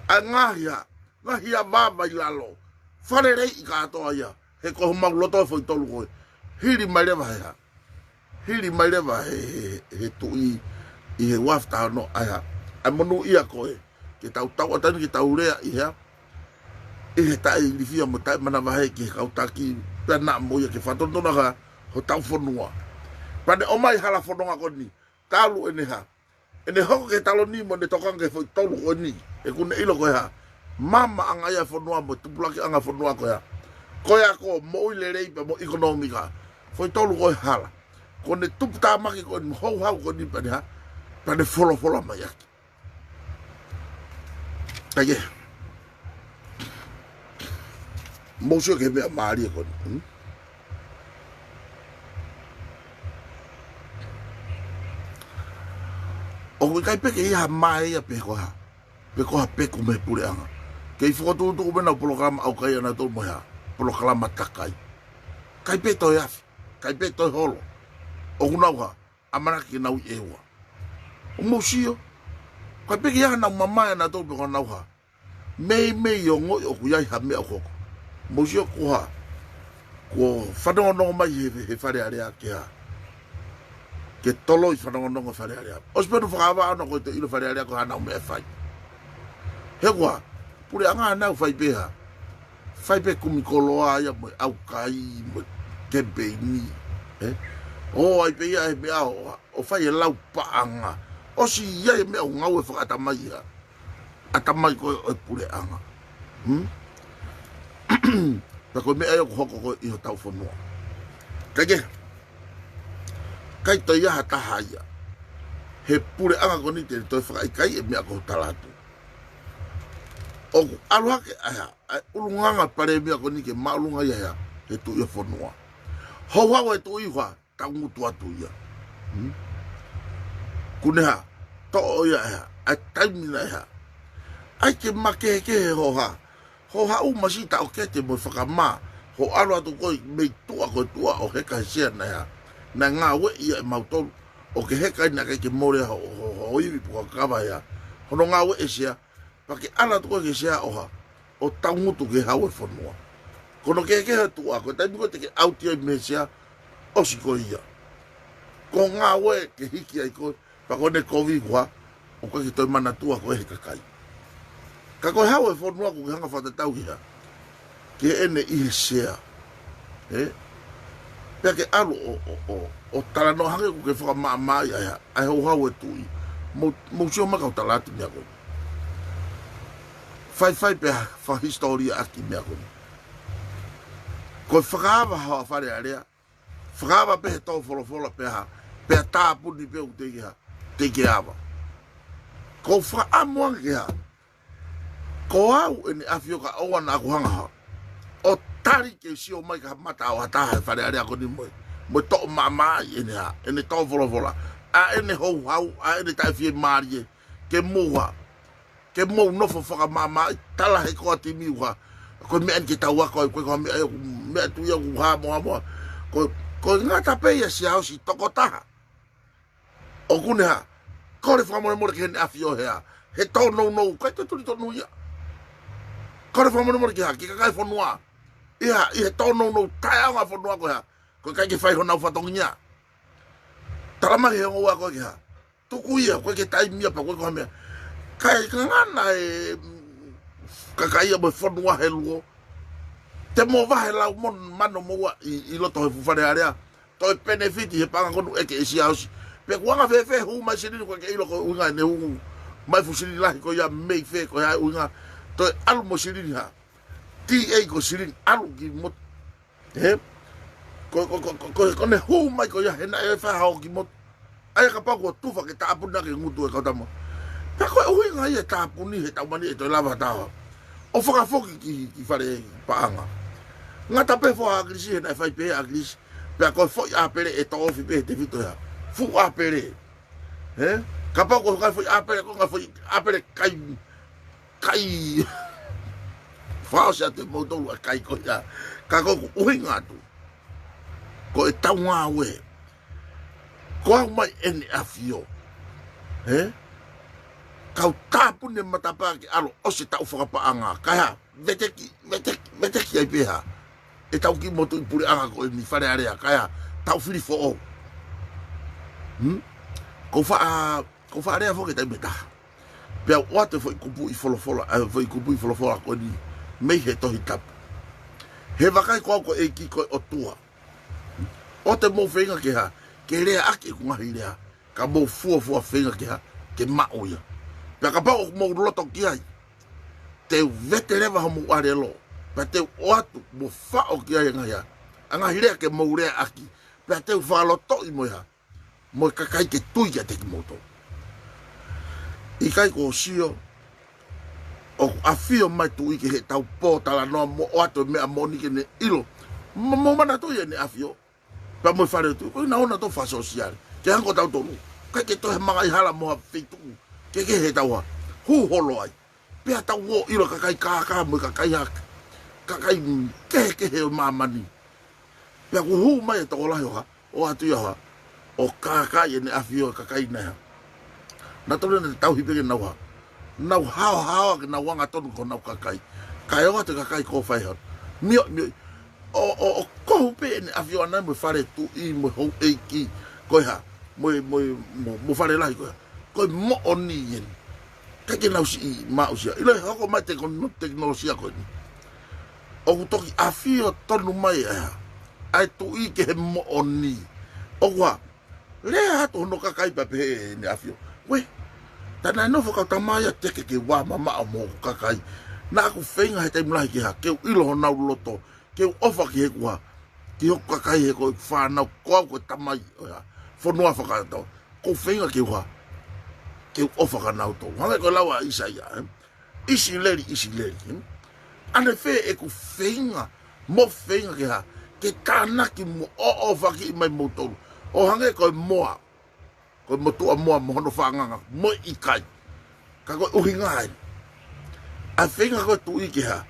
ʻa e ngaahi hā, ngaahi ʻavava ʻi lalo. Fakaleleiʻi kātoa ia, he ko homau loto e foʻi tolu ko ē. Hili mai leva he hā, hili mai leva he, he, he tuʻi ʻi he ua afe taha ono ʻa e hā, ʻa e monūʻia ko ē, ke tau tauʻatāina ke tau lea ʻi hea, ʻi he taʻeilifia mo taʻemanavahē ki he kau taki, pea naʻa mo ia ke fakatonutonu hā, hotau fonua. Pea ne ʻomai hala fononga ko eni, talu ʻene hā, ʻene hoko ki he taloni mo ʻene tokanga ki he foʻi tolu ko eni, he ʻoku ne ʻilo ko e hā, maamaʻanga ia e fonua mo e tupulakiʻanga e fonua ko e hā, ko e ako, moʻui lelei pea mo e ʻekonōmika. Foʻi tolu ko e hala. Ko ʻene tuputāmaki ko eni mo e houhau ko eni pea ne hā, pea ne folofola mai ʻaki. Kae kehe, mou sio ki he meʻa mālie ko eni. Hmm? ʻOku ʻikai pē ke ʻi ai ha mae ia pe ko e hā, pe ko ha peku mei he puleʻanga. Kei fokotuʻutuʻu pē ʻenau polokalama ʻaukai ʻanautolu mo e hā, polokalama takai. ʻIkai pē toe afe, ʻikai pē toe holo. ʻOku nau hā, ʻamanaki ke nau ʻi ʻEua. ʻOku mou sio, ʻikai pē ke ʻi ai haʻanau mamae ʻanautolu pe ko haʻanau hā. Meimei ongoʻi ʻoku ʻi ai ha meʻa ʻoku hoko. Mou sio ko e hā, kuo fanongonongo mai he, he Fale Alea ke hā, ke toloi fanongonongo Fale Alea. ʻOsi pē hono fakaava ʻona ko e toe ʻilo Fale Alea ko haʻanau meʻa ʻe fai. He ko e hā, puleʻanga naʻa nau fai pē hā, fai pē kumi koloa ia mo e ʻaukai mo e kemipeini, ē? ʻO ʻai pē ia he meʻa ʻo, ʻo fai e lau paʻanga. ʻOsi ia e meʻa ʻoku ngāue fakaʻatamai ia, ʻatamai ko ē ʻo e puleʻanga. Hmm? Pea ko e meʻa ia ʻoku hoko ko ē ʻi hotau fonua. Kae kehe, ʻikai toe ʻi ai ha taha ia he puleʻanga ko eni te ne toe fakaʻikaiʻi e meʻa ʻoku ou tala atu. ʻOku ʻalu hake ʻa e hā, ʻa e ʻulungaanga palēmia ko eni ke māʻolunga ia he hā, he tuʻi ʻo e fonua. Houhau e tuʻi hā, taungutu atu ia. Hmm? Kuo ne hā, toʻo ia e hā, ʻa e taimi naʻe hā, ʻai ke makehekehe hoʻo hā, hoʻo haʻu masiʻi taʻokete mo e fakamā, hoʻo ʻalu atu ko ē mei tuʻa ko e tuʻa ʻo heka he sea naʻe hā, naʻe ngāueʻi ia ʻe mautolu, ʻo ke heka ai naʻe ʻikai ke mole ho, ho, ho ivi pe ko ha kava ia. Hono ngāue e sea, pea ke ʻalu atu ko ē ki he sea ʻo hā, ʻo taungutu ki he hau e fonua. Ko hono kehekehe ʻo e tuʻa, ko e taimi ko ē te ke ʻauti ai mei he sea, ʻosi ko ia. Ko e ngāue ke hiki ai koe, pea ko ʻene kovi ko e hā, ʻoku ʻikai ke toe manatua koe he kakai. Ka ko e hau e fonua ʻoku ke hanga fakatatau ki hā, ki heʻene ʻi he sea. Ē? Pea ke ʻalu ʻo, ʻo, ʻo, ʻo talanoa hangē ʻoku ke fakamaʻamaʻa ai ʻa e hā, ʻa e houhau e tuʻi. Mou, mou sio mai kau tala atu meʻa ko ē. Faifai pea fakahisitōliaʻaki meʻa ko ē. Ko e fakaava hā ʻa Fale Alea, fakaava pē he tō folofola pea hā, pea tāpuni pē ʻoku teʻeki ke hā, teʻeki ke ava. Ko e fakaʻamu ange ke hā, ko au ʻene ʻafioʻanga ʻoua naʻa ku hanga hā, ʻo tali ke sio mai ki ha mata ʻo ha taha he Fale Alea ko eni mo e, mo e toʻo maʻamaʻa ʻene hā, ʻene tō folofola, ʻa ʻene houhau, ʻa ʻene taʻefiemālie, ke mou hā, ke mou nofo fakamaʻamaʻa, tala he ko e timi ʻoku hā, ko e meʻa eni ke tau ako ai, ko e ko e meʻa, meʻa tuʻi ʻoku hā mo hā mo hā. Ko, ko e ngata pē ia Siaosi tokotaha. ʻOku ne hā, kole fakamolemole ki heʻene ʻAfio he hā, he tōnounou, ʻikai toe tuli tonu ia. Kole fakamolemole ki hā, ki he kakai e fonua. ʻI hā, ʻi he tōnounou taʻeʻaonga e fonua ko e hā, ko e ʻikai ke fai honau fatongia. Tala mai he ongo ua ko e ke hā, tuku ia, ko e ke taimi ia pea ko e ko ha meʻa. Kae ngana e, mm, kakai ia mo e fonua he luo. Te mo vahe lau mo mano mo ua ʻi, ʻi loto he fuʻu Fale Alea. Toe penefiti he paʻanga ko eni ʻe ke ʻi ʻEsia ʻosi. Pea kuo anga fēfē hū mai silini ko e ke ʻilo ko e ʻuhinga ʻene hū mai fuʻu silini lahi ko ia mei fē ko e hā e ʻuhinga. Toe ʻalu mo silini hā. T A ko silini ʻalu ki mo. He? Ko, ko, ko, ko, ko, ko ʻene hū mai ko ia he naʻe fai hao ki mo. ʻA ia kapau kuo tufa ke tāpuni ʻaki e ngutu e kau tama. Pea ko e ʻuhinga ia e tāpuni he tau mani ʻe toe lava taha. ʻO fakafoki ki, ki fale paʻanga. Ngata pē foʻi ʻakilisi he naʻe fai pē ʻakilisi. Pea ko e foʻi ʻāpele ʻe tō ofi pē he tefito ia. Fuʻu ʻāpele. He? Kapau ko e kai foʻi ʻāpele, ko e kai foʻi ʻāpele kai, kai. Fao se atu e moutolu ʻa e kai ko ia. Ka ko ʻeku ʻuhinga atu. Ko e tau ngāue. Ko au mai ʻEne ʻAfio. He? Kau tāpuni e matapā ke ʻalu ʻosi e taʻu fakapaʻanga. Kae hā, veteki, veteki, veteki ai pē hā. E tau kiʻi motuʻi puleʻanga ko eni Fale Alea, kae hā, tau fili foʻou. Hmm? Ko fa-, ko Fale Alea foki e taimi ʻe taha. Pea ʻoatu e foʻi kupuʻi folofola, ʻa e foʻi kupuʻi folofola ko eni, mei he Tohi Tapu. He vakai ko au ko e ʻEiki ko e ʻOtua. ʻOua te mou feinga ke hā, ke leaʻaki ʻeku ngaahi lea, ka mou fuofua feinga ke hā, ke maʻu ia. Pea kapau ʻoku mou loto ki ai, te u vete leva homou ʻalelo, pea te u ʻoatu mo faʻo ki ai e ngaahi hā, ʻa e ngaahi lea ke mou leaʻaki, pea te u fakalotoʻi mo e hā, mo e kakai ke tui kiate kimoutolu. ʻIkai ko e sio, ʻoku ʻafio mai Tuʻi ke he tau pōtalanoa mo ʻoatu e meʻa moʻoni ke ne ʻilo. Mo, mo manatuʻi ʻEne ʻAfio. Pea mo e fale ʻo e Tuʻi, ko e ʻuhinga ʻoku tau fakasōsiale. Ke hangē ko tautolu. ʻIkai ke toe mangaʻi hala mo ha feituʻu. Ke ke he tau hā. Hū holo ai. Pea tau ō ʻilo kakai kākā mo e kakai hā. Kakai kehekehe ʻo māmani. Pea kuo hū mai e tokolahi ʻo hā. ʻOatu ia hā. ʻO kākaaʻi ʻEne ʻAfio e kakai naʻe hā. Naʻa tonu naʻa tau hipe ke nau hā. Nau haohaoa ke nau angatonu ko honau kakai. Kae ʻoatu e kakai ko fai hā. Mioʻi, mioʻi. ʻO, ʻo, ʻo kohu pē ʻEne ʻAfio ʻana mo e fale Tuʻi mo e houʻeiki. Ko e hā. Mo e, mo e, mo, mo e fale lahi ko e hā. Ko e moʻoni eni. ʻIkai ke nau siʻi maʻu sia. ʻIlo e hoko mai tekono-, tekinolosia ko eni. ʻOku toki ʻafio tonu mai ʻa e hā. ʻA e Tuʻi ke he moʻoni. ʻOku hā. Lea atu hono kakai pea pehē ʻEne ʻAfio. Uē. Tā naʻe nofo kau tama ia teke ke u ō mamaʻo mo hoku kakai. Naʻa ku feinga he taimi lahi ke hā. Ke u ʻilo honau loto. Ke u ʻofa ki heʻeku hā. Ki hoku kakai he ko e fānau ko au ko e tamai ʻo e hā. Fonua fakatau. Ko u feinga ke u hā. Ke u ʻofa kia nautolu. Hangē ko e lau ʻa ʻIsaia, ē? ʻIsileli, ʻIsileli, ē? ʻAnefē ʻeku feinga, mo feinga ke hā. Ke tānaki mo ʻoʻofakiʻi mai moutolu. ʻO hangē ko e moa. Ko e motuʻa moa mo hono fānganga, mo e ʻikai. Ka ko e ʻuhinga ai. ʻA e feinga ko e Tuʻi ke hā.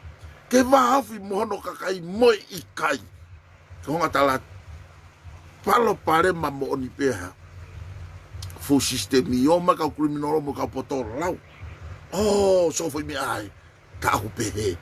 Ke vāofi mo hono kakai mo e ʻikai. Ko e ngaahi tala palopalema moʻoni pē hā. Full system ʻi ō mai kau kiliminolo mo kau poto lau. ʻŌ, so foʻi meʻa ai. Ka ʻoku pehē.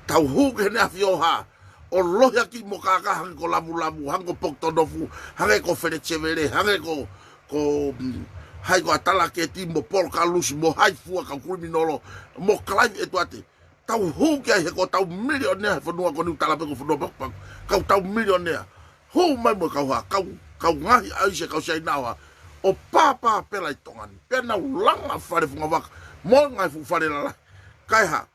Tau hū ki heʻene ʻAfio hā. ʻO lohiakiʻi mo kākā hangē ko Lavulavu, hangē ko Pokotonofu, hangē ko Feletsevele, hangē ko, ko, mm, hai ko ʻAtalaketi, mo Polokalusi, mo hai fua kau kiliminolo, mo Kalaivi ʻEtuate. Tau hū ki ai he ko e tau milionea he fonua ko eni ʻoku tala pē ko e fonua pakupaku. Kau tau milionea. Hū mai mo e kau hā, kau, kau ngaahi ʻaisi, kau Siaina ʻo hā. ʻO pāpā pē ʻi Tonga ni. Pea nau langa fale fungavaka. Mo e ngaahi fuʻu fale lalahi. Kae hā.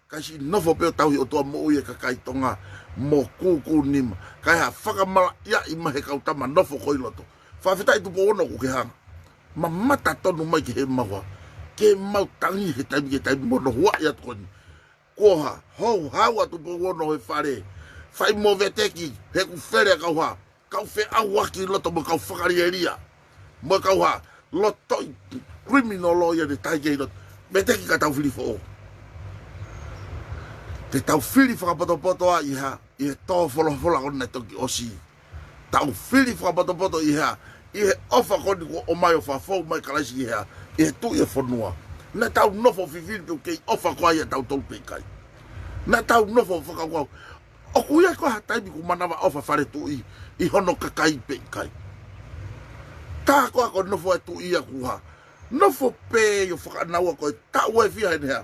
Kae siʻi nofo pē ʻo tauhi ʻOtua moʻui e kakai Tonga. Mo kūkū nima. Kae hā fakamalaʻiaʻi mai he kau tama nofo ko ē ʻi loto. Fakafetaʻi Tupou Ono ʻoku ke hanga. Mamata tonu mai ki he mau hā. Ke mau tangi he taimi ki he taimi mo hono huaʻi atu ko eni. Ko e hā, houhau atu Tupou Ono he fale. Fai mo veteki, he ʻoku fele kau hā. Kau feʻauaki ʻi loto mo kau fakalielia. Mo kau hā, lotoʻi kiliminolo ia ne tahi ke ʻi loto. Veteki ka tau fili foʻou. Te tau fili fakapotopoto ʻa ʻi hā, ʻi he tō folofola ko eni naʻe toki ʻosi. Tau fili fakapotopoto ʻi hā, ʻi he ʻofa ko eni kuo ʻomai ʻo fakafou mai Kalaisi ʻi he hā, ʻi he tuʻi ʻo e fonua. Naʻa tau nofo fifili pe ʻoku kei ʻofa ko ia ʻatautolu pe ʻikai. Naʻa tau nofo fakakaukau, ʻoku ʻi ai ko ha taimi kuo manavaʻofa fale tuʻi ʻi hono kakai pe ʻikai. Tā ko ā ko e nofo ʻa e tuʻi ia kuo hā, nofo pē ʻo fakaʻānaua ko e taʻu ʻe fiha ʻene hā,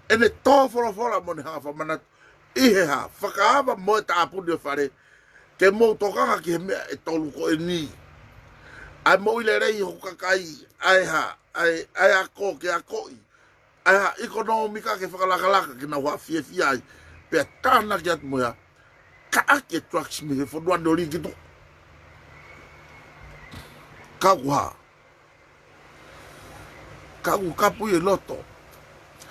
ʻene tō folofola mo ʻene hanga fakamanatu ʻi he hā, fakaava mo e tāpuni ʻo e fale, ke mou tokanga ki he meʻa ʻe tolu ko eni. ʻA e moʻui lelei hoku kakai, ʻa e hā, ʻa e, ʻa e ako ke akoʻi, ʻa e hā, ʻekonōmika ke fakalakalaka ke nau hā fiefia ai, pea tānaki atu mo e hā, kaʻaki e drugs mei he fonua ni ʻo lī ki tuʻa. Ka ʻoku hā, ka ʻoku kapu ia ʻi loto.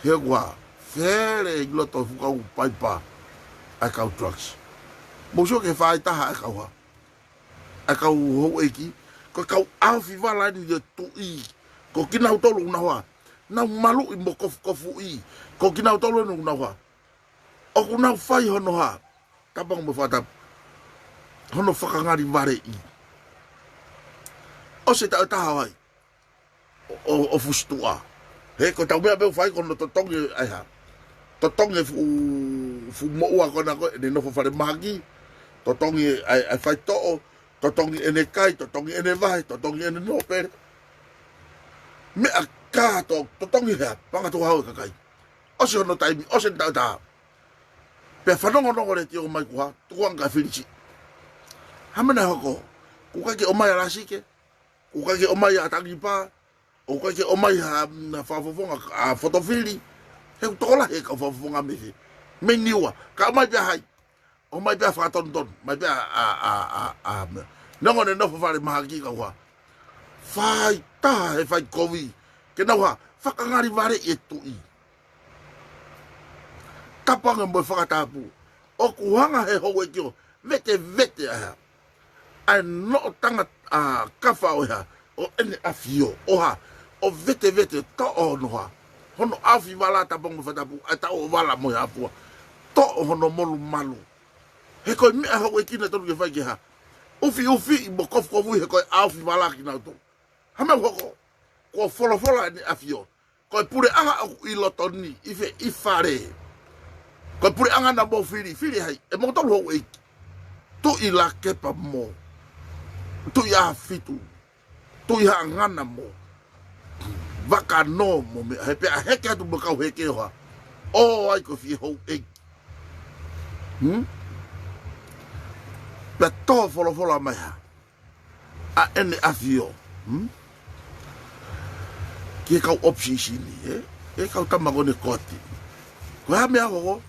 He ʻoku hā, fele ʻi loto he fuʻu kau paipa ʻa e kau drugs. Mou sio ki he faʻahitaha ʻa e kau hā, ʻa e kau houʻeiki, ko e kau ʻaofi vala eni ʻo e tuʻi. Ko kinautolu ʻoku nau hā, nau maluʻi mo kofukofuʻi. Ko kinautolu eni ʻoku nau hā, ʻoku nau fai hono hā, Tapango mo Fakatapu, hono fakangalivaleʻi. ʻOsi e taʻu ʻe taha ʻo ai, ʻo, ʻo, ʻo fusi tuʻa. He ko e tau meʻa pē ʻoku fai ko hono totongi ʻa e hā, totongi e fuʻu, fuʻu moʻua ko ena ko ē, ʻene nofo falemahaki, totongi ʻa e, ʻa e faitoʻo, totongi ʻene kai, totongi ʻene vahe, totongi ʻene nōpele. Meʻa kātoa, totongi he hā, panga tuʻu hau e kakai. ʻOsi hono taimi, ʻosi eni taʻu ʻe taha. Pea fanongonongo letiō mai kuo hā, tukuange kae filisi. Hā e meʻa naʻe hoko? ʻOku ʻikai ke ʻomai ʻa Lasike, ʻoku ʻikai ke ʻomai ʻa Tangipa, ʻoku ʻikai ke ʻomai ha, mm, fakafofonga ʻa Fotofili. He ʻoku tokolahi e kau fakafofonga mei he, mei Niua. Ka ʻomai pē ʻa hai? ʻOmai pē ʻa Fakatonutonu, ʻomai pē ʻa, ʻa, ʻa, ʻa, ʻa, meʻa. Neongo ʻene nofo falemahaki ka ʻoku hā, fai taha he fai kovi ke nau hā, fakangalivaleʻi e tuʻi. Tapango mo Fakatapu, ʻoku hanga he houʻeiki ʻo vetevete ʻa e hā, ʻa e noʻotanga, ʻa, kafa ʻo e hā, ʻo ʻEne ʻAfio, ʻo hā, ʻo vetevete, toʻo hono hā, hono ʻaofi vala, Tapango mo Fakatapu, ʻa e taʻu ʻo vala mo e hā fua, toʻo hono molumalu. He ko e meʻa houʻeiki naʻe tonu ke fai ke hā, ʻufiʻufiʻi mo kofukofuʻi he ko e ʻaofi vala kinautolu. Hā e meʻa ʻoku hoko? Kuo folofola ʻEne ʻAfio, ko e puleʻanga ʻoku ʻi loto ni, ʻi fē? ʻI fale. Ko e puleʻanga naʻa mou fili, fili ʻe hai? ʻE moutolu houʻeiki. Tuʻi Lakepa mo Tuʻi ʻAhofitu, Tuʻi Haʻangana mo Vakanō mo meʻa, he pea heke atu mo e kau heke ʻo hā, ʻo ai ko e fie houʻeiki. Hmm? Pea tō folofola mai hā, ʻa ʻEne ʻAfio, hmm? Ki he kau ʻoposisini, ē? ʻE kau tama ko eni koti. Ko e hā e meʻa ʻoku hoko?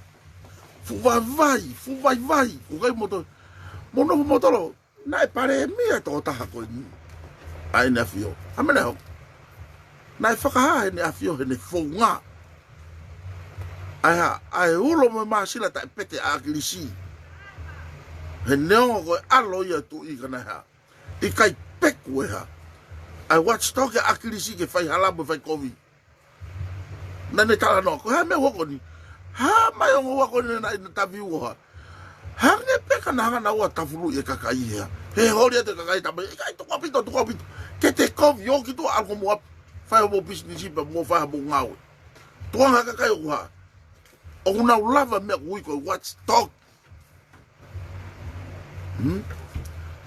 Fuʻu vaivai, fuʻu vaivai, ʻoku ʻikai moutolu, mou nofo moutolu, naʻe palēmia e tokotaha ko eni, ʻa ʻEne ʻAfio. Hā e meʻa naʻe hoko? Naʻe fakahā ʻe ʻEne ʻAfio heʻene founga ʻa e hā, ʻa e ulo mo e māsila taʻepete ʻa ʻAkilisi. He neongo ko e ʻalo ia ʻo e tuʻi ka naʻe hā, ʻikai peku e hā, ʻa e watchdog ʻa ʻAkilisi ke fai hala mo fai kovi. Naʻa ne talanoa, ko e hā e meʻa ʻoku hoko ni? Hā mai ongo ua ko eni naʻe interview ʻo hā, hangē pē ka naʻa hanga naua ʻo tafuluʻi e kakai ia. He holi atu e kakai, tama, ʻikai, tuku ʻaupito, tuku ʻaupito. Ke te kovi ʻo ki tuʻa, ʻalu ko mou ʻapi, fai hoʻomou pisinisi pea mou fai hoʻomou ngāue. Tukuange e kakai ʻoku hā, ʻoku nau lava e meʻa ʻoku ui ko e watchdog. Hmm?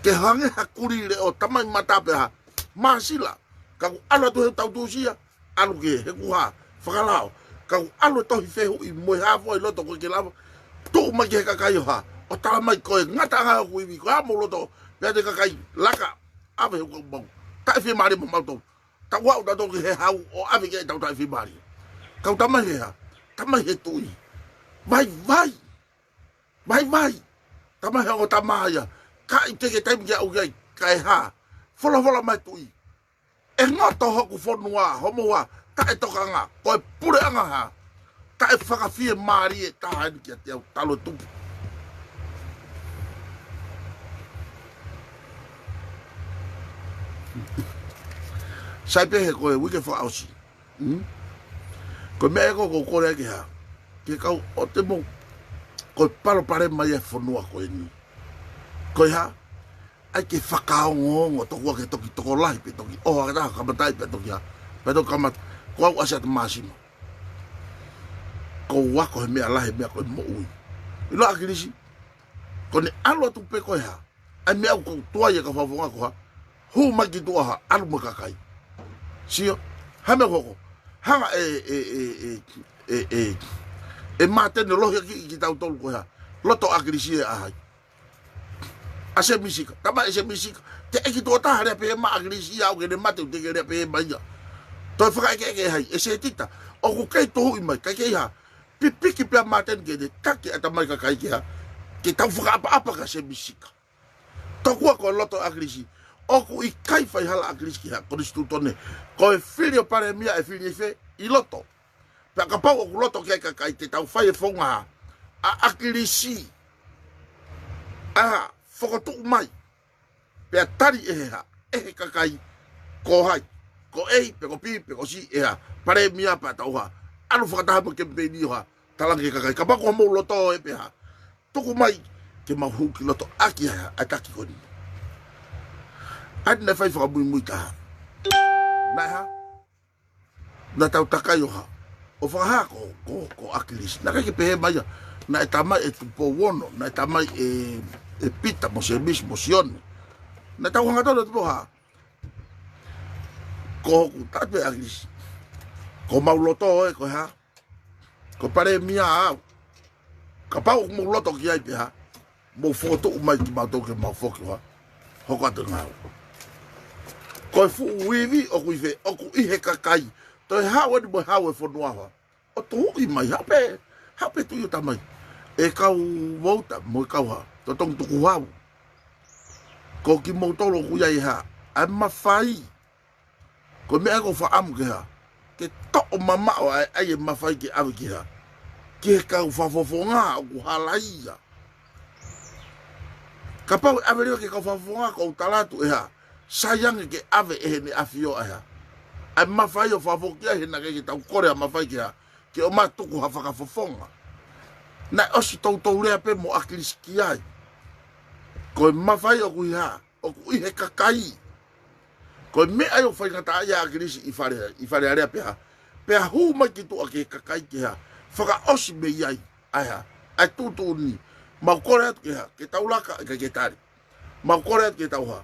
Ke hangē ha kulī leʻo, tamai mata pē hā, māsila. Ka ʻoku ʻalu atu he tautusia, ʻalu ki he kuha, fakalao. Ka ʻoku ʻalu e tohi fehuʻi mo e hā fua ʻi loto ko ē ke lava, tuʻu mai ki he kakai ʻo hā, ʻo tala mai ko e ngataʻanga ʻoku ivi, ko e hā mou loto, pea te kakai, laka, ʻave he kuha mau. Taʻefiemālie mo mautolu. Tau aʻu tautolu ki he hau, ʻo ʻave ki ai ʻetau taʻefiemālie. Kau tamai he hā, tamai he tuʻi. Vaivai. Vaivai. Tamai he ongo tama ia. Ka ʻi he taimi ke aʻu ki ai, kae hā, folofola mai tuʻi. ʻE ngoto hoku fonua, hoʻomou hā, taʻetokanga, ko e puleʻanga hā, taʻefakafiemālie taha eni kiate au, talu e tupu. Sai pē he ko e uike fakaʻosi. Hmm? Ko e meʻa ē ʻoku ou kole ai ke hā, ke kau ʻo te mou, ko e palopalema ia e fonua ko eni. Ko e hā, ʻAi ke fakaongoongo, tokua ke toki tokolahi, pe toki ʻoho ʻa e taha kamataʻi, pe toki hā, pe toki kamata. Ko au ʻa Siaosi Māsima, ʻoku ou ako he meʻa lahi, he meʻa ko e moʻui. ʻIlo ʻAkilisi, ko ʻene ʻalu atu pē ko e hā, ʻa e meʻa ʻoku tuai e kau fakafofonga ko e hā, hū mai ki tuʻa hā, ʻalu mo e kakai. Sio, hā meʻa ʻoku hoko. Hanga ʻe, ʻe, ʻe, ʻe, ʻe, ʻe, ʻe Māteni ʻo lohiakiʻi kitautolu ko e hā, loto ʻAkilisi ʻe ʻa hai. ʻA Sēmisi Sika, tama ʻe Sēmisi Sika. Teʻeki tuʻo taha lea pehē mai ʻa ʻAkilisi ia ʻo ke ne mate ʻoku teʻeki lea pehē mai ia. Toe fakaʻekeʻeke ʻe hai, ʻe Sētita. ʻOku kei tuhuʻi mai, ʻikai ke ʻi ai ha pipiki pea Māteni ke ne taki ʻa e tamai kakai ke hā, ke tau fakaʻapaʻapa kia Sēmisi Sika. Tokua ko e loto ʻAkilisi, ʻoku ʻikai fai hala ʻAkilisi ki ha konisitūtone. Ko e fili ʻo palēmia ʻe fili ʻi fē? ʻI loto. Pea kapau ʻoku loto ki ai e kakai te tau fai e founga hā, ʻa ʻAkilisi, ʻa e hā, fokotuʻu mai, pea tali ʻe he hā, ʻe he kakai, ko hai, ko A pe ko B pe ko C, ʻe hā, palēmia pea tau hā, ʻalu fakataha mo e kemipeini ʻo hā, talaange ki he kakai. Kapau ko hoʻomou loto ē pea hā, tuku mai ke mau hū ki loto ʻaki ʻa e hā, ʻa e taki ko eni. ʻAi naʻe fai fakamuimui taha. Naʻe hā, naʻa tau takai ʻo hā, ʻo fakahā ko, ko, ko ʻAkilisi. Naʻe ʻikai ke pehē mai ia, naʻe tamai ʻe Tupou Ono, naʻe tamai ʻe, ʻe Pita mo Sēmisi mo Sione. Naʻa tau hanga tonu ʻo tupu hā, ko hoku tatu ʻe ʻAkilisi, ko homau loto ē ko e hā, ko e palēmia au. Kapau ʻoku mou loto ki ai pea hā, mou fokotuʻu mai kimautolu ke mau foki ʻo hā, hoko atu e ngāue. Ko e fuʻu ivi ʻoku ʻi fē? ʻOku ʻi he kakai. Toe hau eni mo e hau e fonua hā, ʻo tuhuʻi mai, haʻu pē, haʻu pē tuʻi ʻo tamai. ʻE kau Vouta mo e kau hā, totongi tukuhau. Ko kimoutolu ʻoku ʻi ai e hā, ʻa e mafai. Ko e meʻa ʻoku ou fakaʻamu ke hā, ke toʻo mamaʻo ʻa e, ʻa e mafai ke ʻave ki hā, ki he kau fakafofonga ʻoku halaia. Kapau ʻe ʻave leva ki he kau fakafofonga, ʻoku ou tala atu ʻe hā, sai ange ke ʻave ʻe Heʻene ʻAfio ʻa e hā, ʻa e mafai ʻo fakafoki ai he naʻe ʻikai ke tau kole ʻa e mafai ke hā, ke ʻomai ʻo tuku ha fakafofonga. Naʻe ʻosi toutou lea pē mo ʻAkilisi ki ai. Ko e mafai ʻoku ʻi hā, ʻoku ʻi he kakai. Ko e meʻa ia ʻoku faingataʻaʻia ai ʻa ʻAkilisi ʻi Fale, ʻi Fale Alea pea hā, pea hū mai ki tuʻa ki he kakai ke hā, fakaʻosi mei ai ʻa e hā, ʻa e tuʻutuʻuni. Mau kole atu ke hā, ke tau laka, ʻikai ke tali. Mau kole atu ke tau hā,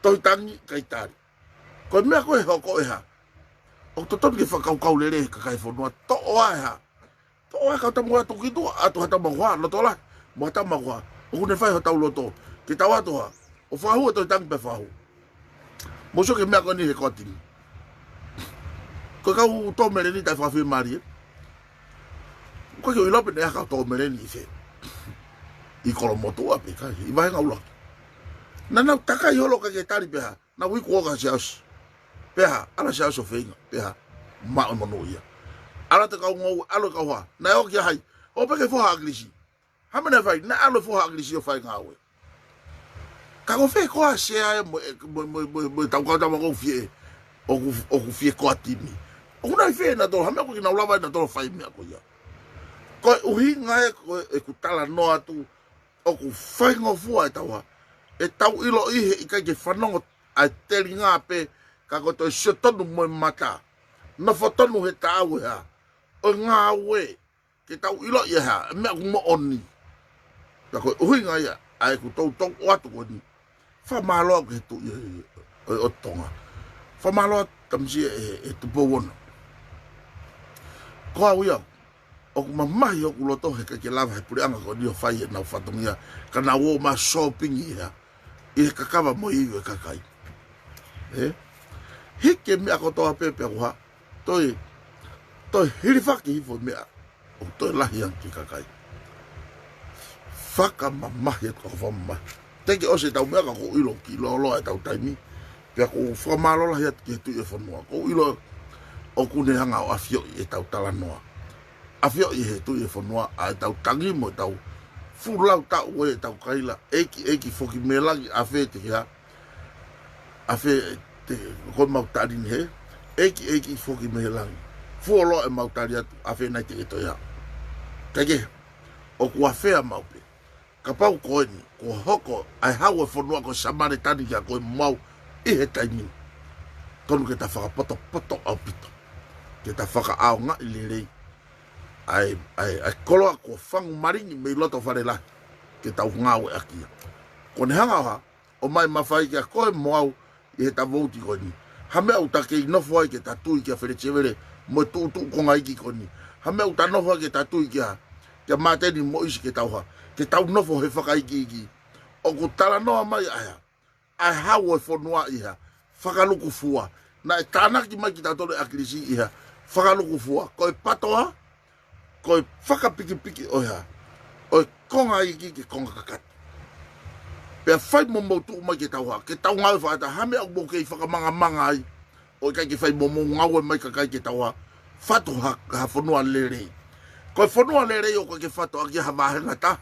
tohi tangi, ʻikai tali. Ko e meʻa ko ē ʻe hoko ʻe hā, ʻoku totonu ke fakakaukau lelei e kakai e fonua, toʻo ʻa e hā, toʻo ʻa e kau tama ko ē ʻatu ki tuʻa, ʻatu ha tama ko ē, loto lahi, mo ha tama ko ē ʻoku ne fai hotau loto. Ke tau ʻatu hā, ʻo fakahū e tohi tangi pea fakahū. Mou sio ki he meʻa ko eni he koatimi. Ko e kau tō meleni taʻefakafiemālie. ʻOku ʻikai ke u ʻilo pe naʻe ʻi ai ha kau tō meleni ʻi fē, ʻi Kolomotuʻa pe ʻikai, ʻi Vahenga ʻUluaki. Naʻa nau takai holo ʻikai ke tali pea hā, naʻa nau iku ʻo ʻoka Siaosi. Pea hā, ʻalu ʻa Siaosi ʻo feinga, pea hā, maʻu e monūʻia. ʻAlu atu e kau ngoue, ʻalu e kau hā, naʻe ō kia hai, ō pē ki he foha ʻa ʻAkilisi. Hā e meʻa naʻe fai? Naʻe ʻalu e foha ʻa ʻAkilisi ʻo fai e ngāue. Ka ko fē koā e sea ē mo e, mo, mo, mo, mo e tau kau tama ʻoku fie, ʻoku, ʻoku fie koatimi? ʻOku nau ʻi fē nautolu, hā e meʻa ʻoku ʻikai ke nau lava ʻe nautolu ʻo fai e meʻa ko ia? Ko e ʻuhinga ē, ko ʻeku talanoa atu, ʻoku faingofua ʻetau hā, ʻetau ʻiloʻi he ʻikai ke fanongo ʻa e telinga pē, ka ko e toe sio tonu mo e mata. Nofo tonu he taʻau e hā, ʻo e ngāue, ke tau ʻiloʻi e hā, e meʻa ʻoku moʻoni. Pea ko e ʻuhinga ia ʻa ʻeku toutou ʻoatu ko eni. Fakamālō ki he Tuʻi ʻo, ʻo, ʻo Tonga. Fakamālō tamasiʻi ē, ē Tupou Ono. Ko au ia, ʻoku mamahi hoku loto he ʻikai ke lava he puleʻanga ko eni ʻo fai ʻenau fatongia, ka nau ō mai ʻo sōpingi ia ʻi he kakava mo e ivi ʻo e kakai. Ē? Hiki e meʻa kotoa pē pea ʻoku hā, toe, toe hilifaki hifo e meʻa ʻoku toe lahi ange ki he kakai. Fakamamahi atu, fakamamahi. Teʻeki ʻosi ʻetau meʻa ka ʻoku ou ʻilo ʻoku kiʻi lōloa ʻetau taimi. Pea ʻoku ou fakamālō lahi atu ki he Tuʻi ʻo e fonua. ʻOku ou ʻilo ʻoku ne hanga ʻo ʻafioʻi ʻetau talanoa. ʻAfioʻi ʻe he Tuʻi ʻo e fonua ʻa ʻetau tangi mo ʻetau fuʻu lau taʻu ʻo ʻetau kaila. ʻEiki, ʻEiki, foki mei langi, ʻafē te ke hā, ʻafē te, ko ʻemau tali ni hē. ʻEiki, ʻEiki, foki mei langi. Fuoloa ʻemau tali atu, ʻafē nai te ke toe hā. Kae kehe, ʻoku ʻafē ʻa maʻu pē. Kapau ko eni, kuo hoko ʻa e hau ʻo e fonua ko Samēlitani kia koe mo au ʻi he taimi ni, tonu ke ta fakapotopoto ʻaupito, ke ta fakaʻaongaʻi lelei ʻa e, ʻa e, ʻa e koloa kuo fangu malingi mei loto fale lahi, ke tau ngāueʻaki ia. Ko ʻene hanga ʻo hā, ʻomai mafai kia koe mo au ʻi heʻeta vouti ko eni. Ha meʻa ʻoku ta kei nofo ai ke ta tui kia Fele Sevele mo e tuʻutuʻu konga iiki ko eni. Ha meʻa ʻoku ta nofo ai ke ta tui kia, kia Māteni Moʻisi ke tau hā, ke tau nofo he fakaikiiki. ʻOku talanoa mai ʻa e hā, ʻa e hau ʻo e fonua ʻi he hā, fakalukufua. Naʻe tānaki mai kitautolu ʻe ʻAkilisi ʻi he hā, fakalukufua. Ko e patoa, ko e fakapikipiki ʻo e hā, ʻo e konga iiki ki he konga kakato. Pea fai mo mou tuʻu mai ke tau hā, ke tau ngāue fakataha. Ha meʻa ʻoku mou kei fakamangamanga ai, ʻoku ʻikai ke fai mo mou ngāue mai kakai ke tau hā, fatu ha, ha fonua lelei. Ko e fonua lelei ʻoku ʻikai ke fatu ʻaki ha vāhenga taha,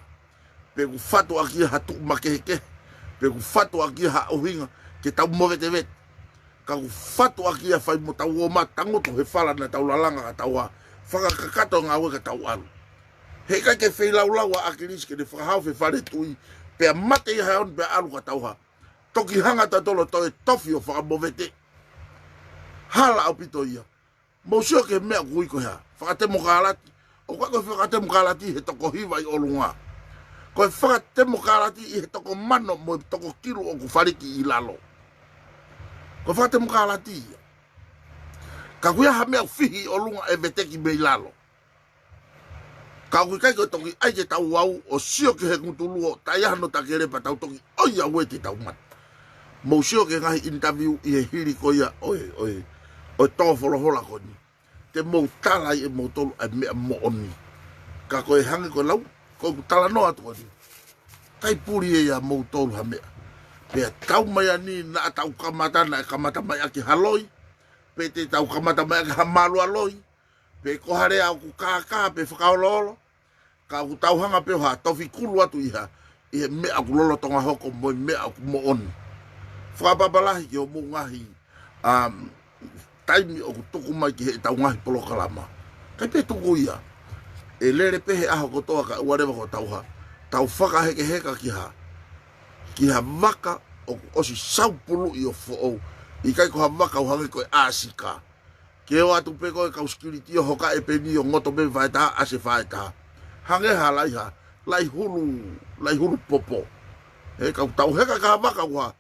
pe ʻoku fatu ʻaki ha tuʻu makehekehe, pe ʻoku fatu ʻaki ha ʻuhinga ke tau movetevete. Ka ʻoku fatu ʻaki ia fai mo tau ō mai tangutu he fala naʻa tau lalanga ka tau hā, fakakakato ngāue ka tau ʻalu. He ʻikai ke feilaulau ʻa ʻAkilisi ke ne fakahau fe fale tui, pea mate ia he ʻaho ni pea ʻalu ka tau hā, toki hanga tautolu ʻo toe tofi ʻo fakamovete. Hala ʻaupito ia. Mou sio ki he meʻa ʻoku ui ko e hā, fakatemokalati. ʻOku ʻikai ko e fakatemokalati he toko hiva ʻi ʻolunga. Ko e fakatemokalati ʻi he toko mano mo e toko kilu ʻoku faliki ʻi lalo. Ko e fakatemokalati ia. Ka ʻoku ʻi ai ha meʻa ʻoku fihi ʻi ʻolunga ʻe veteki mei lalo. Ka ʻoku ʻikai ko e toki ʻai ke tau ō ʻo sio ki he ngutu luo, taʻe ʻi ai hano takele pea tau toki ʻoiauē te tau mate. Mou sio ki he ngaahi interview ʻi he hili ko ia ʻo e, ʻo e, ʻo e tō folofola ko eni. Te mou tala ai ʻe moutolu ʻa e meʻa moʻoni. Ka ko e hangē ko e lau, ko ʻeku talanoa atu ko eni, ʻikai puli ia ʻia moutolu ha meʻa. Pea tau mai ʻa eni naʻa tau kamata, naʻe kamata mai ʻaki ha loi, pe te tau kamata mai ʻaki ha mālualoi, pe ko ha lea ʻoku kākā pe fakaoloolo, ka ʻoku tau hanga pē ʻo hā, tofi kulu atu ʻi he hā, ʻi he meʻa ʻoku lolotonga hoko mo e meʻa ʻoku moʻoni. Fakapapālangi ki hoʻomou ngaahi, um, taimi ʻoku tuku mai ki heʻetau ngaahi polokalama. ʻIkai pē tuku ia. ʻE lele pē he ʻaho kotoa kae ʻoua leva kuo tau hā, tau fakahekeheka ki ha, ki ha vaka ʻoku ʻosi saupuluʻi ʻo foʻou. ʻIkai ko ha vaka ʻoku hangē ko e ʻāsika. Ke ō atu pē ko e kau sikiliti ʻo hoka ʻepeni ʻo ngoto pē faʻetaha, ʻasi faʻetaha. Hangē ha laʻi hā, laʻi hulu, laʻi hulu popo. He ka tau heka ki ha vaka ʻoku hā,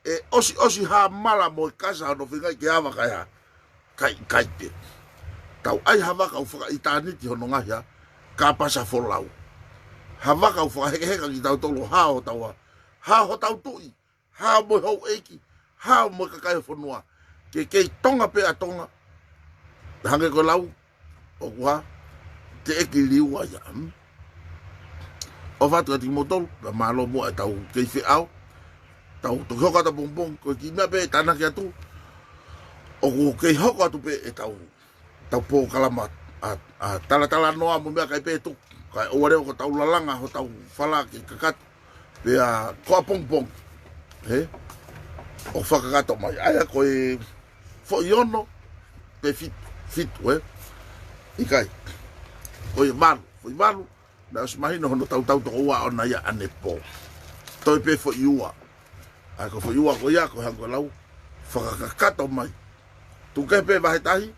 ʻe ʻosiʻosi hā mala mo e kasa hono feingaʻi ke ava kae hā, kai, kai pē. Tau ʻai ha vaka ʻoku fakaʻitāniti hono ngaahi hā, kāpasa folau. Ha vaka ʻoku fakahekeheka kitautolu, hā hotau hā, hā hotau tuʻi, hā mo e houʻeiki, hā mo e kakai ʻo e fonua. Ke kei Tonga pē ʻa Tonga. Hangē ko e lau, ʻoku hā, teʻeki liua ia. Hmm? ʻOfa atu kiate kimoutolu, pea mālō muʻa ʻetau kei feʻao. Tau toki hoko atu ʻapongipongi, ko e kiʻi meʻa pē tānaki atu. ʻOku kei hoko atu pē ʻetau, tau polokalama ʻa, ʻa talatalanoa mo e meʻa, ʻikai pē tuku. Kae ʻoua leva kuo tau lalanga hotau fala ke kakato. Pea ko ʻapongipongi, he? ʻOku fakakakato mai. ʻA ia ko e foʻi ono, pe fitu, fitu, ē? ʻIkai. Ko e valu, foʻi valu, naʻe ʻosi mahino hono tautau toko ua ʻona ia ʻanepō. Toe pē foʻi ua. ʻA ia ko e foʻi ua ko ia, ko e hangē ko e lau, fakakakato mai. Tuku kehe pē vahe tahi,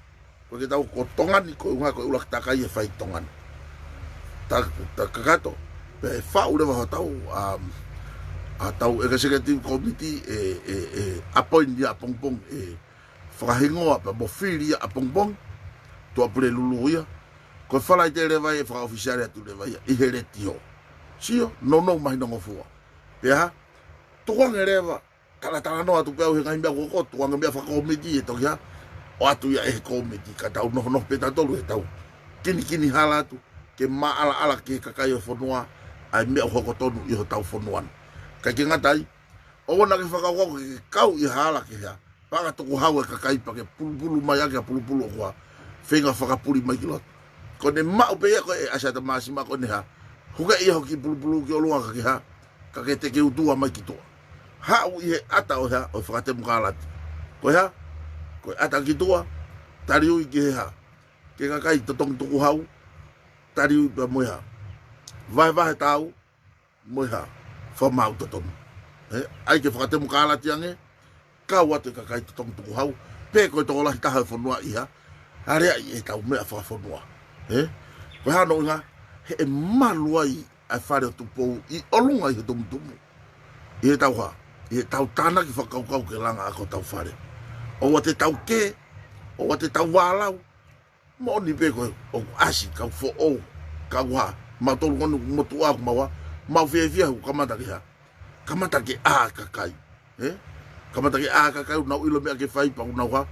ko e ke tau ko Tonga ni, ko e ʻuhinga ko e ʻuluaki takai ʻe fai ʻi Tonga ni. Ta, ta kakato, pea ʻe faʻu leva hotau, um, ʻa hotau executive committee ʻe, ʻe, ʻe appoint ia ʻapongipongi, ʻe fakahingoa pea mo fili ia ʻapongipongi, Tuʻa Pulelulu ia. Ko e Falaite leva ia ʻe fakaʻofisiale atu leva ia ʻi he letiō. Sio, nounou mahinongofua. Pea hā, tukuange leva, talatalanoa atu pē au he ngaahi meʻa kuo hoko, tukuange meʻa fakakomiti ʻe toki hā, ʻoatu ia ʻe he komiti, ka tau nofonofo pē tautolu ʻetau kinikini hala atu, ke maʻalaʻala ki he kakai ʻo e fonua ʻa e meʻa ʻoku hoko tonu ʻi hotau fonua ni. ʻIkai ke ngata ai, ʻoua naʻa ke fakakaukau ke ke kau ʻi ha hala ke hā, paʻanga tukuhau e kakai pea ke pulupulu mai ʻaki ha pulupulu ʻoku hā, feinga fakapuli mai ki loto. Ko ʻene maʻu pē ia ko e ʻasi ʻa e tamasiʻi maʻa ko ʻene hā, huke ia hoʻo kiʻi pulupulu ki ʻolunga ka ke hā, ka ke teke utua mai ki tuʻa. Haʻu ʻi he ʻata ʻo e hā, ʻo e fakatemokalati. Ko e hā, ko e ʻata ki tuʻa, taliui ki he hā, ki he kakai totongi tukuhau, taliui pea mo e hā, vahevahe tau, mo e hā, fakamaau totonu. Ē, ʻai ke fakatemokalati ange, kau atu e kakai totongi tukuhau, pe ko e tokolahi taha e fonua ʻi hā, aleaʻi ʻetau meʻa fakafonua. Ē, ko e hā hono ʻuhinga, he ʻe malu ai ʻa e fale ʻo Tupou ʻi ʻolunga ʻi he tumutumu. ʻI heʻetau hā, ʻi heʻetau tānaki fakakaukau ke langa ʻaki hotau fale. ʻOua te tau kē, ʻoua te tau vālau, moʻoni pē ko e ʻoku ʻasi, kau foʻou, kau hā, mautolu ko eni motuʻa ʻoku mau hā, mau fiefia he ʻoku kamata ke hā, kamata ke ʻā kakai. Ē? Kamata ke ʻā kakai ʻoku nau ʻilo meʻa ke fai pea ʻoku nau hā,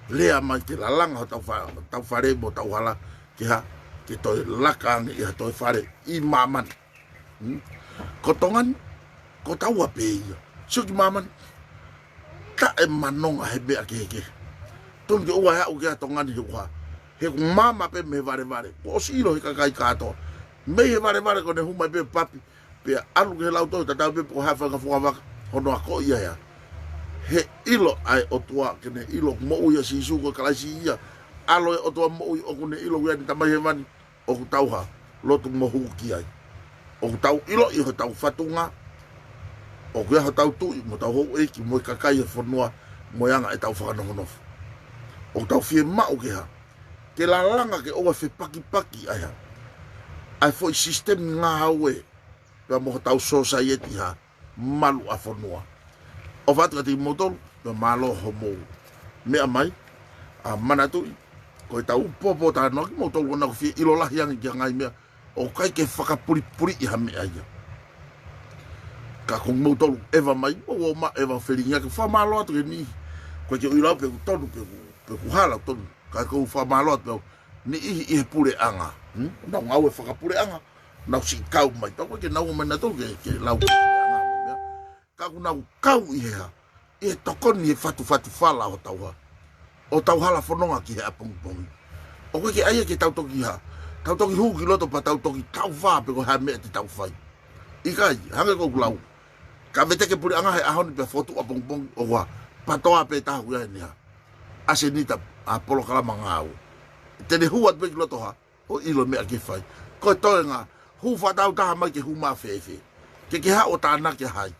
lea mai ke lalanga hotau fa-, tau fale mo tau hala ke hā, ke toe laka ange ʻi ha toe fale ʻi māmani. Hmm? Ko Tonga ni, ko taua pē ia. Sio ki māmani, taʻe manonga he meʻa kehekehe. Tonu ke ʻoua ʻe aʻu ki ai ʻa Tonga ni he ʻoku hā, he ʻoku maama pē mei he valevale. Kuo ʻosi ʻilo he kakai kātoa. Mei he valevale ko ʻene hū mai pē papi, pea ʻalu ki he lautohi tatau pē pe ko e hā e faʻahinga fua vaka hono akoʻi ia. He ʻilo ʻa e ʻOtua ke ne ʻilo ʻoku moʻui ʻa Sīsū ko e Kalaisi ia. ʻAlo e ʻOtua moʻui ʻoku ne ʻilo ʻoku ʻi ai ʻene Tamai Hēvani, ʻoku tau hā, lotu mo hū ki ai. ʻOku tau ʻiloʻi hotau fatunga, ʻoku ʻi ai hotau tuʻi mo hotau houʻeiki mo e kakai e fonua mo e anga ʻetau fakanongonofo. ʻOku tau fiemaʻu ke hā, ke lalanga ke ʻoua fepakipaki ʻa e hā, ʻa e foʻi sisitemi ngāue pea mo hotau sōsaieti hā, malu ʻa fonua. ʻOfa atu kiate kimoutolu, pea mālō hoʻomou meʻa mai, ʻa manatuʻi, ko ʻetau pōpō talanoa kimoutolu ko ena ʻoku fie ʻilo lahi ange ki he ngaahi meʻa, ʻoku ʻikai ke fakapulipuliʻi ha meʻa ia. Ka ko kimoutolu ʻeva mai, mou ō mai ʻeva felingiʻaki, fakamālō atu ki he niʻihi. ʻOku ʻikai ke u ʻilo pe ʻoku tonu, pe ʻoku, pe ʻoku hala tonu. Ka ʻoku ou fakamālō atu pē au, niʻihi ʻi he puleʻanga. Hmm? Nau ngāue fakapuleʻanga, nau siʻi kau mai. Pea ʻoku ʻikai ke nau ō mai nautolu ke, ke lau ki he puleʻanga mo e meʻa. Ka ʻoku nau kau ʻi he hā, ʻi he tokoni he fatufatu fala ʻo hotau hā, ʻo hotau hala fononga ki he ʻapongipongi. ʻOku ʻikai ke ʻai ia ke tau toki hā, tau toki hū ki loto pea tau toki tauvā pe ko e hā e meʻa te tau fai. ʻIkai, hangē ko ʻeku lau. Ka veteki e puleʻanga he ʻaho ni pea fokotuʻu ʻapongipongi ʻoku hā, PATOA pē taha ʻoku ʻi ai ʻene hā, ʻasenita ʻa e polokalama ngāue. Te ne hū atu pē ki loto hā, ʻo ʻilo meʻa ke fai. Ko e toenga, hū fakatāutaha mai ke hū mai fēfē. Ke ke hā ʻo tānaki ʻa hai.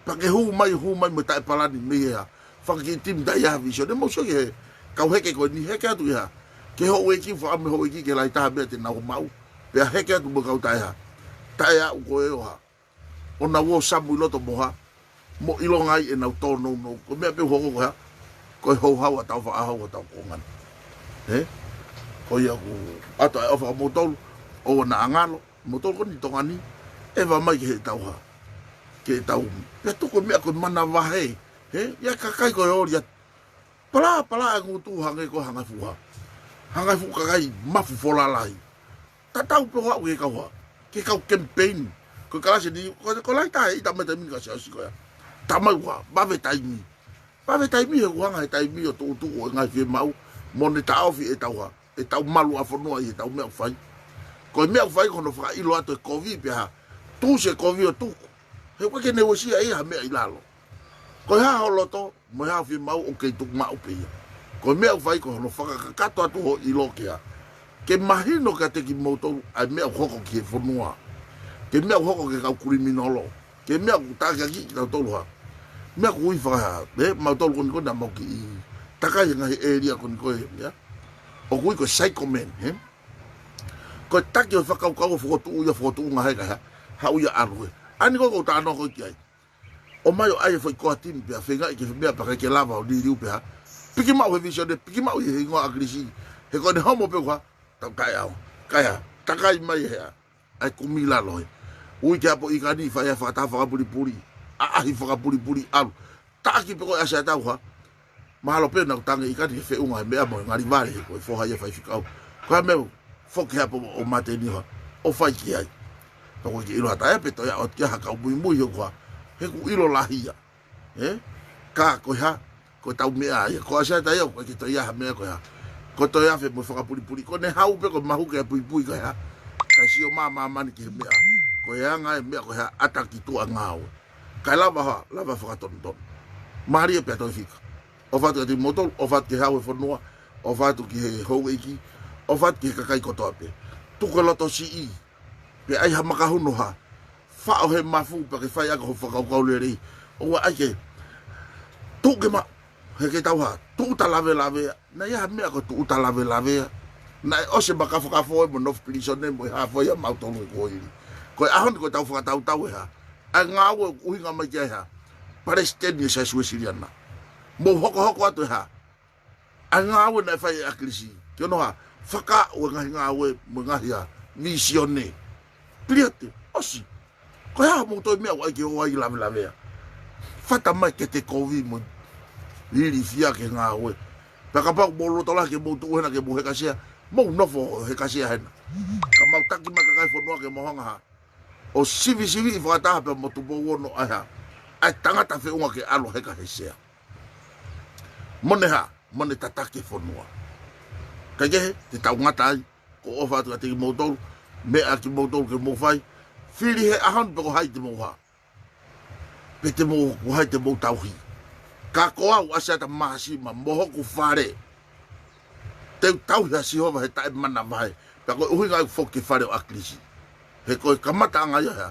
Pea ke hū mai, hū mai mo e taʻepalani mei he hā, fanga kiʻi timi taʻe ʻi ai ha vīsone. Mou sio ki he kau heke ko eni, heke atu ki hā, ki he houʻeiki, fakaʻamu e houʻeiki ke lahi taha meʻa te nau maʻu. Pea heke atu mo e kau taʻe hā, taʻe aʻu ko ē ʻo hā, ʻo nau ō samu ʻi loto mo hā, mo ʻilonga ai ʻenau tōnounou. Ko e meʻa pē ʻoku hoko ko e hā, ko e houhau ʻa e tau fakaʻaho ʻa hotau kuonga ni. Ē? Ko ia ʻoku ʻoatu ʻa e ʻofa kiate kimoutolu, ʻoua naʻa ngalo, moutolu ko eni Tonga ni, ʻeva mai ki heʻetau hā, ke tau, pea tuku e meʻa ko e manavahē. Ē? ʻI ai e kakai ko e ʻoli atu, palapala e ngutu hangē ko e hangē fuʻu hā, hangē fuʻu kakai mafu folalahi. Tatau pē ʻo aʻu ki he kau hā, ki he kau campaign. Ko e kalasi ni, ko, ko e lahi taha e ʻita mai taimi ni ka siasi ko ia. Tamau hā, vave taimi. Vave taimi he ʻoku hanga he taimi ʻo tuʻutuʻu ʻo e ngaahi fiemaʻu, mo ne taʻofi ʻetau hā, ʻetau malu ʻa fonua ʻi heʻetau meʻa ʻoku fai. Ko e meʻa ʻoku fai ko hono fakaʻilo atu e kovi pea hā, tuʻusi e kovi ʻo tuku. He ʻoku ʻikai ke ne uesia ʻe ia ha meʻa ʻi lalo. Ko e hā ho loto, mo e hā ho fiemaʻu ʻoku kei tuku maʻu pē ia. Ko e meʻa ʻoku fai ko hono fakakakato atu hoʻo ʻilo ke hā, ke mahino kiate kimoutolu ʻa e meʻa ʻoku hoko ki he fonua. Ke meʻa ʻoku hoko ki he kau kuliminolo. Ke meʻa ʻoku takiekina kitautolu hā. Meʻa ʻoku ui fakahā, ē, mautolu ko eni ko ena mau kiʻi takai he ngaahi ʻēlia ko eni ko ē, ē. ʻOku ui ko e psychoman, ē. Ko e taki ʻo e fakakaukau ʻo fokotuʻu ia, fokotuʻu ngaahi kakai hā, haʻu ia ʻalu ē. ʻA eni ko ē ʻoku ou talanoa ko ē ki ai. ʻOmai ʻo ʻai e foʻi koa timi pea feingaʻi ke meʻa pea ʻikai ke lava ʻo liliu pea hā, piki maʻu he vīsone, piki maʻu ʻi he hingoa ʻa ʻAkilisi. He ko ʻene homo pē ʻoku hā, tau taʻeʻaonga. Kae hā, takai mai he hā, ʻa e kumi lalo ē. Ui ki he ʻapi ʻi Kani, fai ʻa e fakataha fakapulipuli, ʻaʻahi fakapulipuli ʻalu. Taʻaki pē ko e ʻAsiate ʻo hā, mahalo pē naʻa ku tangi ʻi Kani he feʻunga he meʻa mo e ngali vale he ko e foha ia faifekau. Ko e hā e meʻa ʻoku foki he ʻapi ʻo Mateni ʻo hā, ʻo fai ki ai. Pea ʻoku ʻikai ke ʻilo ha taha ia pe toe aʻu atu ki ai ha kau muimui he ʻoku hā, he ʻoku ʻilo lahi ia. Ē? Ka ko e hā, ko ʻetau meʻa ia, ko ʻAsiate ia ʻoku ʻikai ke toe ʻi ai ha meʻa ko e hā, ko e toe afe mo e fakapulipuli. Ko ʻene hau pē ko e mahuki ʻa e puipui ko e hā, kae sio mai ʻa māmani ki he meʻa, ko e anga e meʻa ko e hā, ʻata ki tuʻa ngāue. Kae lava hā, lava fakatonutonu. Mālie pea toe fika. ʻOfa atu kiate kimoutolu, ʻofa atu ki he hau e fonua, ʻofa atu ki he houʻeiki, ʻofa atu ki he kakai kotoa pē. Tuku e loto siʻi, pea ʻai ha makahunu hā, faʻo he mafu pea ke fai ʻaki hoʻo fakakaukau lelei. ʻOua ʻai ke tuʻu ke maʻu, he ke tau hā, tūʻuta lavelavea. Naʻe ʻi ai ha meʻa ko e tūʻuta lavelavea? Naʻe ʻosi e makafokafo ē mo e nofo pilīsone mo e hā fai ʻa mautolu he kuohili. Ko e ʻaho ni ko ʻetau fakatautau e hā, ʻa e ngāue ʻoku ʻuhinga mai ki ai e hā, Palesiteni ʻo e Siasi Uēsiliana. Mou hokohoko atu e hā, ʻa e ngāue naʻe fai ʻe ʻAkilisi, ke ʻoua naʻa fakaaʻu e ngaahi ngāue mo e ngaahi ʻa, vīsone. Piliate, ʻosi. Ko e hā hoʻomou toe meʻa ʻoku ʻai ke ō ai lavelavea? Fata mai ke te kovi mo ilifia ki he ngāue. Pea kapau ʻoku mou loto lahi ke mou tuʻu hena ke mou hekasea, mou nofo hekasea hena. Ka mou taki mai e kakai e fonua ke mou hanga hā, ʻo sivisiviʻi fakataha pea mo Tupou Ono ʻa e hā, ʻa e tangata feʻunga ke ʻalu heka he sea. Mo ne hā, mo ne tataki e fonua. Kae kehe, te tau ngata ai, ko e ʻofa atu kiate kimoutolu, meʻa kimoutolu ke mou fai, fili he ʻaho ni pe ko hai te mou hā, pe te mou, ko hai te mou tauhi. Ka ko au ʻa Siata Māsima mo hoku fale, te u tauhi ʻa Sihova he taʻemanavahē, pea ko e ʻuhinga ʻeku foki ki he fale ʻo ʻAkilisi. He ko e kamataʻanga ia e hā,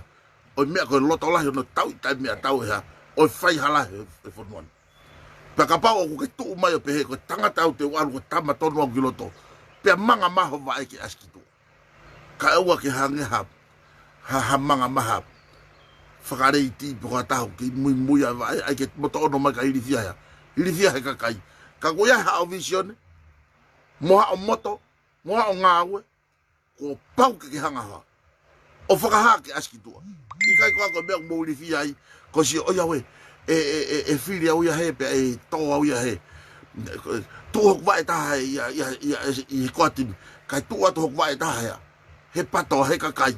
ʻo e meʻa ko e loto lahi ʻo ne tauʻi taʻe meʻatau e hā, ʻo e faihala he, he fonua ni. Pea kapau ʻoku ke tuʻu mai ʻo pehē ko e tangata au te u ʻalu ko e tama tonu au ki loto, pea manga mai ho vaʻe ke ʻasi ki tuʻa. Kae ʻoua ke hangē ha, ha, ha manga mai ha fakaleiti pe ko ha taha ʻoku kei muimui ʻa e vaʻe, ʻai ke moto ono mai kae ilifia hea. Ilifia he kakai. Ka ko ia haʻo vīsone, mo haʻo moto, mo haʻo ngāue, kuo pau ke ke hanga hā, ʻo fakahā ke ʻasi ki tuʻa. ʻIkai ko e hā ko e meʻa ʻoku mou ilifia ai, ko e sio ʻoiauē, ʻe, ʻe, ʻe, ʻe fili au ia hē pea ʻe tō au ia hē. Tuʻu hoku vaʻe ʻe taha ia, ia, ia, ʻi he ko e timi. Kae tuʻu atu hoku vaʻe ʻe taha ia he patoa he kakai.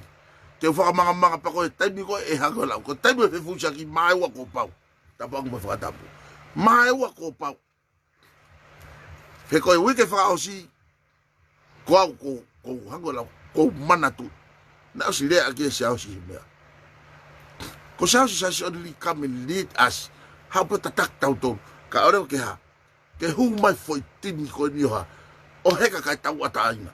Ke u fakamangamanga pea ko e taimi ko ē ʻe hangē lau, ko e taimi ʻo e fefusiaki, māua kuo pau. Tapu ange mo e fakatapu. Māua kuo pau. He ko e uike fakaʻosi, ko au, ko, ko hangē lau, ko u manatu. Naʻe ʻosi lea ʻaki ʻe Siaosi he meʻa. Ko Siaosi, Siaosi only come and lead us. Haʻu pē ʻo tataki tautolu. Kae ʻoua ke hā, ke hū mai e foʻi timi ko eni ʻo hā, ʻo heka kae tauʻatāina.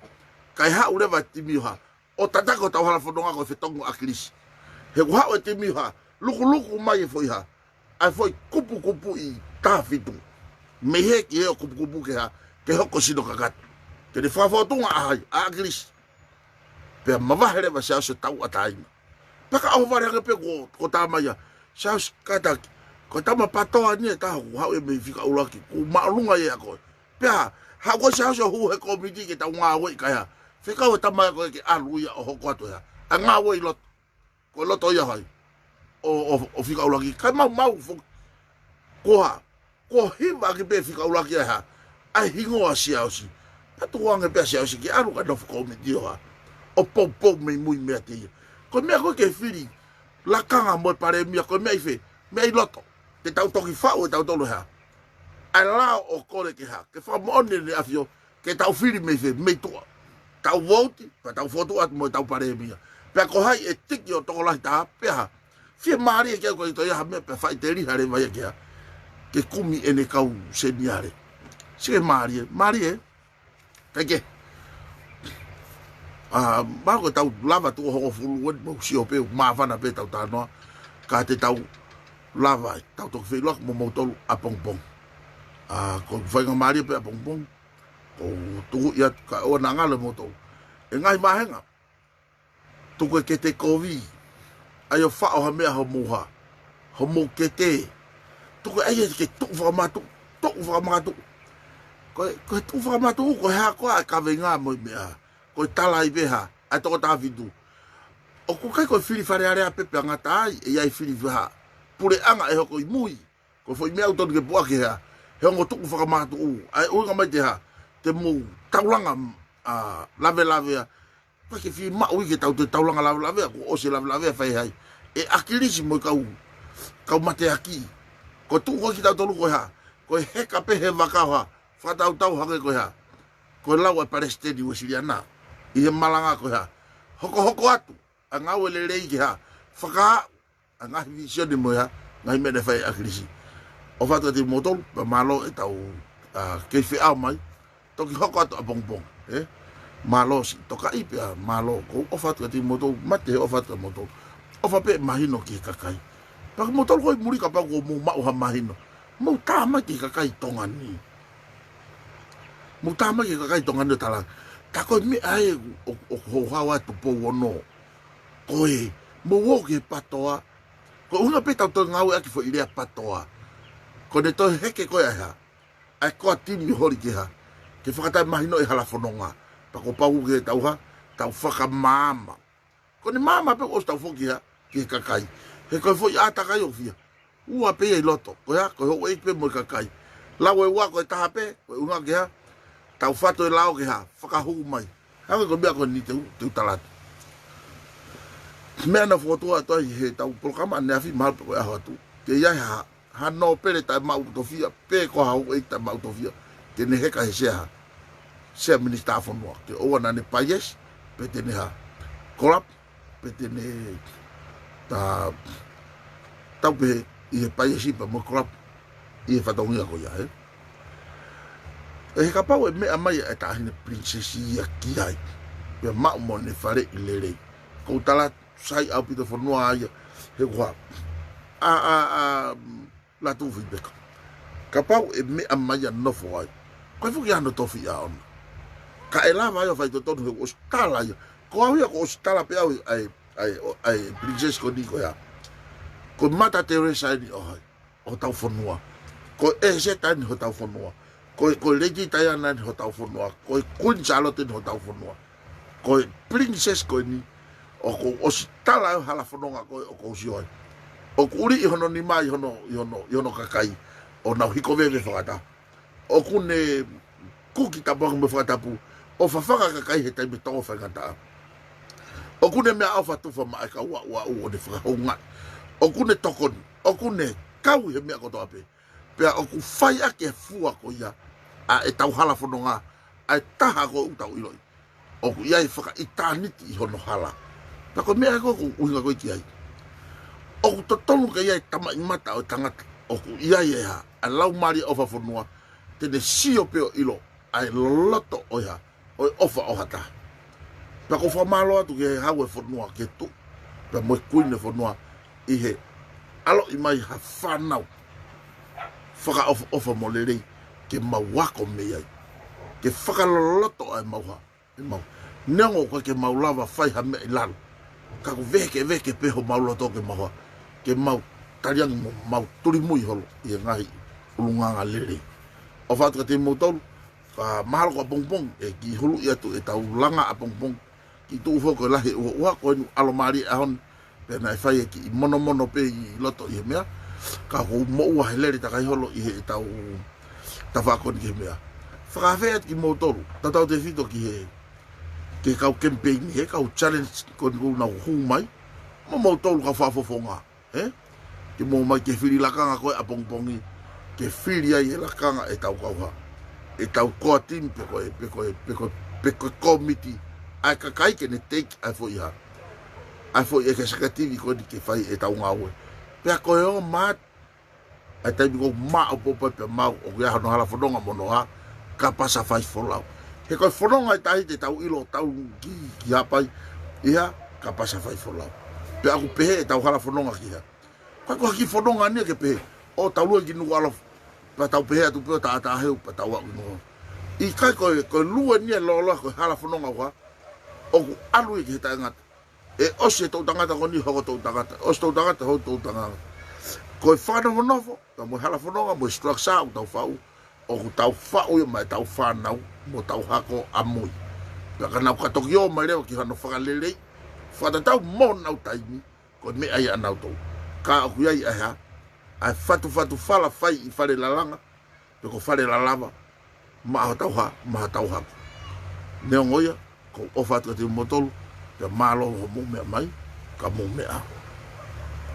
Kae haʻu leva e timi ʻo hā, ʻo tataki hotau hala fononga ko e fetongi ʻo ʻAkilisi. He ʻoku haʻu e timi ʻo hā, lukuluku mai e foʻi hā, ʻa e foʻi kupukupuʻi taha fitu. Mei he ki he ʻo kupukupu ke hā, ke hoko sino kakato. Ke ne fakafōtunga ʻa hai, ʻa ʻAkilisi. Pea mavahe leva Siaosi ʻo tauʻatāina. Pea ka ʻohovale ange pē ko, ko e tama ia, Siaosi kātaki, ko e tama patoa eni e taha ʻoku haʻu ia mei fika ʻuluaki, ʻoku māʻolunga ia ʻia koe. Pea, haʻu ko Siaosi ʻo hū he kōmiti ke tau ngāueʻi kae hā, fekau e tama ia ko ē ke ʻalu ia ʻo hoko atu e hā, ʻa e ngāue ʻi loto. Ko e loto ia hai, ʻo, ʻo, ʻo fika ʻuluaki, kae maumau foki. Ko e hā, ko e hiva ʻaki pē fika ʻuluaki e hā, ʻa e hingoa ʻo Siaosi. Pea tuku ange pē ʻa Siaosi ke ʻalu kae nofo kōmiti ʻo hā, ʻo poupou mei mui meiate ia. Ko e meʻa ko ē ke fili lakanga mo e palēmia, ko e meʻa ʻi fē? Meʻa ʻi loto. Te tau toki faʻu ʻe tautolu e hā, ʻa e lao ʻo kole ke hā, ke fakamoʻoni ʻEne ʻAfio, ke tau fili mei fē? Mei tuʻa. Tau vouti, pea tau fokotuʻu atu mo ʻetau palēmia. Pea ko hai ʻe tiki ʻo tokolahi taha, pea hā, fiemālie ke ʻoua toe ʻi ai ha meʻa pea faʻiteliha leva ia ke hā, ke kumi ʻene kau seniale. Sike mālie, mālie. Kae kehe, ʻa, mahalo ko ʻetau lava tuʻo hongofulu eni, mou sio pē, māfana pē ʻetau talanoa, ka te tau lava ai, tau toki feʻiloaki mo moutolu ʻapongipongi. ʻA, ko e faingamālie pē ʻapongipongi, ko e tuku ia kae ʻoua naʻa ngalo ʻe moutolu e ngaahi vāhenga. Tuku e kete kovi, ʻai ʻo faʻo ha meʻa homou hā, homou kete. Tuku e ʻai ia ke tuʻu fakamakatuʻu, tuʻu fakamakatuʻu. Ko e, ko e tuʻu fakamakatuʻu, ko e hā koā e kaveinga mo e meʻa, ko e tala ʻi he hā, ʻa e toko taha fitu. ʻOku ʻikai ko e fili Fale Alea pē pea ngata ai, ʻe ʻi ai e fili hā, puleʻanga ʻe hoko ʻi mui. Ko e foʻi meʻa ʻoku tonu ke puʻaki e hā, he ongo tuʻu fakamakatuʻu, ʻa e ʻuhinga mai te hā, te mou taulanga, ʻa, lavelavea. Pea ke fiemaʻu ia ke tau toe taulanga lavelavea, kuo ʻosi e lavelavea fai ʻe hai, ʻe ʻAkilisi mo e kau, kau mateaki. Ko e tuʻu ko ē kitautolu ko e hā, ko e heka pē he vaka ʻo hā, fakatautau hangē ko e hā, ko e lau ʻa e Palesiteni Uēsiliana ʻi he malanga ko e hā, hokohoko atu ʻa e ngāue lelei ke hā, fakaaʻu ʻa e ngaahi vīsone mo e hā, ngaahi meʻa naʻe fai ʻe ʻAkilisi. ʻOfa atu kiate kimoutolu, pea mālō ʻetau, ʻa, kei feʻao mai, toki hoko atu ʻapongipongi, ē? Mālō siʻi tokaʻi pea mālō, ko e ʻofa atu kiate kimoutolu, mate he ʻofa atu kiate kimoutolu. ʻofa pē mahino ki he kakai. Pea ko moutolu ko ē muli kapau ʻoku mou maʻu ha mahino, mou tā mai ki he kakai Tonga ni. Mou tā mai ki he kakai Tonga ni ʻo tala ange, tā ko e meʻa ē ʻoku, ʻoku houhau ai Tupou Ono. Ko e, mou ō ki he PTOA. Ko e ʻuhinga pē ʻetau toe ngāueʻaki foʻi lea PTOA, ko ʻene toe heke ko ē ʻa e hā, ʻa e core team ʻo holi ki he hā, ke fakataʻemahinoʻi e hala fononga. Pea kuo pau ke tau hā, tau fakamaama. Ko ʻene maama pē ʻosi tau foki ki he hā, ki he kakai. He ko e foʻi ʻātakai ʻoku fiha, ua pē ia ʻi loto. Ko e hā, ko e houʻeiki pē mo e kakai. Lau ʻe ua, ko e taha pē, ko e ʻuhinga ke hā, tau fatu e lao ke hā, fakahū mai. Hangē ko e meʻa ko eni te u, te u tala atu. Meʻa naʻe fokotuʻu atu ai heʻetau polokalama ʻaneafi, mahalo pē ko e ʻaho atu, ke ʻi ai ha, ha nōpele taʻemaʻu tofiʻa, pe ko ha houʻeiki taʻemaʻu tofiʻa, ke ne heka he sea hā, sea minisitā fonua, ke ʻoua naʻa ne bias, pe te ne hā, corrupt, pe te ne tā, tau pehē ʻi he bias pea mo e corrupt ʻi he fatongia ko ia, ē. ʻE he kapau ʻe meʻa mai ʻa e Taʻahine Princess ia ki ai, pea maʻu mo ʻene faleʻi lelei, ko u tala atu, sai ʻaupito e fonua ia, he kuo hā, ʻa, ʻa, ʻa, Lātūfuipeka. Kapau ʻe meʻa mai ʻo nofo ai, ko e fuʻu ki ano tofiʻa ʻona. Ka ʻe lava ai ʻo faitotonu he ʻosi tala ia. Ko au ia kuo ʻosi tala pē au ʻa e, ʻa e, ʻa e Princess ko eni ko e hā, ko e Mother Teresa eni ʻo hai, ʻo hotau fonua. Ko e ʻĒseta eni hotau fonua. Ko e, ko e Lady Diana eni hotau fonua. Ko e Queen Charlotte eni hotau fonua. Ko e Princess ko eni, ʻoku ou ʻosi tala ʻa e hala fononga ko ē ʻoku ou sio ai. ʻOku ʻuliʻi hono nima ʻi hono, ʻi hono, ʻi hono kakai, ʻo nau hiko veve fakataha. ʻOku ne kuki tapu ange mo e fakatapu, ʻo fafanga kakai he taimi tō faingataʻa. ʻOku ne meʻaʻofa tufa maʻa e kau aʻuaʻu ʻo ne fakahoungaʻi. ʻOku ne tokoni, ʻoku ne kau he meʻa kotoa pē. Pea ʻoku fai ʻaki e fua ko ia ʻa ʻetau hala fononga, ʻa e taha ko ē ʻoku tau ʻiloʻi, ʻoku ʻi ai e fakaʻitāniti ʻi hono hala. Pea ko e meʻa ko ē ʻoku ou ʻuhinga ko ē ki ai, ʻoku totonu ke ʻi ai e tamaʻimata ʻo e tangata ʻoku ʻi ai e hā, ʻa e laumālie ʻofa fonua, te ne sio pē ʻo ʻilo ʻa e loloto ʻo e hā, ʻo e ʻofa ʻo ha taha. Pea ʻoku ou fakamālō atu ki he hau e fonua, ki he tuʻi pea mo e kuini e fonua, ʻi he ʻaloʻi mai ha fānau fakaʻofoʻofa mo lelei ke mau ako mei ai, ke fakaloloto ʻa e mau hā, ʻe mau. Neongo ʻoku ʻikai ke mau lava fai ha meʻa ʻi lalo, ka ʻoku vekeveke pē homau loto ke mau hā, ke mau taliangi mo mau tulimui holo ʻi he ngaahi ʻulungaanga lelei. ʻOfa atu kiate kimoutolu, ka mahalo ko ʻapongipongi ʻe kiʻi huluʻi atu ʻetau langa ʻapongipongi, kiʻi tuʻu foki ko e lahi e ʻuhoʻuha, ko eni ʻalomālie ʻaho ni, pea naʻe fai e kiʻi monomono pē ʻi loto ʻi he meʻa, ka ʻoku ou moʻua he lele takai holo ʻi heʻetau tafaʻaki ko eni ki he meʻa. Fakaafeʻi atu kimoutolu, tautautefito ki he, ki he kau campaign, he kau challenge ko eni ʻoku nau hū mai, mo moutolu kau fakafofonga, ē? Ke mou ō mai ke fili lakanga ko ē ʻapongipongi, ke fili ai e lakanga ʻetau kau hā, ʻetau core team pe ko e, pe ko e, pe ko e, pe ko e kōmiti ʻa e kakai ke ne take ʻa e foʻi hā, ʻa e foʻi executive ko eni ke fai ʻetau ngāue. Pea ko e ō mai ʻa e taimi ʻoku māʻopoʻopo ai pea mau, ʻoku ʻi ai hono hala fononga mo hono hā, kapasa faifolau. He ko e fononga ʻi tahi te tau ʻilo tau ki, ki Haʻapai, ʻi hā, kapasa faifolau. Pea ʻoku pehē ʻetau hala fononga ki hā. Ko e, ko e kiʻi fononga ni ia ke pehē, ʻo tau lue ki Nukuʻalofa, pea tau pehē atu pē ʻo tātāheu, pea tau aʻu ki Nukuʻalofa. ʻIkai, ko e, ko e lue ni e lōloa, ko e hala fononga ʻoku hā, ʻoku ʻalu ia ki he taʻengata. ʻE ʻosi e toʻutangata ko eni, hoko toʻutangata. ʻOsi toʻutangata, hoko toʻutangata. Ko e fakanofonofo, ka mo e hala fononga, mo e structure ʻoku tau faʻu, ʻoku tau faʻu ia maʻa ʻetau fānau mo ʻetau hako ʻamui. Pea ka nau ka toki ō mai leva ki hano fakalelei, fakatatau mo honau taimi, ko e meʻa ia ʻanautolu. Ka ʻoku ʻi ai ʻa e hā, ʻa e fatufatu fala fai ʻi Fale Lalanga, pe ko Fale Lalava, maʻa hotau hā, maʻa hotau hako. Neongo ia, ʻoku ou ʻofa atu kiate kimoutolu, pea mālō hoʻomou meʻa mai, ka mou meʻa ā.